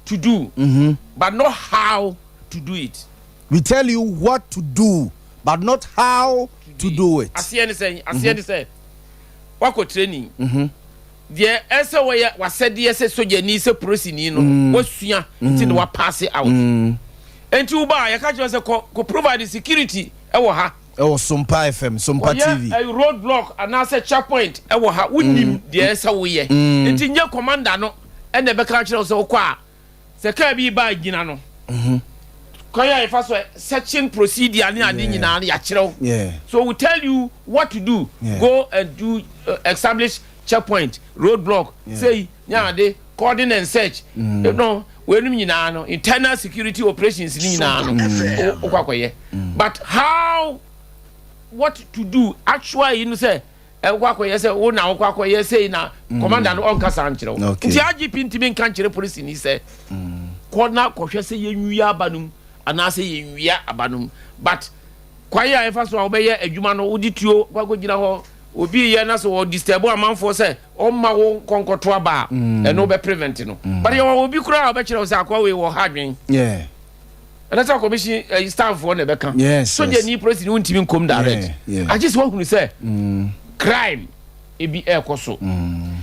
to do mm-hmm. but not how to do it we tell you what to do but not how to do it aseɛ ne sɛ aseɛ ne sɛ wakɔ training. Mm-hmm. Deɛ ɛsɛ wɔyɛ w'asɛdeɛ sɛ sogyani sɛ polisini no mm. wasua nti na mm. wapaase out mm. nti wo ba a yɛka kyerɛ sɛ kɔ kɔ provide security ɛwɔ ha ɛwɔ Sompa FM Sompa TV wɔyɛ road block anaasɛ checkpoint ɛwɔ ha wonim deɛ ɛsɛ woyɛ nti nyɛ commander no ɛna ɛbɛka kyerɛ wo sɛ wokɔ a Sɛ kaa bi reba a gyina no. Kwan a yɛfa so searching procedure ne ade nyinaa no yɛakyerɛ wo. So we tell you what to do. Go and do uh, establish checkpoint, road block, sei ne ade, cordon and search. Mm. No, weinom nyinaa no internal security operations ne nyinaa no wokɔ akɔyɛ. But how what to do actually you know sɛ Ɛkɔ akɔyɛ sɛ wo na wokɔ akɔyɛ sei na mm. commander no ɔnka saa nkyerɛ wo. Nti IGP ntumi nka nkyerɛ polisini sɛ mm. kɔ na kɔhwɛ sɛ yɛnwia aba no mu anaasɛ yɛnwia aba no mu. But kwan a ɛfa so a wobɛyɛ adwuma no wode tuo kɔ akɔgyina hɔ obi yɛ na sɛ wɔ disturb amanfoɔ sɛ ɔmma wo nkɔnkɔto aba a mm. ɛno wobɛ prevent no. But yɛwɔ obi koraa a wobɛkyerɛ wo sɛ akoa wei wɔ ha adwen. Ɛnɛ sɛ commission eh, staff foɔ na ɛbɛka. Yes, Soja ni polisi ni wontumi nkom direct. Agye sɛ wahunu sɛ mm. crime ebi ɛrekɔ so. Mm.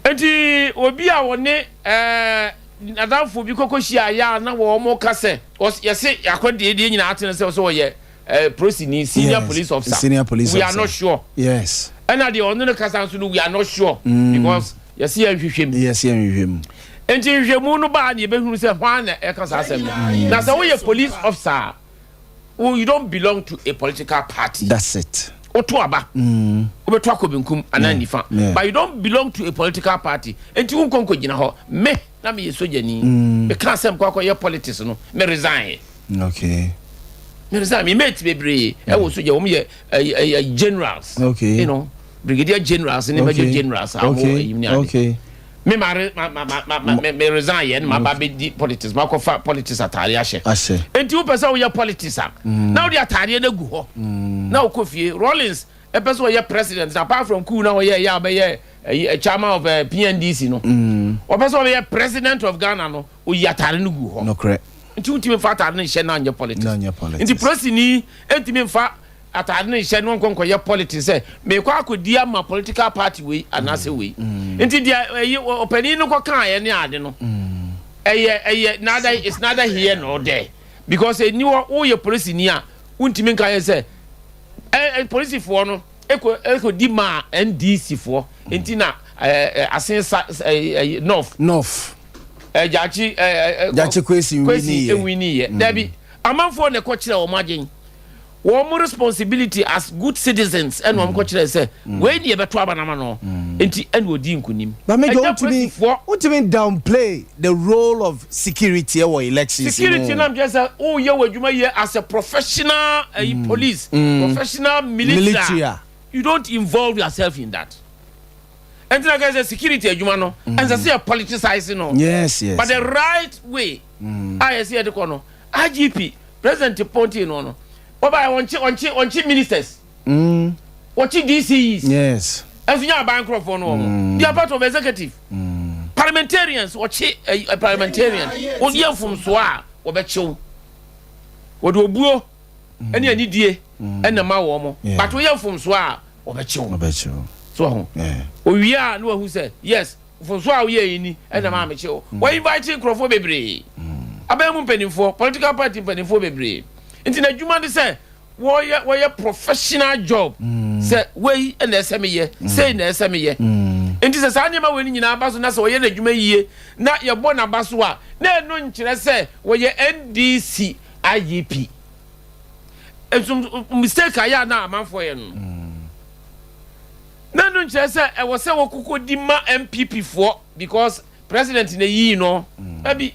Nti obi a wɔne ɛɛ nadamfo bi kɔkɔ hyia ayɛ a na wɔn ka sɛ yɛse akɔdeɛ deɛ nyinaa atene sɛ sɛ wɔyɛ ɛɛ polisi ni senior yes. police officer. Senior police we officer. are not sure. Yes. Ɛna deɛ ɔno ne kasa nso no we are not sure. Mm. Because Yɛse yɛnhwehwɛ mu. Yɛse yɛnhwehwɛ mu. Enti nhwehwɛmu no baa na yɛbɛhunu sɛ hwan na ɛka saa asɛm no. Na sɛ woyɛ police officer a, wo you don't belong to a political party. That's it. Woto aba. Wobɛto akɔ benkum anaa nifa. But you don't belong to a political party. Enti wonkɔ nkɔgyina hɔ. Me, na meyɛ sogyani. Meka asɛm kɔ akɔyɛ politics no, me resign. Okay. Me resign. Me mate bebree ɛwɔ sogya, wɔn yɛ ɛyɛ generals. Okay. You know, brigadier generals ne major generals a wɔn ɛyim ne ade. Me ma ma ma ma ma me resign yɛ ne ma ba bɛ di politics ma kɔ fa politics ataare ahyɛ. Ahyɛ. Nti wopɛ sɛ woyɛ politics a. Mm. Na wode ataadeɛ no agu hɔ. Mm. Na wokɔ fie Rawlings ɛpɛ sɛ ɔyɛ president apart from coup na ɔyɛ ɛyɛ a ɔbɛyɛ ɛyi chairman of eh, PNDC no. Mm. Ɔpɛ sɛ ɔbɛyɛ president of Ghana no oyi ataare no gu hɔ. Nokorɛ. Nti wontumi nfa ataare no nhyɛ na anyɛ politics. Na anyɛ politics. Nti polisini ntumi nfa ataade no nhyɛ no nkɔ nkɔyɛ politics sɛ mekɔ akɔdi ama political party wei anaasɛ wei. Nti deɛ ɛyi ɔpanin no kɔ kaeɛ ne ade no ɛyɛ ɛyɛ neither it's neither here nor there because ɛni hɔ woyɛ polisini a wontumi nka yɛ sɛ ɛ polisifoɔ no ɛkɔ ɛkɔdi maa NDC foɔ nti na ɛɛ asen sa ɛɛ north. North. Ɛ Gyakye ɛ ɛ Gyakye Kwesi Kwesi nwini yɛ. Dabi amanfoɔ na ɛkɔ kyerɛ wɔn adwen wɔn responsibility as good citizens ɛna wɔn kɔ kyerɛ sɛ wei deɛ bɛto aba n'ama no. Nti ɛna ɔdii nkunim. But Major, Ɛnyɛ wontumi polisifoɔ. wontumi downplay the role of security ɛwɔ elections mu. Security nam kyerɛ sɛ woyɛ w'adwuma yie as a professional ɛyi police, professional military Military a, a. you don't involve yourself in that. Ɛnti na kyerɛ sɛ security adwuma no, ɛnsɛ sɛ yɛ politicize no. Yes. But the right way a yɛsɛ yɛde kɔ no, IGP, President appointee no no, wɔbaeɛ wɔnkye wɔnkye wɔnkye ministers. Wɔkye DCEs. Ɛnso nyɛ aban nkorɔfoɔ no wɔn. They are part of executive. Parliamentarians wɔkye eh, eh, parliamentarian. Wɔyɛ mfomsoɔ a wɔbɛkyew. Wɔde obuo ɛne anidie ɛna ma wɔn mo. But wɔyɛ mfomsoɔ a wɔbɛkyew. Wɔbɛkyew. So ho. Owie a na wahu sɛ yes mfomsoɔ a woyɛ yi ni ɛna maa mekyew. Wɔ invite nkorɔfoɔ bebree. Aban mu mpanimfoɔ, political party mpanimfoɔ bebree. Nti n'adwuma de sɛ wɔyɛ wɔyɛ professional job sɛ wei na ɛsɛ meyɛ, sei na ɛsɛ meyɛ. Nti sɛ saa nneɛma wei no nyinaa ba so na sɛ wɔyɛ n'adwuma yie na yɛbɔ n'aba so a, na ɛno nkyerɛ sɛ wɔyɛ NDC IGP. Nso mistake a yɛ a na amanfoɔ yɛ no, na ɛno nkyerɛ sɛ ɛwɔ sɛ wɔkokɔ di ma NPP foɔ because president na eyii no. Ɛbi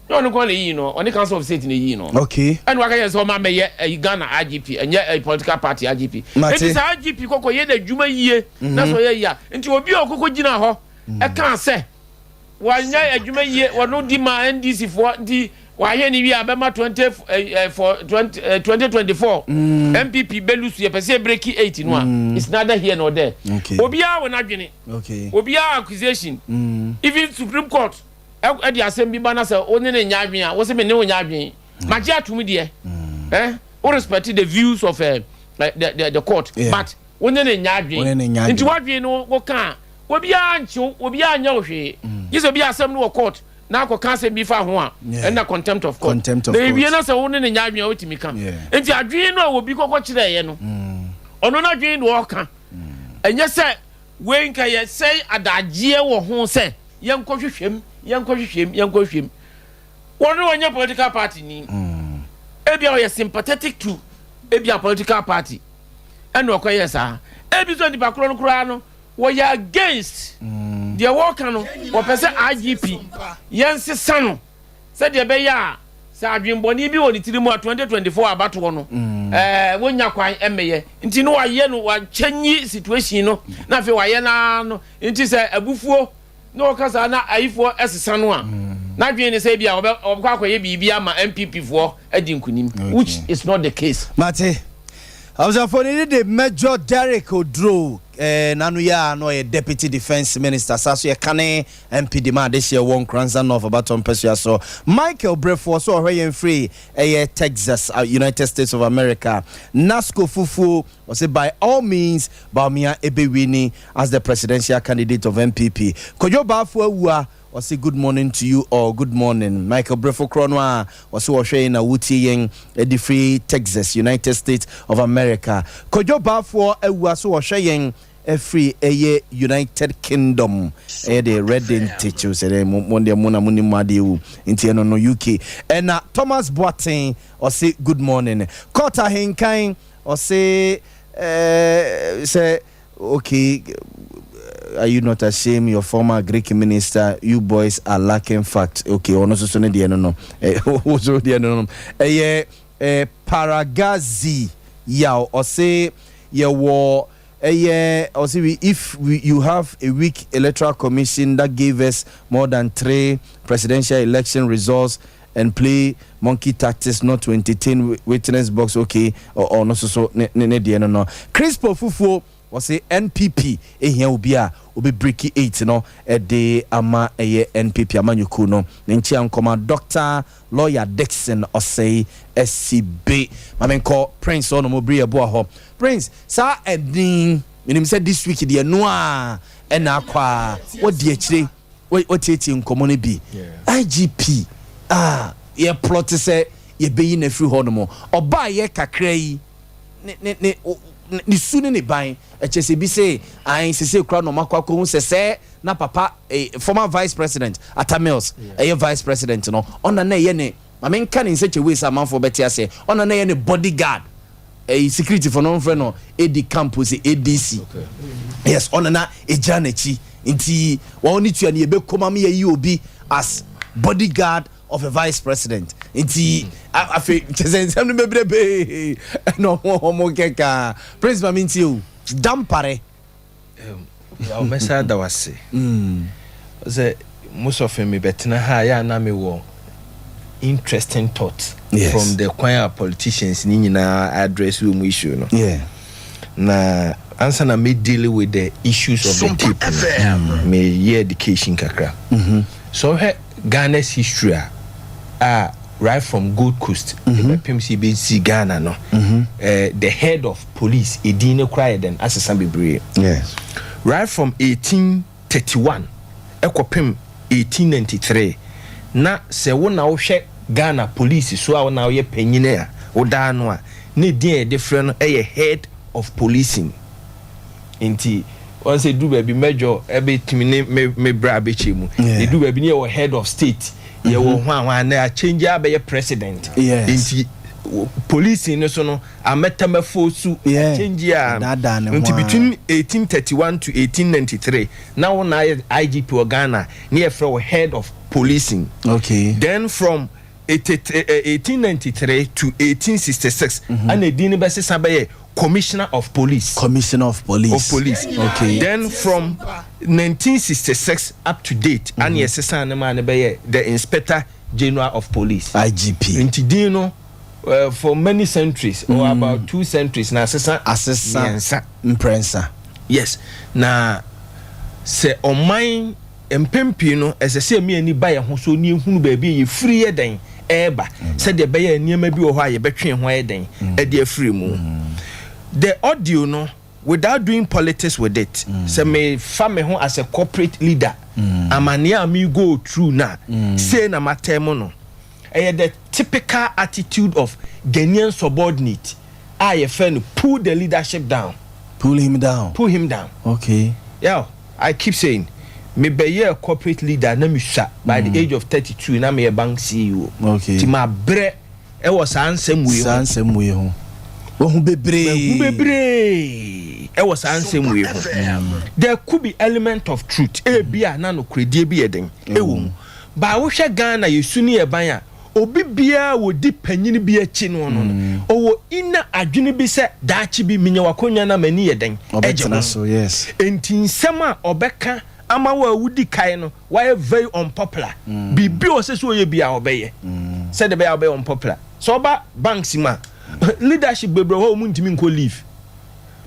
nyɛ ɔno nko na eyii no, ɔne Council of State na eyii no. Ɛna waka yɛ sɛ ɔma mɛyɛ ɛyi Ghana IGP, ɛnyɛ ɛyi political party IGP. Eti saa IGP kɔkɔ yɛ n'adwuma yie na sɛ ɔyɛ yie a, nti obi a ɔkɔkɔ gyina hɔ ɛka sɛ wanyɛ adwuma yie, wɔno di ma NDC foɔ, nti wayɛ ne wie a bɛma 20 for 20 2024 NPP bɛlusu, yɛpɛ sɛ yɛbreki 8 no a, it's neither here nor there. Obiara wɔ n'adwene. Obiara accusation. Even Supreme Court ɛde asɛm bi ba na sɛ wo ne ne nyɛ adwene a, wo sɛ me ne wo nyɛ adwene. Magye atom deɛ. Eh? Wo respect the views of the court. But wo ne ne nyɛ adwene. Nti w'adwene no wo ka a, obiara nkyew, obiara nyɛ wo hwee. Gye sɛ obi asɛm no wɔ court na akɔka asɛm bi fa ho a, ɛnna contempt of court. Contempt of Na ewie court. na sɛ wo ne ne nyɛ adwene a, wotumi ka. Nti adwene no a obi kɔkɔ kyerɛeɛ no, ɔno n'adwene na ɔreka. Ɛnyɛ sɛ wei nka yɛsɛe adagyeɛ wɔ ho sɛ yɛnkɔhwehwɛm, yɛnkɔhwehwɛm, yɛnkɔhwehwɛm. Wɔn no wɔnyɛ political party ni. Ebia ɔyɛ sympathetic to ebia political party ɛna ɔkɔyɛ saa. Ebi nso nipa korɔ no koraa no wɔyɛ against deɛ wɔka no, wɔpɛ sɛ IGP yɛnsesa no sɛdeɛ ɛbɛyɛ a sɛ adwenbɔne bi wɔ ne tiri mu a 2024 abatoɔ no ɛɛ wɔnya kwan mmɛyɛ, nti no wayɛ no wakyɛnyi situation no na afei wayɛ naa no, nti sɛ abufuo na ɔka saa na ayifoɔ ɛsesa no a, n'adwene ne sɛ bi a ɔbɛkɔ akɔyɛ biribi ama NPP foɔ adi nkunim, which is not the case. Mate. Abusuafo ne de Major Derek Oduro n'ano yɛ a na ɔyɛ Deputy Defence Minister, saa so yɛ kane MP de ma adehyeɛ wɔ Nkoranza North abatɔ mpɛsua so. Michael Brefoɔ so ɔhwɛ yɛn firi ɛyɛ Texas, United States of America. Nasco Fufuo ɔsɛ by all means Bawumia ebewini as the presidential candidate of NPP. Kojo Baafo Awua ɔsɛ good morning to you all, good morning. Michael Brefo korɔ no a ɔsɛ wɔhwɛ yɛn na wotie yɛn ɛde firi Texas, United States of America. Kojo Baafoɔ Awua so wɔhwɛ yɛn ɛfiri ɛyɛ United Kingdom, ɛyɛ de Reading Tekyɛw sɛ dɛ mo deɛ mo na mo nim mo adeɛ wu nti ɛno no UK. Ɛna Thomas Boateng ɔsɛ good morning. Court Ahenkan ɔsɛ sɛ okay, are you not ashamed, your former Greek minister, you boys are lacking fact. Okay, ɔno nso so ne deɛ no ɔno so deɛ no ɛyɛ Paragazi Yaw ɔse yɛwɔ ɛyɛ ɔse we if we, you have a weak electoral commission that gave us more than three presidential election results and play monkey tactics not to entertain witness box. Okay, ɔno nso so ne deɛ no Crispo Fufuo wɔse NPP ehia obi a obi break eight no ɛde ama ɛyɛ NPP amanyɔkuo no ne nkyɛn nkɔma Dr Lawyer Dixon Ɔsɛe Asibe. Maame nkɔ Prince ɔno mo bere ɛboa hɔ. Prince, saa ɛdin menim sɛ this week deɛ no a ɛna akɔ a wɔdi akyire wɔtietie nkɔmɔ no bi. IGP a yɛ plot sɛ yɛbɛyi no afiri hɔ nom, ɔbaa yɛ kakra yi ne su ne ne ban ɛkyɛ sɛ bi sɛ ayi sese kura na ɔmo akɔ akɔhu sɛ na papa former Vice President Atta Mills ɛyɛ vice president no, ɔna na ɛyɛ ne maame nka ne nsɛkyɛ wei sɛ amanfoɔ bɛte aseɛ, ɔna na ɛyɛ ne bodyguard. ɛyi security fo no wɔn frɛ no AD camp sɛ ADC. Yes, ɔno na egyina n'akyi, nti wɔn ne tua no yɛbɛ kɔma mi yɛyi obi as bodyguard of a vice president. Nti afei kyɛ sɛ nsɛm no bebrebe ɛna ɔmo kɛka. Prince, maame, nti o Dampare. Ɔmɛsa da wase sɛ most of me bɛtena ha yɛ a na mewɔ interesting thought from the kwan a politicians ni nyinaa address wɔ mu issue no. Na ansa na me deal with the issues of the tape no, me yɛ education kakra. So ɔhwɛ Ghana's history a right from Gold Coast ɛbɛpem sɛ yɛbɛsi Ghana no, the head of police edin no koraa yɛ den asesa bebree. Right from 1831 ɛkɔpem 1893 na sɛ wo na wohwɛ Ghana police so a, wo na woyɛ panyini a wodaa no a, ne din a yɛde frɛ no ɛyɛ head of policing. Nti wɔn sɛ du baabi mɛjɔ ɛbɛtumi ne me bra abɛkyɛ mu. Edu baabi ne yɛwɔ head of state, yɛwɔ ho a na akyɛngye abɛyɛ president. Nti policing no so no amɛtɛmɛfo su akyɛngye a Daadaa ne ho nti a. between 1831 to 1893 na wɔn na ayɛ IGP wɔ Ghana ne yɛfrɛ wɔ head of policing. Then from 1893 to 1866 ɛna edin no bɛsesa bɛyɛ commissioner of police. Commissioner of police. Of police. Then from 1966 up to date ana yɛsesa ne maa ne bɛyɛ the Inspector General of Police. IGP. Nti din no for many centuries or about two centuries na asesa. Asesa. Mmiɛnsa. Mprɛnsa. Yes, na sɛ ɔman mpɛn pii no ɛsɛ sɛ ɛmi ani ba yɛn ho so ne ehunu baabi a yɛfiri yɛ dɛn ɛɛba, sɛdeɛ ɛbɛyɛ nneɛma bi wɔ hɔ a yɛbɛtwe ho ayɛ dɛn ɛde afiri mu. The audio no, without doing politics with it, sɛ me fa me ho as a corporate leader, amaneɛ a me go through na sei na ma tẹ́ mu no, ɛyɛ the typical attitude of Ghanaian subordinate a yɛfrɛ no pull the leadership down. Pull him down. Pull him down. Yeah, I keep saying me bɛyɛ corporate leader na me sua by the age of 32 na me yɛ bank CEO. Ti ma brɛ ɛwɔ saa nsɛm wei ho. Saa nsɛm wei ho wahu bebree. Mahu bebree ɛwɔ saa nsɛm wei ho. There could be element of truth, ebi a na nokoredie bi yɛ den ɛwɔ mu baa. Wohwɛ Ghana yɛsu ne yɛ ban a, obi biara wɔdi panyin bi akyi no ɔwɔ ina adwene bi sɛ daakye bi minya wakonnwa na m'ani yɛ den ɛgye ɔbɛtena ho. So yes. Nti nsɛm a ɔbɛka ama wo a wodi kan no wayɛ very unpopular, biribi a ɔsɛ sɛ ɔyɛ bi a ɔbɛyɛ sɛde bɛyɛ a ɔbɛyɛ unpopular. Sɛ ɔba banks mu a, leadership bebree hɔ a wɔn ntumi nkɔ leave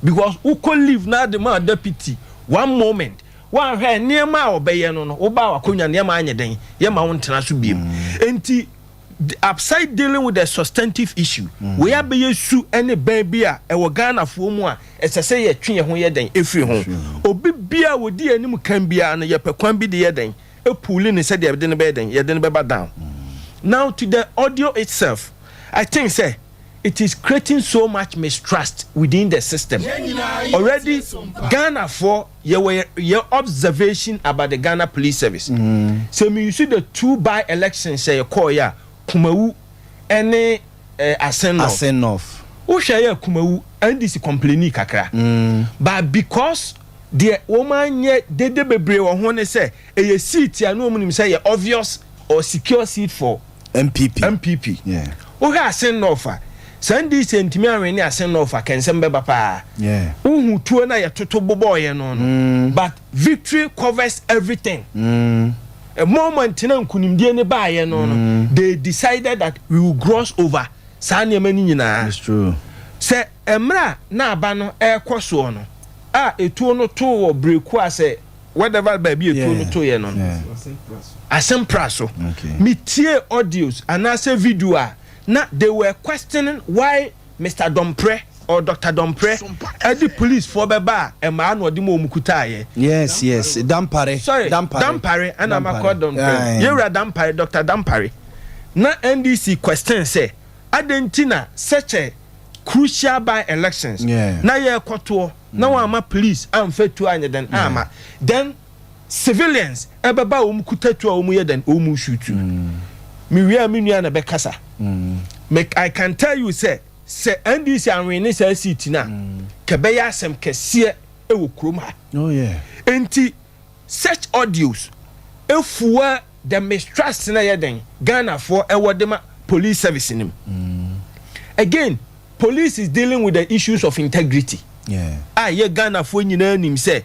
because wokɔ leave na de ma deputy one moment, wanhwɛ nneɛma a ɔbɛyɛ no, woba wakonnwa nneɛma anyɛ den yɛma wo ntena so biem. Nti aside dealing with the substantive issue, wei abɛyɛ su ne bɛn bi a ɛwɔ Ghanafoɔ mu a ɛsɛ sɛ yɛtwe yɛn ho yɛ den ɛfiri ho. Obi bia wɔdi anim kan biara no, yɛpɛ kwan bi de yɛ den epull ne sɛdeɛ yɛde no bɛyɛ den, yɛde no bɛba down. Now to the audio itself, I think say it is creating so much mistrust within the system already. Ghanafoɔ yɛwɔ yɛ observation about the Ghana Police Service sɛ mi use the two by elections sɛ yɛkɔɔ yɛ a, Kumawu ɛne Assin North. Assin North. Wohwɛ yɛ Kumawu, NDC complaini kakra, but because deɛ wɔn anyɛ dede bebree wɔ ho ne sɛ ɛyɛ seat a ne wɔn nim sɛ yɛ obvious or secure seat for NPP. NPP. Wohwɛ Assin North a, saa NDC ntumi awene ne Assin North a, kɛnsɛm bɛba paa. Wohu tuo na yɛtoto bobɔɔyɛ no, but victory covers everything. A moment na nkunimdie ne baayɛ no, they decided that we will cross over saa nneɛma no nyinaa. It's true. Sɛ mmerɛ a na aba no ɛrekɔ soɔ no a, etuo no too wɔ breku a sɛ whatever baabi etuo no too yɛ no, Assin Praso, metie audios anaasɛ video a na they were questioning why Mr Dompre or Dr Dompre ɛde police foɔ bɛba a ɛmaa na ɔde mu ɔmu kutaayɛ. Yes, Dampare. Sorry. Dampare. Dampare ɛna makɔ Dompre. Aye. Yɛwura Dampare, Dr Dampare, na NDC question sɛ adɛn nti na such a crucial by elections na yɛrekɔtoɔ na wɔn ama police amfa tuo anyɛ den ama, then civilians ɛbɛba a wɔn kuta tuo a wɔn yɛ den wɔn shoot. Mi wia mi nua na bɛkasa. I can tell you sɛ Sɛ NDC anwene saa seat no a, kɛbɛyɛ asɛm kɛseɛ wɔ kurom ha. Oh yeah. Enti such audios fuel the mistrust na ɛyɛ dɛn Ghanafoɔ ɛwɔ de ma police service no mu. Again, police is dealing with the issues of integrity. Yeah. A yɛ Ghanafoɔ nyinaa nim sɛ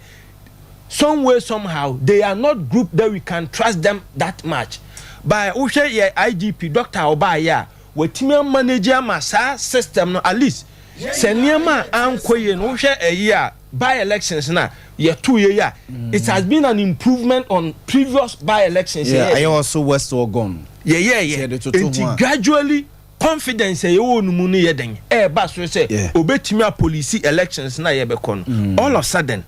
some way somehow they are not group that we can trust them that much. But wohwɛ yɛ IGP doctor a ɔbaayɛ a watumi amanage ama saa system no at least sɛ nneɛma a ankɔ yie no wohwɛ ɛyi a by elections na yɛto yie yi a it has been an improvement on previous by elections. Yeah, ɛyɛ also West Ogun. Yɛyɛɛyɛ nti gradually confidence a yɛwɔ no mu no yɛ den ɛɛba so sɛ obetumi apolisi elections na yɛbɛkɔ no all of sudden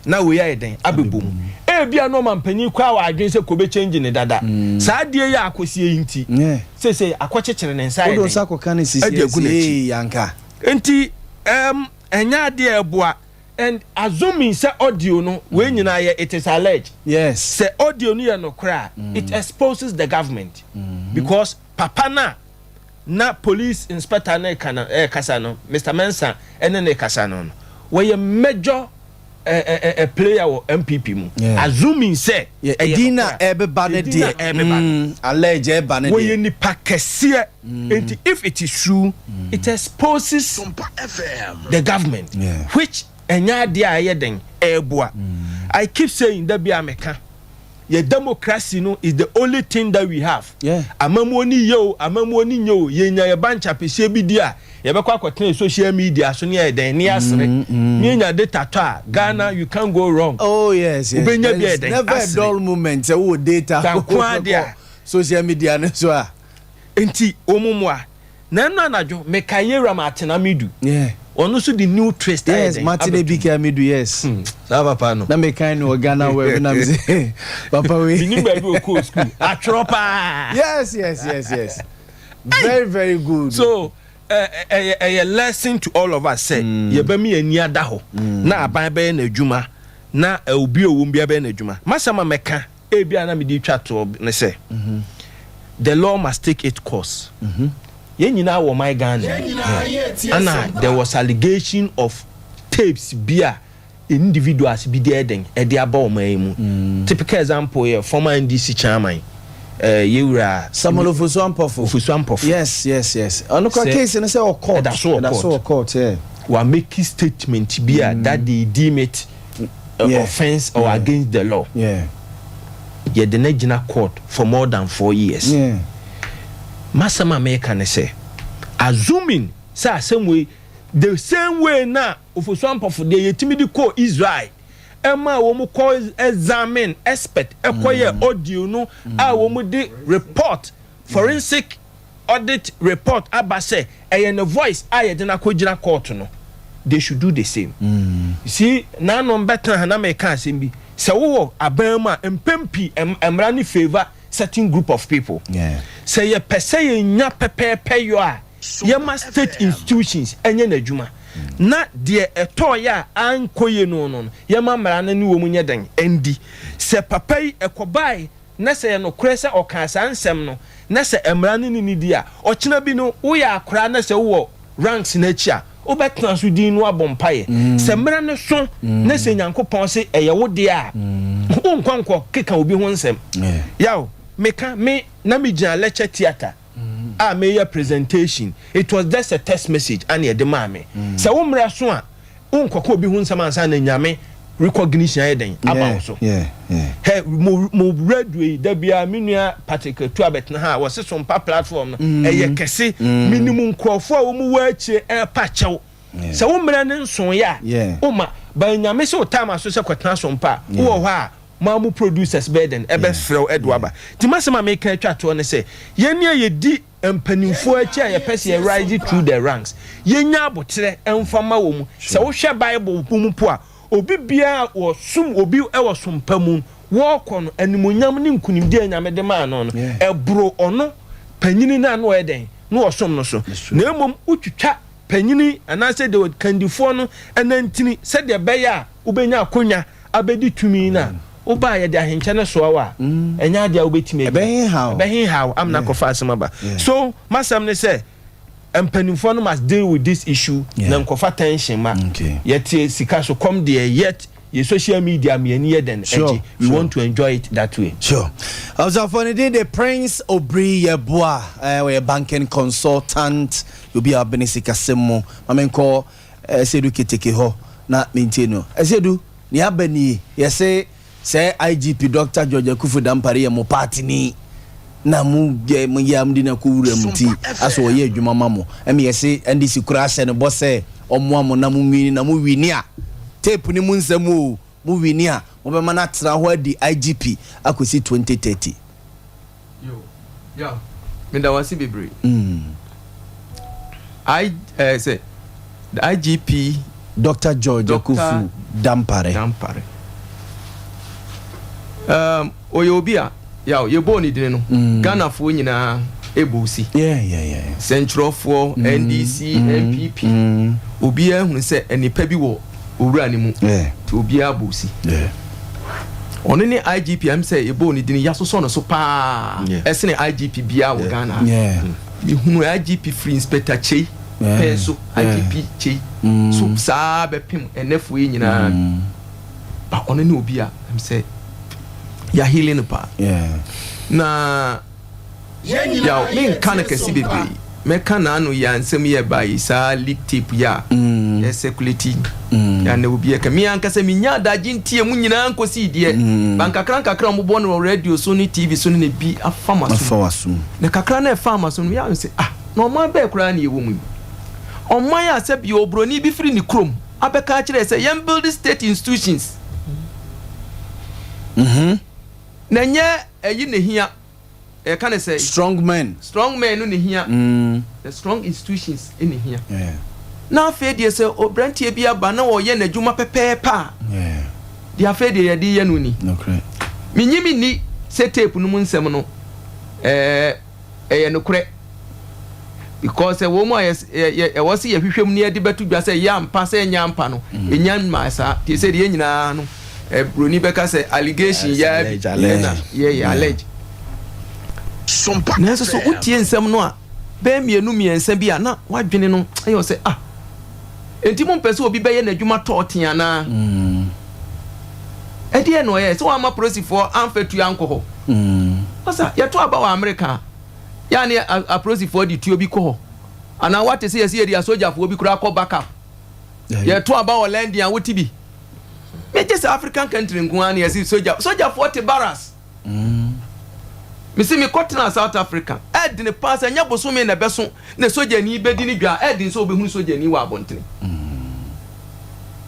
na wei ayɛ den abɛbɔ mu ebia na ɔmampanyin koraa wɔ adwene sɛ kɔbɛ change ne dada saa adeɛ yi a akɔsie yi nti seesei akɔkyekyere ne nsa ayɛ den ɛde agu n'akyi nti ɛm ɛnyɛ adeɛ ɛboa and assuming sɛ audio no wei nyinaa yɛ it is alleged yes sɛ audio no yɛ nokorɛ a it exposes the government because papa na na police inspector ne ka no ɛrekasa no Mister Mensah ɛne ne kasa no no wɔyɛ major ɛ ɛ player wɔ NPP mu assuming sɛ ɛyɛ ɛdin na ɛbɛba ne deɛ ɛbɛba no allege ɛba ne deɛ wɔyɛ nipa kɛseɛ nti if it is true it exposes the government which ɛnyɛ adeɛ a ɛyɛ den ɛɛboa I keep saying dabi a meka yɛ democracy no is the only thing that we have. Amamuo ni yɛ o, amamuo ni nyɛ o, yɛnya yɛ ba nkyapɛsie bi di a, yɛbɛkɔ akɔtena social media so ne yɛ dɛn ne yɛasere. Ne yɛnya data tɔ a, Ghana you can't go wrong. Oh yes, yes. Wobɛnya bi ayɛ dɛn Never a asere. dull moment sɛ wowɔ data. Danko adeɛ a. Social media no so a. Nti wɔn mmoa. Na ɛno anadwo mekae Yewura Martin Amidu. Yeah. Ɔno nso de new twist ayɛ Yes, dɛn Martin abɛto Ebike Amidu, yes. Hmm, saa papa no. Na mekan no wɔ Ghana web na me papa wei. Menim baabi ɔkɔɔ school. Atwerɛ paa. Yes, yes, yes, yes. Very, very good. So, ɛyɛ ɛyɛ lesson to all of us sɛ yɛbɛma yɛn ani ada hɔ na aban bɛyɛ n'adwuma na obi a ɔwɔ mu biara bɛyɛ n'adwuma. Masɛm a mɛka Ebia na mede retwa toɔ ne sɛ, the law must take it course. Yɛn nyinaa wɔ ɔman Ghana mu. Ana there was allegation of tapes bi a individuals bi de ɛdɛn ɛde aba ɔman yi mu. Typical example yɛ former NDC chairman eh, yɛwura Samuel Ofosu Ampofo. Ofosu Ampofo. Yes, yes, yes. Ɔno kora Sɛ- case no sɛ wɔ court. Ɛda so wɔ Ɛda so court. wɔ court, yeah. Wa make statement bi a that they deem it Yeah. offence or Yeah. against the law. Yeah. Yɛde no agyina court for more than 4 years. M'asɛm a meka ne sɛ, assuming sɛ asɛm wei the same way na Ofosu Ampofo deɛ yɛtumi de kɔɔ Israel ɛma wɔn kɔ examine expert ɛkɔyɛ audio no a wɔn de report forensic audit report aba sɛ ɛyɛ ne voice a yɛde no akɔgyina court no, they should do the same. You see, nanom bɛtena ha na meka asɛm bi sɛ wowɔ aban mu a mpɛn pii mmara no favour certain group of people. Sɛ yɛpɛ sɛ yɛnya pɛpɛɛpɛ yɔ a, yɛma state institutions ɛnyɛ n'adwuma na deɛ ɛtɔɔyɛ a ankɔ yie no no yɛma mmara no ne wɔn nyɛ den ɛndi. Sɛ papa yi ɛkɔbae na sɛ ɛyɛ nokorɛ sɛ ɔkaa saa nsɛm no, na sɛ mmara no ne no di a, ɔkyena bi no, woyɛ akoraa na sɛ wowɔ ranks no akyi a, wobɛtena so dinn no abɔ mpaeɛ. Sɛ mmerɛ no so na sɛ Nyankopɔn se ɛyɛ wo deɛ a, wonkɔ nkɔ keka obi ho nsɛm. Yaw, meka, me, na megyina lecture theatre a meyɛ presentation, it was just a text message ana ɛde maa me. Sɛ wo mmerɛ so a, Wonkɔka obi ho nsɛm ansa na Nyame recognition ayɛ dɛn aba wo so. Hɛ mo mo radio yi da biara me nua Patrick Atu abɛtena ha a wɔse Sompa platform no ɛyɛ kɛse. Menim nkurɔfoɔ a wɔn wɔ akyire ɛrepa kyɛw. Sɛ wo mmerɛ no nsoeɛ a woma but Nyame se wo time aso sɛ kɔtena Sompa a wowɔ hɔ a mo ara mo producers bɛyɛ dɛn ɛbɛfrɛ wo ɛde wo aba. Nti m'asɛm a meka atwa toɔ ne sɛ yɛn a yɛdi Mpanimfoɔ akyi a yɛpɛ sɛ yɛ rise through the ranks, yɛnya aboterɛ mfa ma wɔn. Sɛ wohwɛ Bible mu mpo a, obi biara a ɔsom obi wɔ som pa mu no, wɔrekɔ no, animuonyam ne nkunimdie a Nyame de maa no no, ɛboro ɔno panyini no a na ɔyɛ dɛn? Na ɔsom no so. Na mmom wotwitwa panyini anaasɛ deɛ kandifoɔ no nantini sɛdeɛ ɛbɛyɛ a wobɛnya akonya abɛdi tumi no a, woba a yɛde ahenkyɛ no soa wo a, ɛnyɛ adeɛ a wobɛtumi agyina. Ɛbɛheha wo amena akɔfa asɛm aba. So m'asɛm ne sɛ, Mpanimfoɔ no must deal with this issue na nkɔfa tension ma. Yɛte sika so kɔm deɛ yet yɛ social media ma yɛni yɛ dɛn ɛgye. We want to enjoy it that way. Sure. Abusuafoɔ ne din de Prince Obiri Yeboah, eh, ɔyɛ banking consultant, obi a wabene sikasɛm mu. Ma menkɔ eh, Sedu Keteke hɔ na mentie no. Eh, Sedu, nea aba nie, yɛse Sɛ IGP Dɔkta George Akuffo Dampare yɛ mo paatini na mo yɛ mo yɛ a mo de no akɔ wura mu nti asɛ ɔyɛ adwuma ma mo. Ɛma yɛse NDC koraa hyɛ no bɔ sɛ ɔmmoa mo na mo nwini na mo wini a tape no mu nsɛm oo mo wini a mobɛma no atena hɔ adi IGP akɔsi 2030. Yo, Yaw, meda wo ase bebree. I, eh, sɛ, the IGP. Doctor George Doctor Akuffo Dampare. Dampare. Um, ɔyɛ obi a, Yaw, yɛbɔɔ ne dini no, mm. Ghanafoɔ nyinaa ɛbɔ si. Yeah, yeah, yeah. Sɛntwerɛfoɔ, mm. NDC, mm. NPP, mm. obiara hunu sɛ nnipa bi wɔ owura no mu nti obiara bɔ osi. Ɔno ne IGP a sɛ yɛbɔɔ ne din yɛasosɔ no so paa ɛsene IGP biara wɔ Ghana ha. Mehunu IGP firi Inspector Kyei pɛn so, IGP Kyei so saa bɛpem ɛnɛfoɔ yi nyinaa. Ba ɔno ne obi a sɛ yɛahili no paa. Na Yaw, menka no kɛse bebree. Mɛka n'ano yi a nsɛm yi a ɛbae yi, saa leak tape yi a ɛcirculate yi, a na obi ɛka. Me ankasa minnya adagye ntie mu nyinaa nkosii deɛ, ba nkakra nkakra a wɔbɔ no wɔ radio so ne TV so no na ebi afa m'asom. Na kakra no a ɛfaa m'asom no, meyɛɛ sɛ, ah, na ɔman bɛn koraa na yɛwɔ mu yi? Ɔman a sɛbi oburoni bi firi ne kurom abɛka akyerɛ yɛn sɛ yɛn build state institutions. Na ɛnyɛ ɛyi na ehia. Yɛka no sɛ. Strong men. Strong men no na ehia. The strong institutions na ehia. Na afei deɛ sɛ obranteɛ bi aba na ɔyɛ n'adwuma pɛpɛɛpɛ a, deɛ afei deɛ yɛde yɛ no ni. Menye menni sɛ tape no mu nsɛm no ɛɛ. ɛyɛ nokorɛ because sɛ wɔn mu a yɛ ɛwɔ sɛ yɛhwehwɛ mu na yɛde bɛto dwa sɛ ɛyɛ ampa sɛ ɛnyɛ ampa no mm. ɛnya mmaa saa te sɛ deɛ nyinaa no eh, buroni bɛka sɛ allegation yɛ bi ɛna yɛyɛ allege nanso so wotie nsɛm no a bɛyɛ mmienu mmiɛnsa bi a na wadwene no ɛyɛ sɛ ah enti mo mpɛ sɛ obi bɛyɛ n'adwuma tɔɔten anaa mm. Ɛdeɛn na ɔyɛɛ sɛ wamma polisifoɔ amfa tuo ankɔ hɔ? Ɔsa, yɛto aba wɔ Amerika a, yɛ a ne apolisifoɔ de tuo bi kɔ hɔ. Anaa woate sɛ yɛse yɛde asogyafoɔ bi koraa kɔ back up? Yɛto aba wɔ London a, wote bi? Megye sɛ African country nko ara na yɛse sogya, sogyafoɔ te barracks. Mese mekɔtenaa South Africa, ɛɛdene paa sɛ ɛnyɛ bosome na ɛbɛso na sogyani bɛdi ne dwa a, ɛɛden sɛ wobɛhunu sogyani wɔ abɔntene.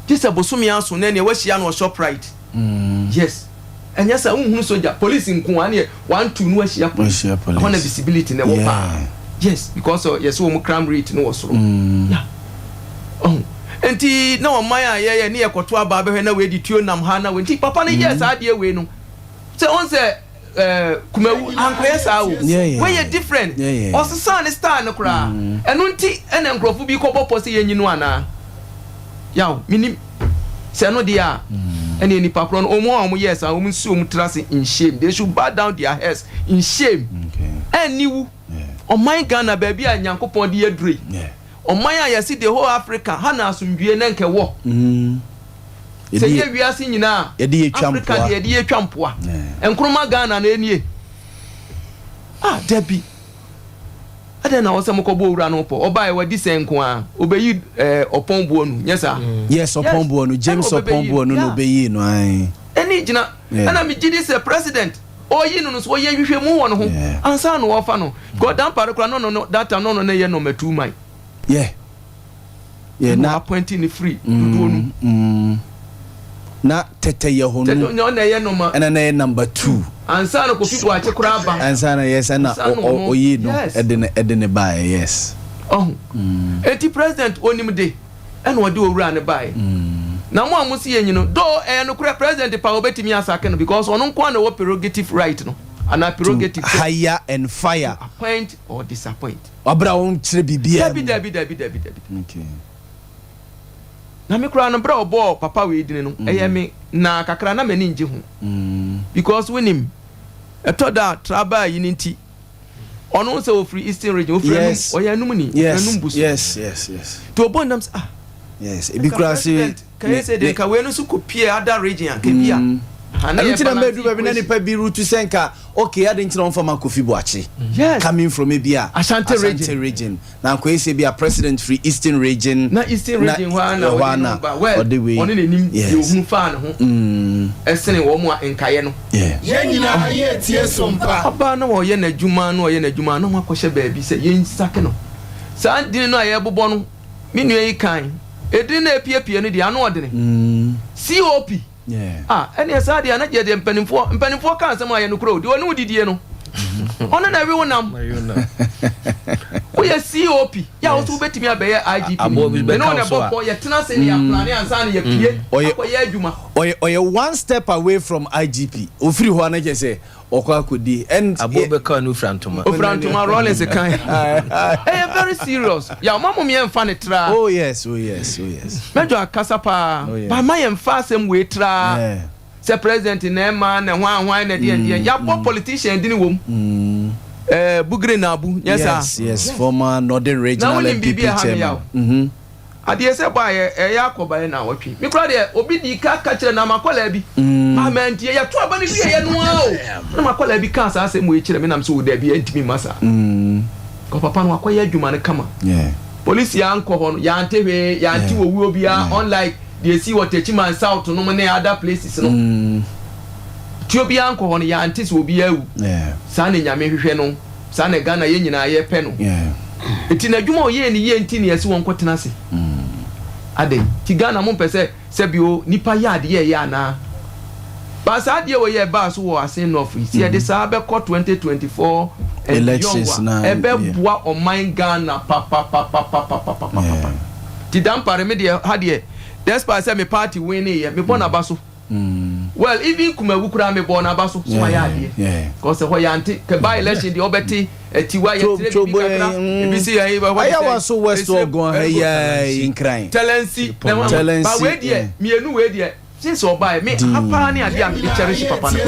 Gye sɛ bosome aso na ɛneɛ woahyia no wɔ Shoprite. Yes. Ɛnyɛ saa wonhunu sogya, police nko ara neɛ one two na woahyia police. Ɛhɔ na visibility no ɛwɔ paa. Yes, because yɛse wɔn crime rate no wɔ soro. Yeah. Ɔho. Nti na ɔman a yɛyɛ ne yɛkɔto aba bɛhwɛ na wei de tuo nam ha na wei nti papa no yɛɛ saa adeɛ wei no sɛ ɔn sɛ ɛɛ kumawu ankɔyɛ saa o wei yɛ different ɔsesaa ne style no koraa ɛno nti ɛna nkurɔfo bi kɔbɔ pɔ sɛ yɛnyi no anaa yaw menim sɛ ɛno deɛ a ɛne nipa korɔ no wɔn a wɔn yɛɛ saa wɔn nsi wɔn tiri ase in shame they should bow down their heads in shame ɛnni wu ɔman Ghana baabi a Nyankopɔn de yɛ duro yi. Ɔman a yɛse the whole Africa ha na asomdwie na nka ɛwɔ. Sɛ nyɛ wiase nyinaa a, Africa deɛ yɛde yɛtwa mpoa. Nkrumah Ghana na ɛnie. Ah dabi. Adɛn na ɔsɛ mokɔbɔ owura no pɔ? Ɔbaeɛ wadi sɛn nko ara? Ɔbɛyi eh, Ɔpɔn Boanu, nyɛ saa? Yes, Ɔpɔn Boanu, James Ɔpɔn Boanu na ɔbɛyii no, ae. Ɛne gyina. Ɛna megye di sɛ president ɔyi no no so ɔyɛ nhwehwɛmu wɔ ne ho ansa na ɔfa no because Dampare koraa no no no that time no no na ɛyɛ number 2 man. Yeah. Yeah, na appointing ne free dodoɔ no. Mm. Na tɛtɛ yɛ hɔ no. Tɛtɛ na ɛyɛ number. Ɛna na ɛyɛ number 2. Ansa na Kofi Boakye koraa ba. Ansa na yes ɛna ɔyi no ɛde ne ɛde ne baeɛ yes. Ɔho. Eti president onim de. ɛna ɔde owura no baeɛ na mo a mo se yɛnyi no though ɛyɛ nokorɛ president paa obetumi asake no because ɔno nko ara na ɛwɔ prerogative right no anaa prerogative To hire and fire. To appoint or disappoint. Wabere a wɔnkyerɛ biribiara mu. Dabi dabi dabi dabi dabi. Okay. Na me koraa no berɛ a ɔbɔɔ papa wei dini no ɛyɛ me naa kakra na m'ani ngye ho because wonim ɛtɔ da a trabaa yi no nti. Ɔno sɛ ofiri Eastern Region, ofiri Anum, ɔyɛ Anum ni, ofiri Anum Busu. Yes, yes, yes. Nti ɔbɔ nnam sɛ ah. Yes, ebi kura se. Kɛyɛ sɛ deɛ nka wei no nso kɔ pie other region a, nka bi a. Ɛno nti na mɛdu baabi na nipa bi rutu sɛ nka okay adi nti na wɔn fa ma Kofi Boakye. Yes. Coming from ebi a. Ashanti region. Ashanti region. Na nkɔyɛ sɛ bi a president firi Eastern region. Na Eastern region hɔ ara na ɔde ne ho ba. Well, ɔde wei. Ɔne n'anim deɛ ohunu faa ne ho ɛsene wɔn a nkaeɛ no. Yɛn nyinaa yɛ tie so mpa. Ɔbaa na ɔyɛ n'adwuma na ɔyɛ n'adwuma na wɔakɔhyɛ baabi sɛ yɛnsake no. Saa dini no a yɛrebobɔ no, me nua yi kan, edini no a epiapia no deɛ ano ɔdene. COP. Ah, ɛneɛ saa deɛ na gyeɛ deɛ mpanimfoɔ mpanimfoɔ ka asɛm a ɛyɛ nokorɛ o, deɛ ɔne wo didie no, ɔno na ɛwe wo nam. Woyɛ COP, yɛ a wo nso wobɛtumi abɛyɛ IGP. Aboɔ bi Me ne wo bɛka na wo so ɛbɔ a. pɔ, yɛtena ase ne yɛaplane ansa na yɛapue akɔyɛ adwuma. Ɔyɛ ɔyɛ one step away from IGP. Ofiri hɔ a na kyerɛ sɛ ɔkɔ akɔdi and. Aboɔ bɛka wo no wofira ntoma. Ofira ntoma, Rawlings kan. Ɛyɛ very serious. Yaw, mma mom yɛnfa no traa. Oh yes, oh yes, oh yes. Major akasa paa, Oh yes. but mma yɛnfa asɛm wei traa. Yeah. Sɛ president na ɛma na hwan hwan na ɛdeɛn deɛn. Yɛabɔ politician dini wom. Eh, Bugre Naabu, nyɛ saa? Yes, yes, former Northern Na Regional wonim NPP biribi a ɛha me yaw? chairman. Mhm. Adeɛ sɛ bɔ a yɛ ɛyɛ akɔ ba yɛ naawɔtwe. Me koraa deɛ obi dii ka ka kyerɛ na makɔlaa bi. Maa mantie. Yɛto aba no wieɛ no ara o na makɔlaa bi kaa saa asɛm wei kyerɛ me nam sɛ o daabi ɛntumi mma saa. Kɔ papa no wakɔyɛ adwuma no kama. Polisi ankɔ hɔ no yɛante hwee, yɛante owuo biara unlike deɛ ɛsii wɔ Techiman South nom ne other places no. Tuo biara ankɔ hɔ no yɛante sɛ obiara awu. Saa na Nyame hwehwɛ no. Saa na Ghana yɛn nyinaa yɛ pɛ no. Nti n'adwuma a ɔyɛɛ no yie nti na yɛse wɔn kɔ tena ase. Adɛn nti Ghana mo mpɛ sɛ sɛbi o nipa yɛ adeɛ ɛyɛ anaa? But saa adeɛ wei a ɛbaa so wɔ Asin North yi sɛ yɛde saa bɛkɔ 2024 and beyond a ɛbɛboa ɔman Ghana papapapapapapapa. Nti Dampare me deɛ ha deɛ despite sɛ me party winning yɛ mebɔ n'aba so. Well even Kumawu koraa me bɔɔ n'aba so so wayɛ adeɛ cause ɛhɔ yante kɛ by election deɛ ɔbɛte atiwa yɛkyerɛ bibi kakra ebi si yɛn ɛhɔ de sɛ ɛsɛ Tɛlɛnsi na ɛhɔ ba wei deɛ mmienu wei deɛ since ɔbaeɛ me ha paa ne adeɛ a mede cherish papa no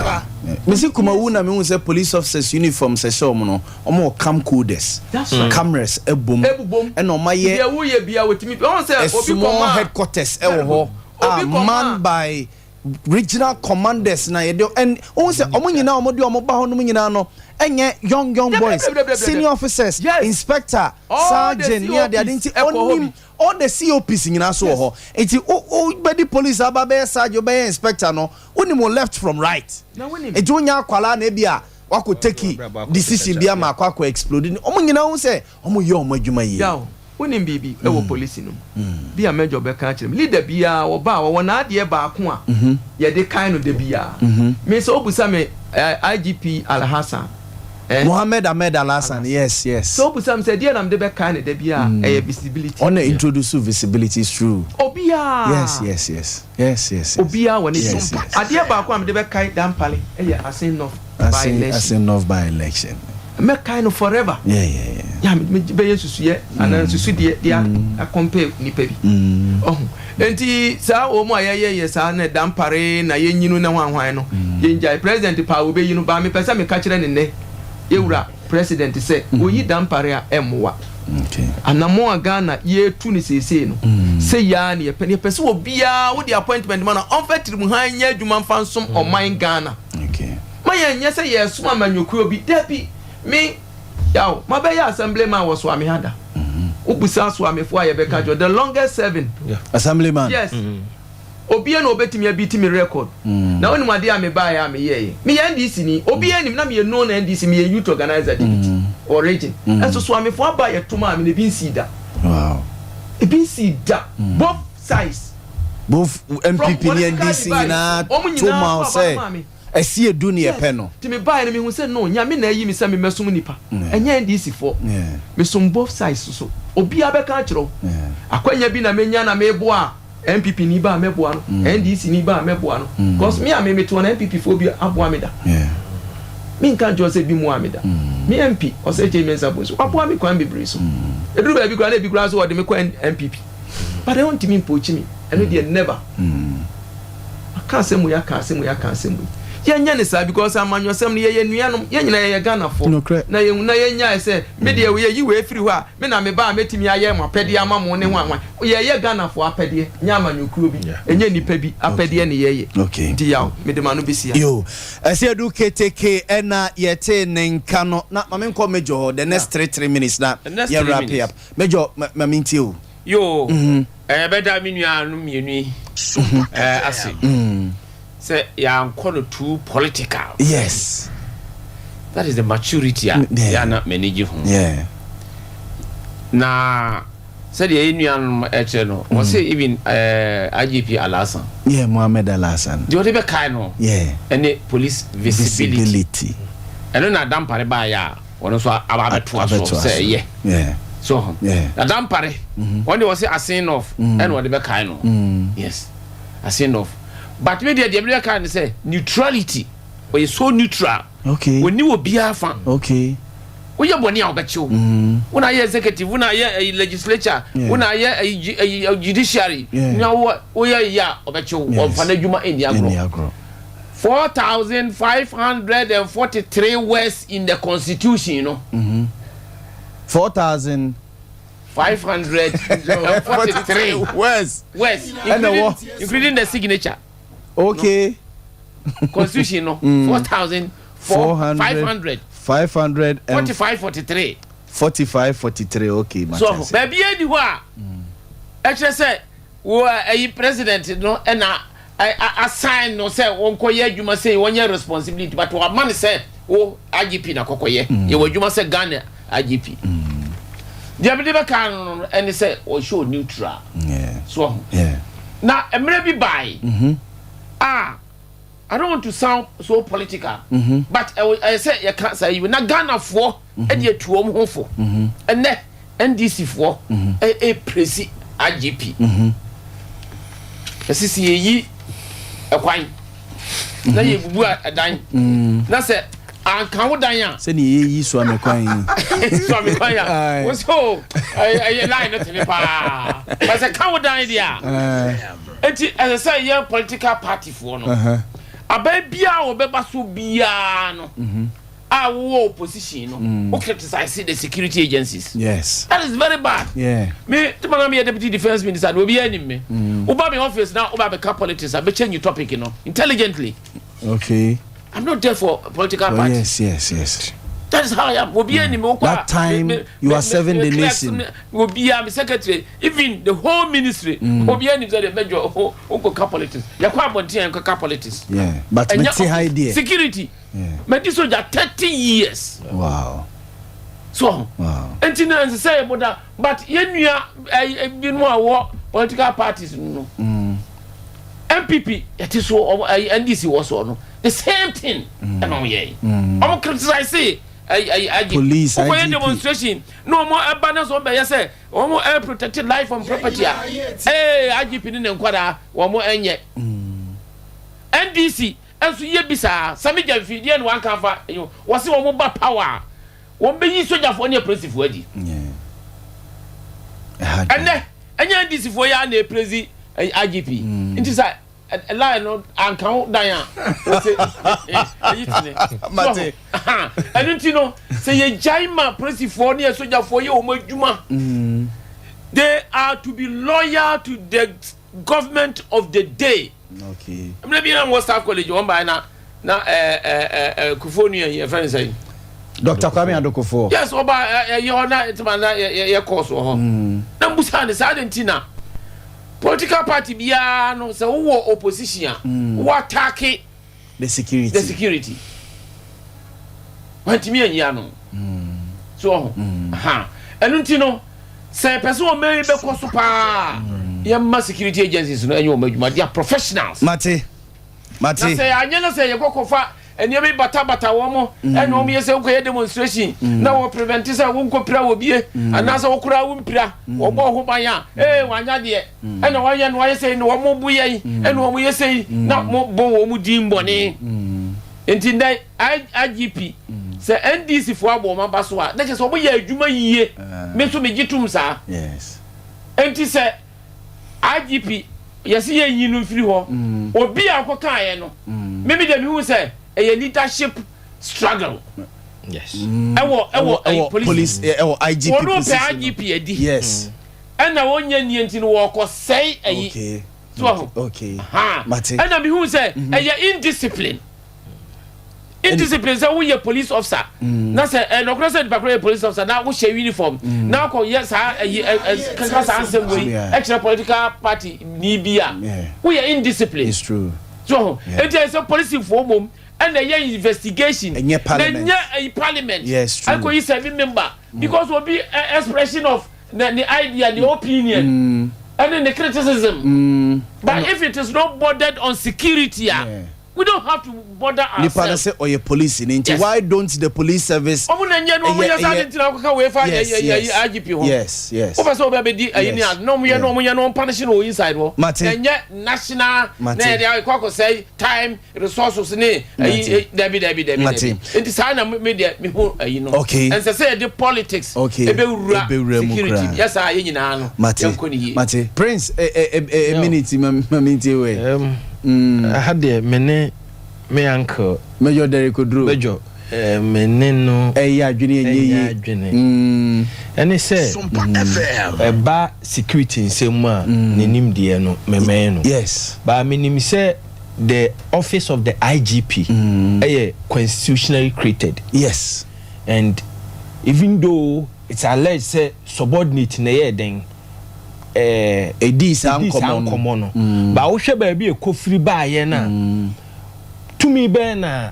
paa. Mesi Kumawu na mehu sɛ police officers uniforms ɛhyɛ wɔn no wɔn wɔ camcorders, cameras ɛbom ɛna wɔn ayɛ a small headquarters ɛwɔ hɔ. a manned by regional commanders na yɛde and ohun sɛ wɔn nyinaa wɔn de wɔn ba hɔ nom nyinaa no ɛnyɛ young young boys, senior officers, inspector, sergeant ne ade ade nti onim all the COPs nyinaa so wɔ hɔ nti o o bɛdi police aba bɛyɛ sergeant bɛyɛ inspector no wonim o left from right nti wonya akwalaa na ebi a wakɔ take decision bi ama akɔ akɔ explode wɔn nyinaa ohun sɛ wɔn yɛ wɔn adwuma yie. Wonim biribi wɔ polisi no mu? Bi a Major bɛka akyerɛ me. Leader biara ɔba a, ɔwɔ n'adeɛ baako a yɛde kae no da biara. Me sɛ wobisa me IGP Alhassan eh. Mohammed Ahmed Alhassan, yes, yes. Sɛ wobisa me sɛ ɛdeɛn na mede bɛkae no da biara a, ɛyɛ visibility. Ɔna introduce visibility, it's true. Obiara. Yes, yes, yes, yes, yes, yes. Obiara wɔ ne Yes, deɛ. yes. Adeɛ baako a mede bɛkae Dampare yɛ Asin North by Asin, election. Asin North by election. Mɛkae no forever. Yeah, yeah, yeah. Yeah, me bɛyɛ nsusuiɛ anaa nsusudeɛ de a compare nipa bi. Ɔho. Enti saa wɔn a yɛyɛ yɛ saa na dampare na yɛnyinu na hwanhwan no, yɛngyae. President paa wɔbɛyi no, but mepɛ sɛ meka kyerɛ no nnɛ, yɛwura President sɛ, wɔyi dampare a ɛmmoa. Anammɔn a Ghana yɛretu no seesei no, sɛ yi ara na yɛpɛ no. Yɛpɛ sɛ obiara wode appointment ma no a, ɔmfa tirimhan nyɛ adwuma mfa nsom ɔman Ghana. Ma yɛnyɛ sɛ yɛresom amanyɔkuo bi. Dabi, me, Yaw, mabɛyɛ assemblyman wɔ Soame ha da. Wobisa Soamefoɔ a yɛbɛka kyerɛ wo, the longest serving. Assemblyman? Yes. Obiara na obetumi abeat me record. Na wonim adeɛ a mebaeɛ a meyɛeɛ? Meyɛ NDC ni. Obiara nim, na meyɛ known NDC, meyɛ youth organizer deputy wɔ region. Ɛnso Soamefoɔ aba a yɛto maa me no, ebi nsii da. Wow. Ebi nsii da. Both sides. Both NPP ne NDC nyinaa to ma wo sɛ ɛsi edu ne yɛpɛ no. Nti me baeɛ no me hu sɛ no Nyame na ayi me sɛ me mɛsom nipa ɛnyɛ NDC foɔ. Me som both sides so obiara bɛka akyerɛ wo. Akwanya bi na menya na meboa a NPP ni ba a mɛboa no, NDC ni ba a mɛboa no cause me a me mete hɔ no NPP foɔ bi aboa me da. Me nka nkyerɛ wo sɛ bi mmoa me da. Me MP Osei Kyei Mensah Bonsu waboa me kwan bebree so. Ɛduru baabi koraa na ebi koraa nso wɔde me kɔ NPP. But ɛhɔ ntumi mpookyi me, ɛno deɛ never. Maka asɛm wei, aka asɛm wei, aka asɛm wei. Yɛnyɛ no saa because amanyɔsɛm no yɛyɛ nuanom, yɛn nyinaa yɛyɛ Ghanafoɔ. Na yɛhu na yɛnyae sɛ me deɛ yɛyi wei firi hɔ a me na meba a mɛtumi ayɛ mo apɛdeɛ ama mo ne hwan hwan. Yɛyɛ Ghanafoɔ apɛdeɛ, nyɛ amanyɔkuo bi, ɛnyɛ nnipa bi apɛdeɛ ne yɛyɛ. Nti yaw, mede m'ano bɛsi ha. Yo, Ɛsɛ keteke ɛna yɛte ne nka no na ma menkɔ Major hɔ the next 3 3 minutes na yɛ wrap up. Major, ma mentie o. Yo, ɛyɛ bɛda me nuanom mmienu yi ase sɛ yɛankɔ no too political. That is the maturity a yɛana m'ani gye ho. Na sɛdeɛ yɛ nuanom ɛkyerɛ no, wɔ sɛ even IGP Alhassan. Yeah, Mohammed Alhassan. Deɛ ɔde bɛkae no ɛne police visibility. Ɛno na Dampare baayɛ a ɔno nso aba abɛtoa so sɛ ɛyɛ so. Na Dampare wɔn de wɔ sɛ Assin North ɛna ɔde bɛkae no. Yes, Assin North. But me deɛ me bɛkae no sɛ neutrality, ɔyɛ so neutral. Wɔni wɔ biara fa. Woyɛ bɔne a, wɔbɛkyew wo. Na ayɛ executive, wo na ayɛ ɛyi legislature, wo na ayɛ ɛyi ɛyi judiciary, na wo woyɛ yi a, ɔbɛkyew. Wɔmfa n'adwuma ɛnni agorɔ. 4,543 words in the constitution no. 4,000. 543 words. Words including the signature. No. Constitution no, 4,000 4 500. 500 and 45 43. 45 43, okay. So baabi edi hɔ a ɛkyerɛ sɛ wo ɛyi president no ɛna assign no sɛ wɔnkɔyɛ adwuma sɛ wɔnyɛ responsibility, but wama no sɛ wo IGP na kɔkɔyɛ. Yɛwɔ adwuma sɛ Ghana IGP deɛ mede bɛka no no ɛne sɛ ɔhyɛ neutral so ɔho. Na mmerɛ bi bae a, I don't want to sound so political, but ɛwɔ ɛyɛ sɛ yɛka saa yi na Ghanafoɔ ɛde atu wɔn ho fo. Ɛnɛ NDC foɔ ɛ ɛpraise IGP. Ɛsisi yɛyi ɛkwan na yɛbubu ɛdan na sɛ anka wo dan a. Sɛni yɛyi Suame kwan yi. Suame kwan a wosi o, ɛyɛ line no tene paa pɛsɛ ka wo dan deɛ a, eti ɛsɛ sɛ yɛ political party foɔ no, aban biara wɔbɛba so biara no a wowɔ opposition no, wo criticize the security agencies. That is very bad. Me tí ma na mi yɛ deputy defence minister na obi yɛ anim mi, woba mi office na woba bɛka politics a, bɛ change topic no intelligently. I'm not there for political party. That is how I am. Obi anim mi. That time you are serving the nation. Obi a mi secretary, even the whole ministry. Obi anim sɛ de mɛjɔ o o ko ka politics. Yɛ kɔ abɔnten yɛn kɔ ka politics. Yeah, but me ti ha deɛ. Security. Mɛ di soja 30 years. So. Nti na nsesɛ yɛ bɔ but yɛn nua ɛɛ binom a wɔ political parties no. NPP yɛte so, ɔmo ɛɛ NDC wɔ so no, the same thing ɛna ɔmo yɛ yi. Ɔmo criticize ɛyi ɛyi IG. Police, ɔmo yɛ IGP. Demonstration na ɔmo ɛba na so ɔmo bɛyɛ sɛ ɔmo ɛ protect life and property a, ee, IGP ne ne nkwadaa wɔn ɛnyɛ. NDC nso yɛ bi saa. Sammy Gyamfi deɛ no wanka fa wɔsi wɔn ba power a, wɔn bɛyi sogyafoɔ ne apolisifoɔ adi. Ɛnɛ ɛnyɛ NDC foɔ yɛ ana epraise IGP nti sɛ line no anka ho dan a, wɔsɛ ɛyi tene. Mate. Ɛno nti no, sɛ yɛgyae ma polisifoɔ ne asogyafoɔ yɛ wɔn adwuma, they are to be loyal to the government of the day. Mmerɛ bi na wɔ staff college, wɔn baa na ɛɛ ɛɛ ɛɛ Kufuor nua yi, yɛfrɛ no sɛn? Dr Kwame Addo Kufuor. Yes, ɔba ɛyɛ hɔ na ntoma na yɛ yɛ course wɔ hɔ na mbusa ne saa de, nti na political party biara no, sɛ wowɔ opposition a, wowɔ attack the security. The security wɔntumi anyi ano so ɔho ha. Ɛno nti no, sɛ pɛ sɛ wɔn yi bɛkɔ so paa, yɛmma security agencies no ɛnyɛ wɔn adwuma. They are professionals. Mate, mate. Na sɛ anyɛ no sɛ yɛkɔ kɔfa nneɛma bi batabata wɔn mo, ɛna wɔn yɛ sɛ wokɔyɛ demonstration na wɔ prevent sɛ wonkɔpira wɔ bie anaasɛ wokora wompira, wɔbɔ ho ban a, ee, wanya deɛ ɛna wɔayɛ no, wɔayɛ sɛ na wɔn bo yɛn, ɛna wɔn yɛ sɛ na mo bɔ wɔn din bɔne. Nti ndɛ IGP, sɛ NDC foɔ abɔ wɔn aba so a, na kyerɛ sɛ wɔn yɛ adwuma yie. Me nso me gye tum saa. Nti sɛ IGP Yɛsi yɛ nyi no mfiri hɔ. Obi a ɔkɔkaeɛ no, mimi deɛ mehu sɛ ɛyɛ leadership struggle. Yes. Ɛwɔ police ɛwɔ IGP wɔn pɛ position. IGP adi. Ɛna wɔnyɛ nie nti no wɔkɔ sɛe ɛyi. So ɔho. Ha. Mate. Ɛna mehu sɛ ɛyɛ indiscipline. Indiscipline sɛ woyɛ police officer na sɛ ɛnɔkorɛ sɛ nipa korɔ yɛ police officer na wohyɛ uniform na akɔ yɛ saa ɛyi ɛ ɛ kaka saa nsɛm wei ɛkyerɛ political party ni bi a, woyɛ indiscipline. It's true. So ɔho eti ɛsɛ sɛ polisifoɔ mom ɛna ɛyɛ investigation. Ɛnyɛ parliament. Na ɛnyɛ ɛyi parliament. Yes, true. Akɔ yi seven member because obi expression of ne idea, ne opinion ɛne ne criticism, but if it is not bordered on security ah, we don't have to bother Nipa no ourselves. sɛ ɔyɛ police ni nti why don't the police service Ɔmo na nyɛ no, ɔmo yɛ saa de ntina akɔka wei fa yɛ IGP ho. Wopɛ sɛ wobɛ bɛdi ayi ni ade na ɔmo yɛ no, ɔmo yɛ no, ɔmo punish no wɔ inside hɔ. Mate. Na ɛnyɛ national na Mate. yɛde akɔ akɔsɛe time, resources ne ayi. Mate. Dabi, dabi, dabi. Mate. Dabi, nti saa na me deɛ me hu ayi no. Ɛnsɛ sɛ yɛde politics ebɛwura Ebɛwura mu security. koraa. Yɛ saa yɛ nyinaa no Mate. yɛnkɔ ne yie. Mate. Prince, minute ma mintie wei. Aha deɛ, me ne me uncle Major Derek Oduro. Major, me ne no ɛyɛ adwene ɛnyɛ ɛnyɛ yie. Adwene ɛne sɛ ɛba security nsɛm mu a, ne nimdeɛ no memɛn no. But menim sɛ the office of the IGP ɛyɛ constitutionally created. And even though it's alleged sɛ subordinate na ɛyɛ den ɛdii saa ɛdii saa nkɔmmɔ no. Nkɔmmɔ no, ba wohwɛ baabi a ɛkɔfiri baayɛ no a, tumi bɛn na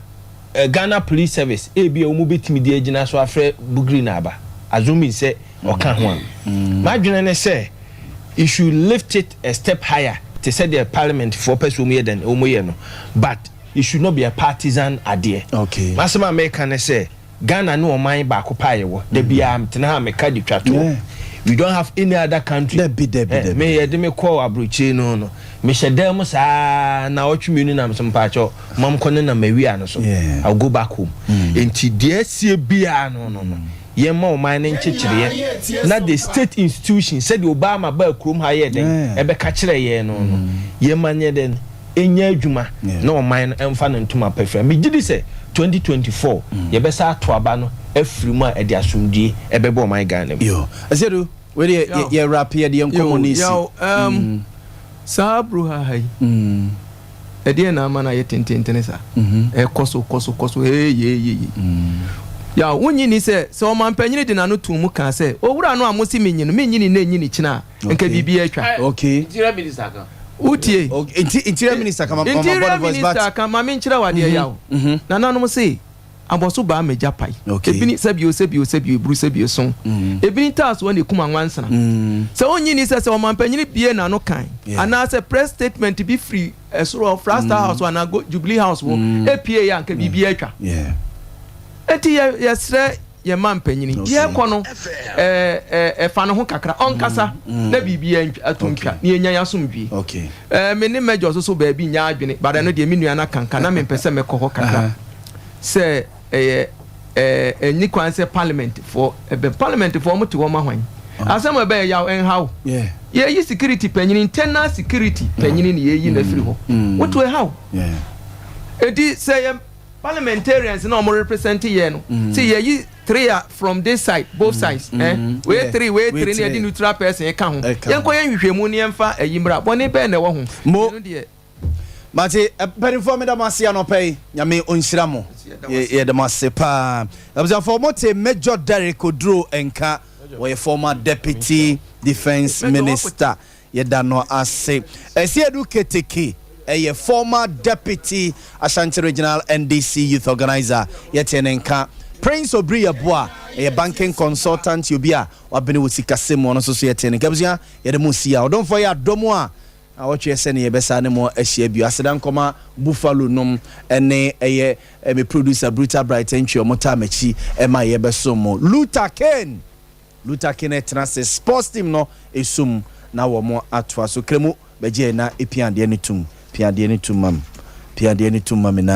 Ghana Police Service ebi a wɔn bɛtumi de agyina so afrɛ Bugri na aba, assuming sɛ ɔka ho a? M'adwene ne sɛ you should lift it a step higher te sɛ deɛ parliament foɔ pɛ so wɔn yɛ den wɔn yɛ no, but it should not be a partisan adeɛ. M'asɛm a mɛka ne sɛ Ghana ne ɔman baako paa yɛ wɔ dabi a tena ha mɛka de twa toɔ. We don't have any other country. Dabi, dabi, dabi. Me yɛde me kɔ aburokyire no, mehyɛ dan mu saa na ɔtwe mmienu nam so mpaakyɛw mam kɔ ne nam awia no so, I will go back home. Nti deɛ asie biara no, yɛn ma ɔman ne nkyekyereɛ na the state institution, sɛdeɛ Obama baa kurom ha yɛ den ɛbɛka kyerɛ yɛn no, yɛn ma nyɛ den ɛnyɛ adwuma na ɔman no ɛmfa ne ntoma pɛfɛ. Megye di sɛ 2024 yɛbɛsa ato aba no afiri mu a ɛde asomdue ɛbɛbɔ ɔman Ghana mu. Yo, ɛsɛ wei deɛ yɛ wrap yɛ deɛ nkɔmmɔ no si. Yaw, saa brouhaha yi, ɛdeɛ na ama no ayɛ tententene saa, ɛkɔ so kɔ so kɔ so eyeyeye. Yaw, wonyi ni sɛ ɔmampanyini de n'ano tum mu kaa sɛ owura no a mo si menyi no, menyi ni na enyi ni kyena a, nka biribi atwa. Interior minister kan. Wotie. Interior minister kama. Interior minister kan ma menkyerɛ wo adeɛ, Yaw. Nananom se abɔso baa megya pae. Ebini sɛbio sɛbio sɛbio eburu sɛbio so ebini taasoɔ na ekum anwansana. Sɛ wonyi ni sɛ ɔmampanyini bie n'ano kan anaasɛ press statement bi firi ɛsoro Flagstaff House anaa Jubilee House wɔ epie yɛ, anka biribi atwa. Eti yɛ yɛsrɛ yɛ ma mpanyini deɛ ɛkɔ no, ɛɛ ɛɛ ɛfa ne ho kakra, ɔnkasa na biribi ato ntwa na yɛnya yɛ asomdwie. Me ne mɛjɔ soso baabi nya adwene bada no deɛ, me nua no akanka na mempɛ sɛ mɛkɔ hɔ kakra sɛ ɛyɛ ɛni kwan sɛ parliament foɔ ɛbɛ parliament foɔ ɔmo te hɔ ma hwan asɛm a ɛbɛyɛ. Yaw, ɛnhaw yɛyi security panyini, internal security panyini ne yɛyi no afiri hɔ, woto ɛhaw. Eti sɛ yɛ parliamentarians na ɔmo represent yɛ no sɛ yɛyi three a from this side, both sides, wei three, wei three, ne yɛde neutral person ka ho, yɛnkɔ yɛn nhwehwɛmu ne yɛmfa ɛyi mmra. Bɔne bɛɛ na ɛwɔ ho? Mo Ɛno deɛ. Mate. Mpanimfoɔ, meda mo ase anɔpa yi. Nyame ɔnhyira mo. Yɛda mo ase paa. Abusuafoɔ, mote Major Derek Oduro nka, wɔyɛ former deputy defence minister, yɛda no ase. Ɛsiedu Keteke ɛyɛ former deputy Ashanti Regional NDC youth organizer, yɛte ne nka. Prince Obiri Yeboah ɛyɛ banking consultant, obi a wabene wɔ sikasɛm mu, ɔno nso so yɛte ne nka. Abusua, yɛde mo si a ɔdomfoɔ yɛ adɔm a na wɔtwe sɛ ne yɛbɛsa ne mo ahyia bio. Aseda nkɔma Buffalo nom ɛne ɛyɛ me producer Brutal Bright ntwi, ɔmo taa m'akyi ɛma yɛbɛso mo. Luther Kane, Luther Kane ɛtena se sports team no esum na wɔn atoa so kremu bɛgye na epia adeɛ no tum, pia adeɛ no tum mam, pia adeɛ no tum mam na.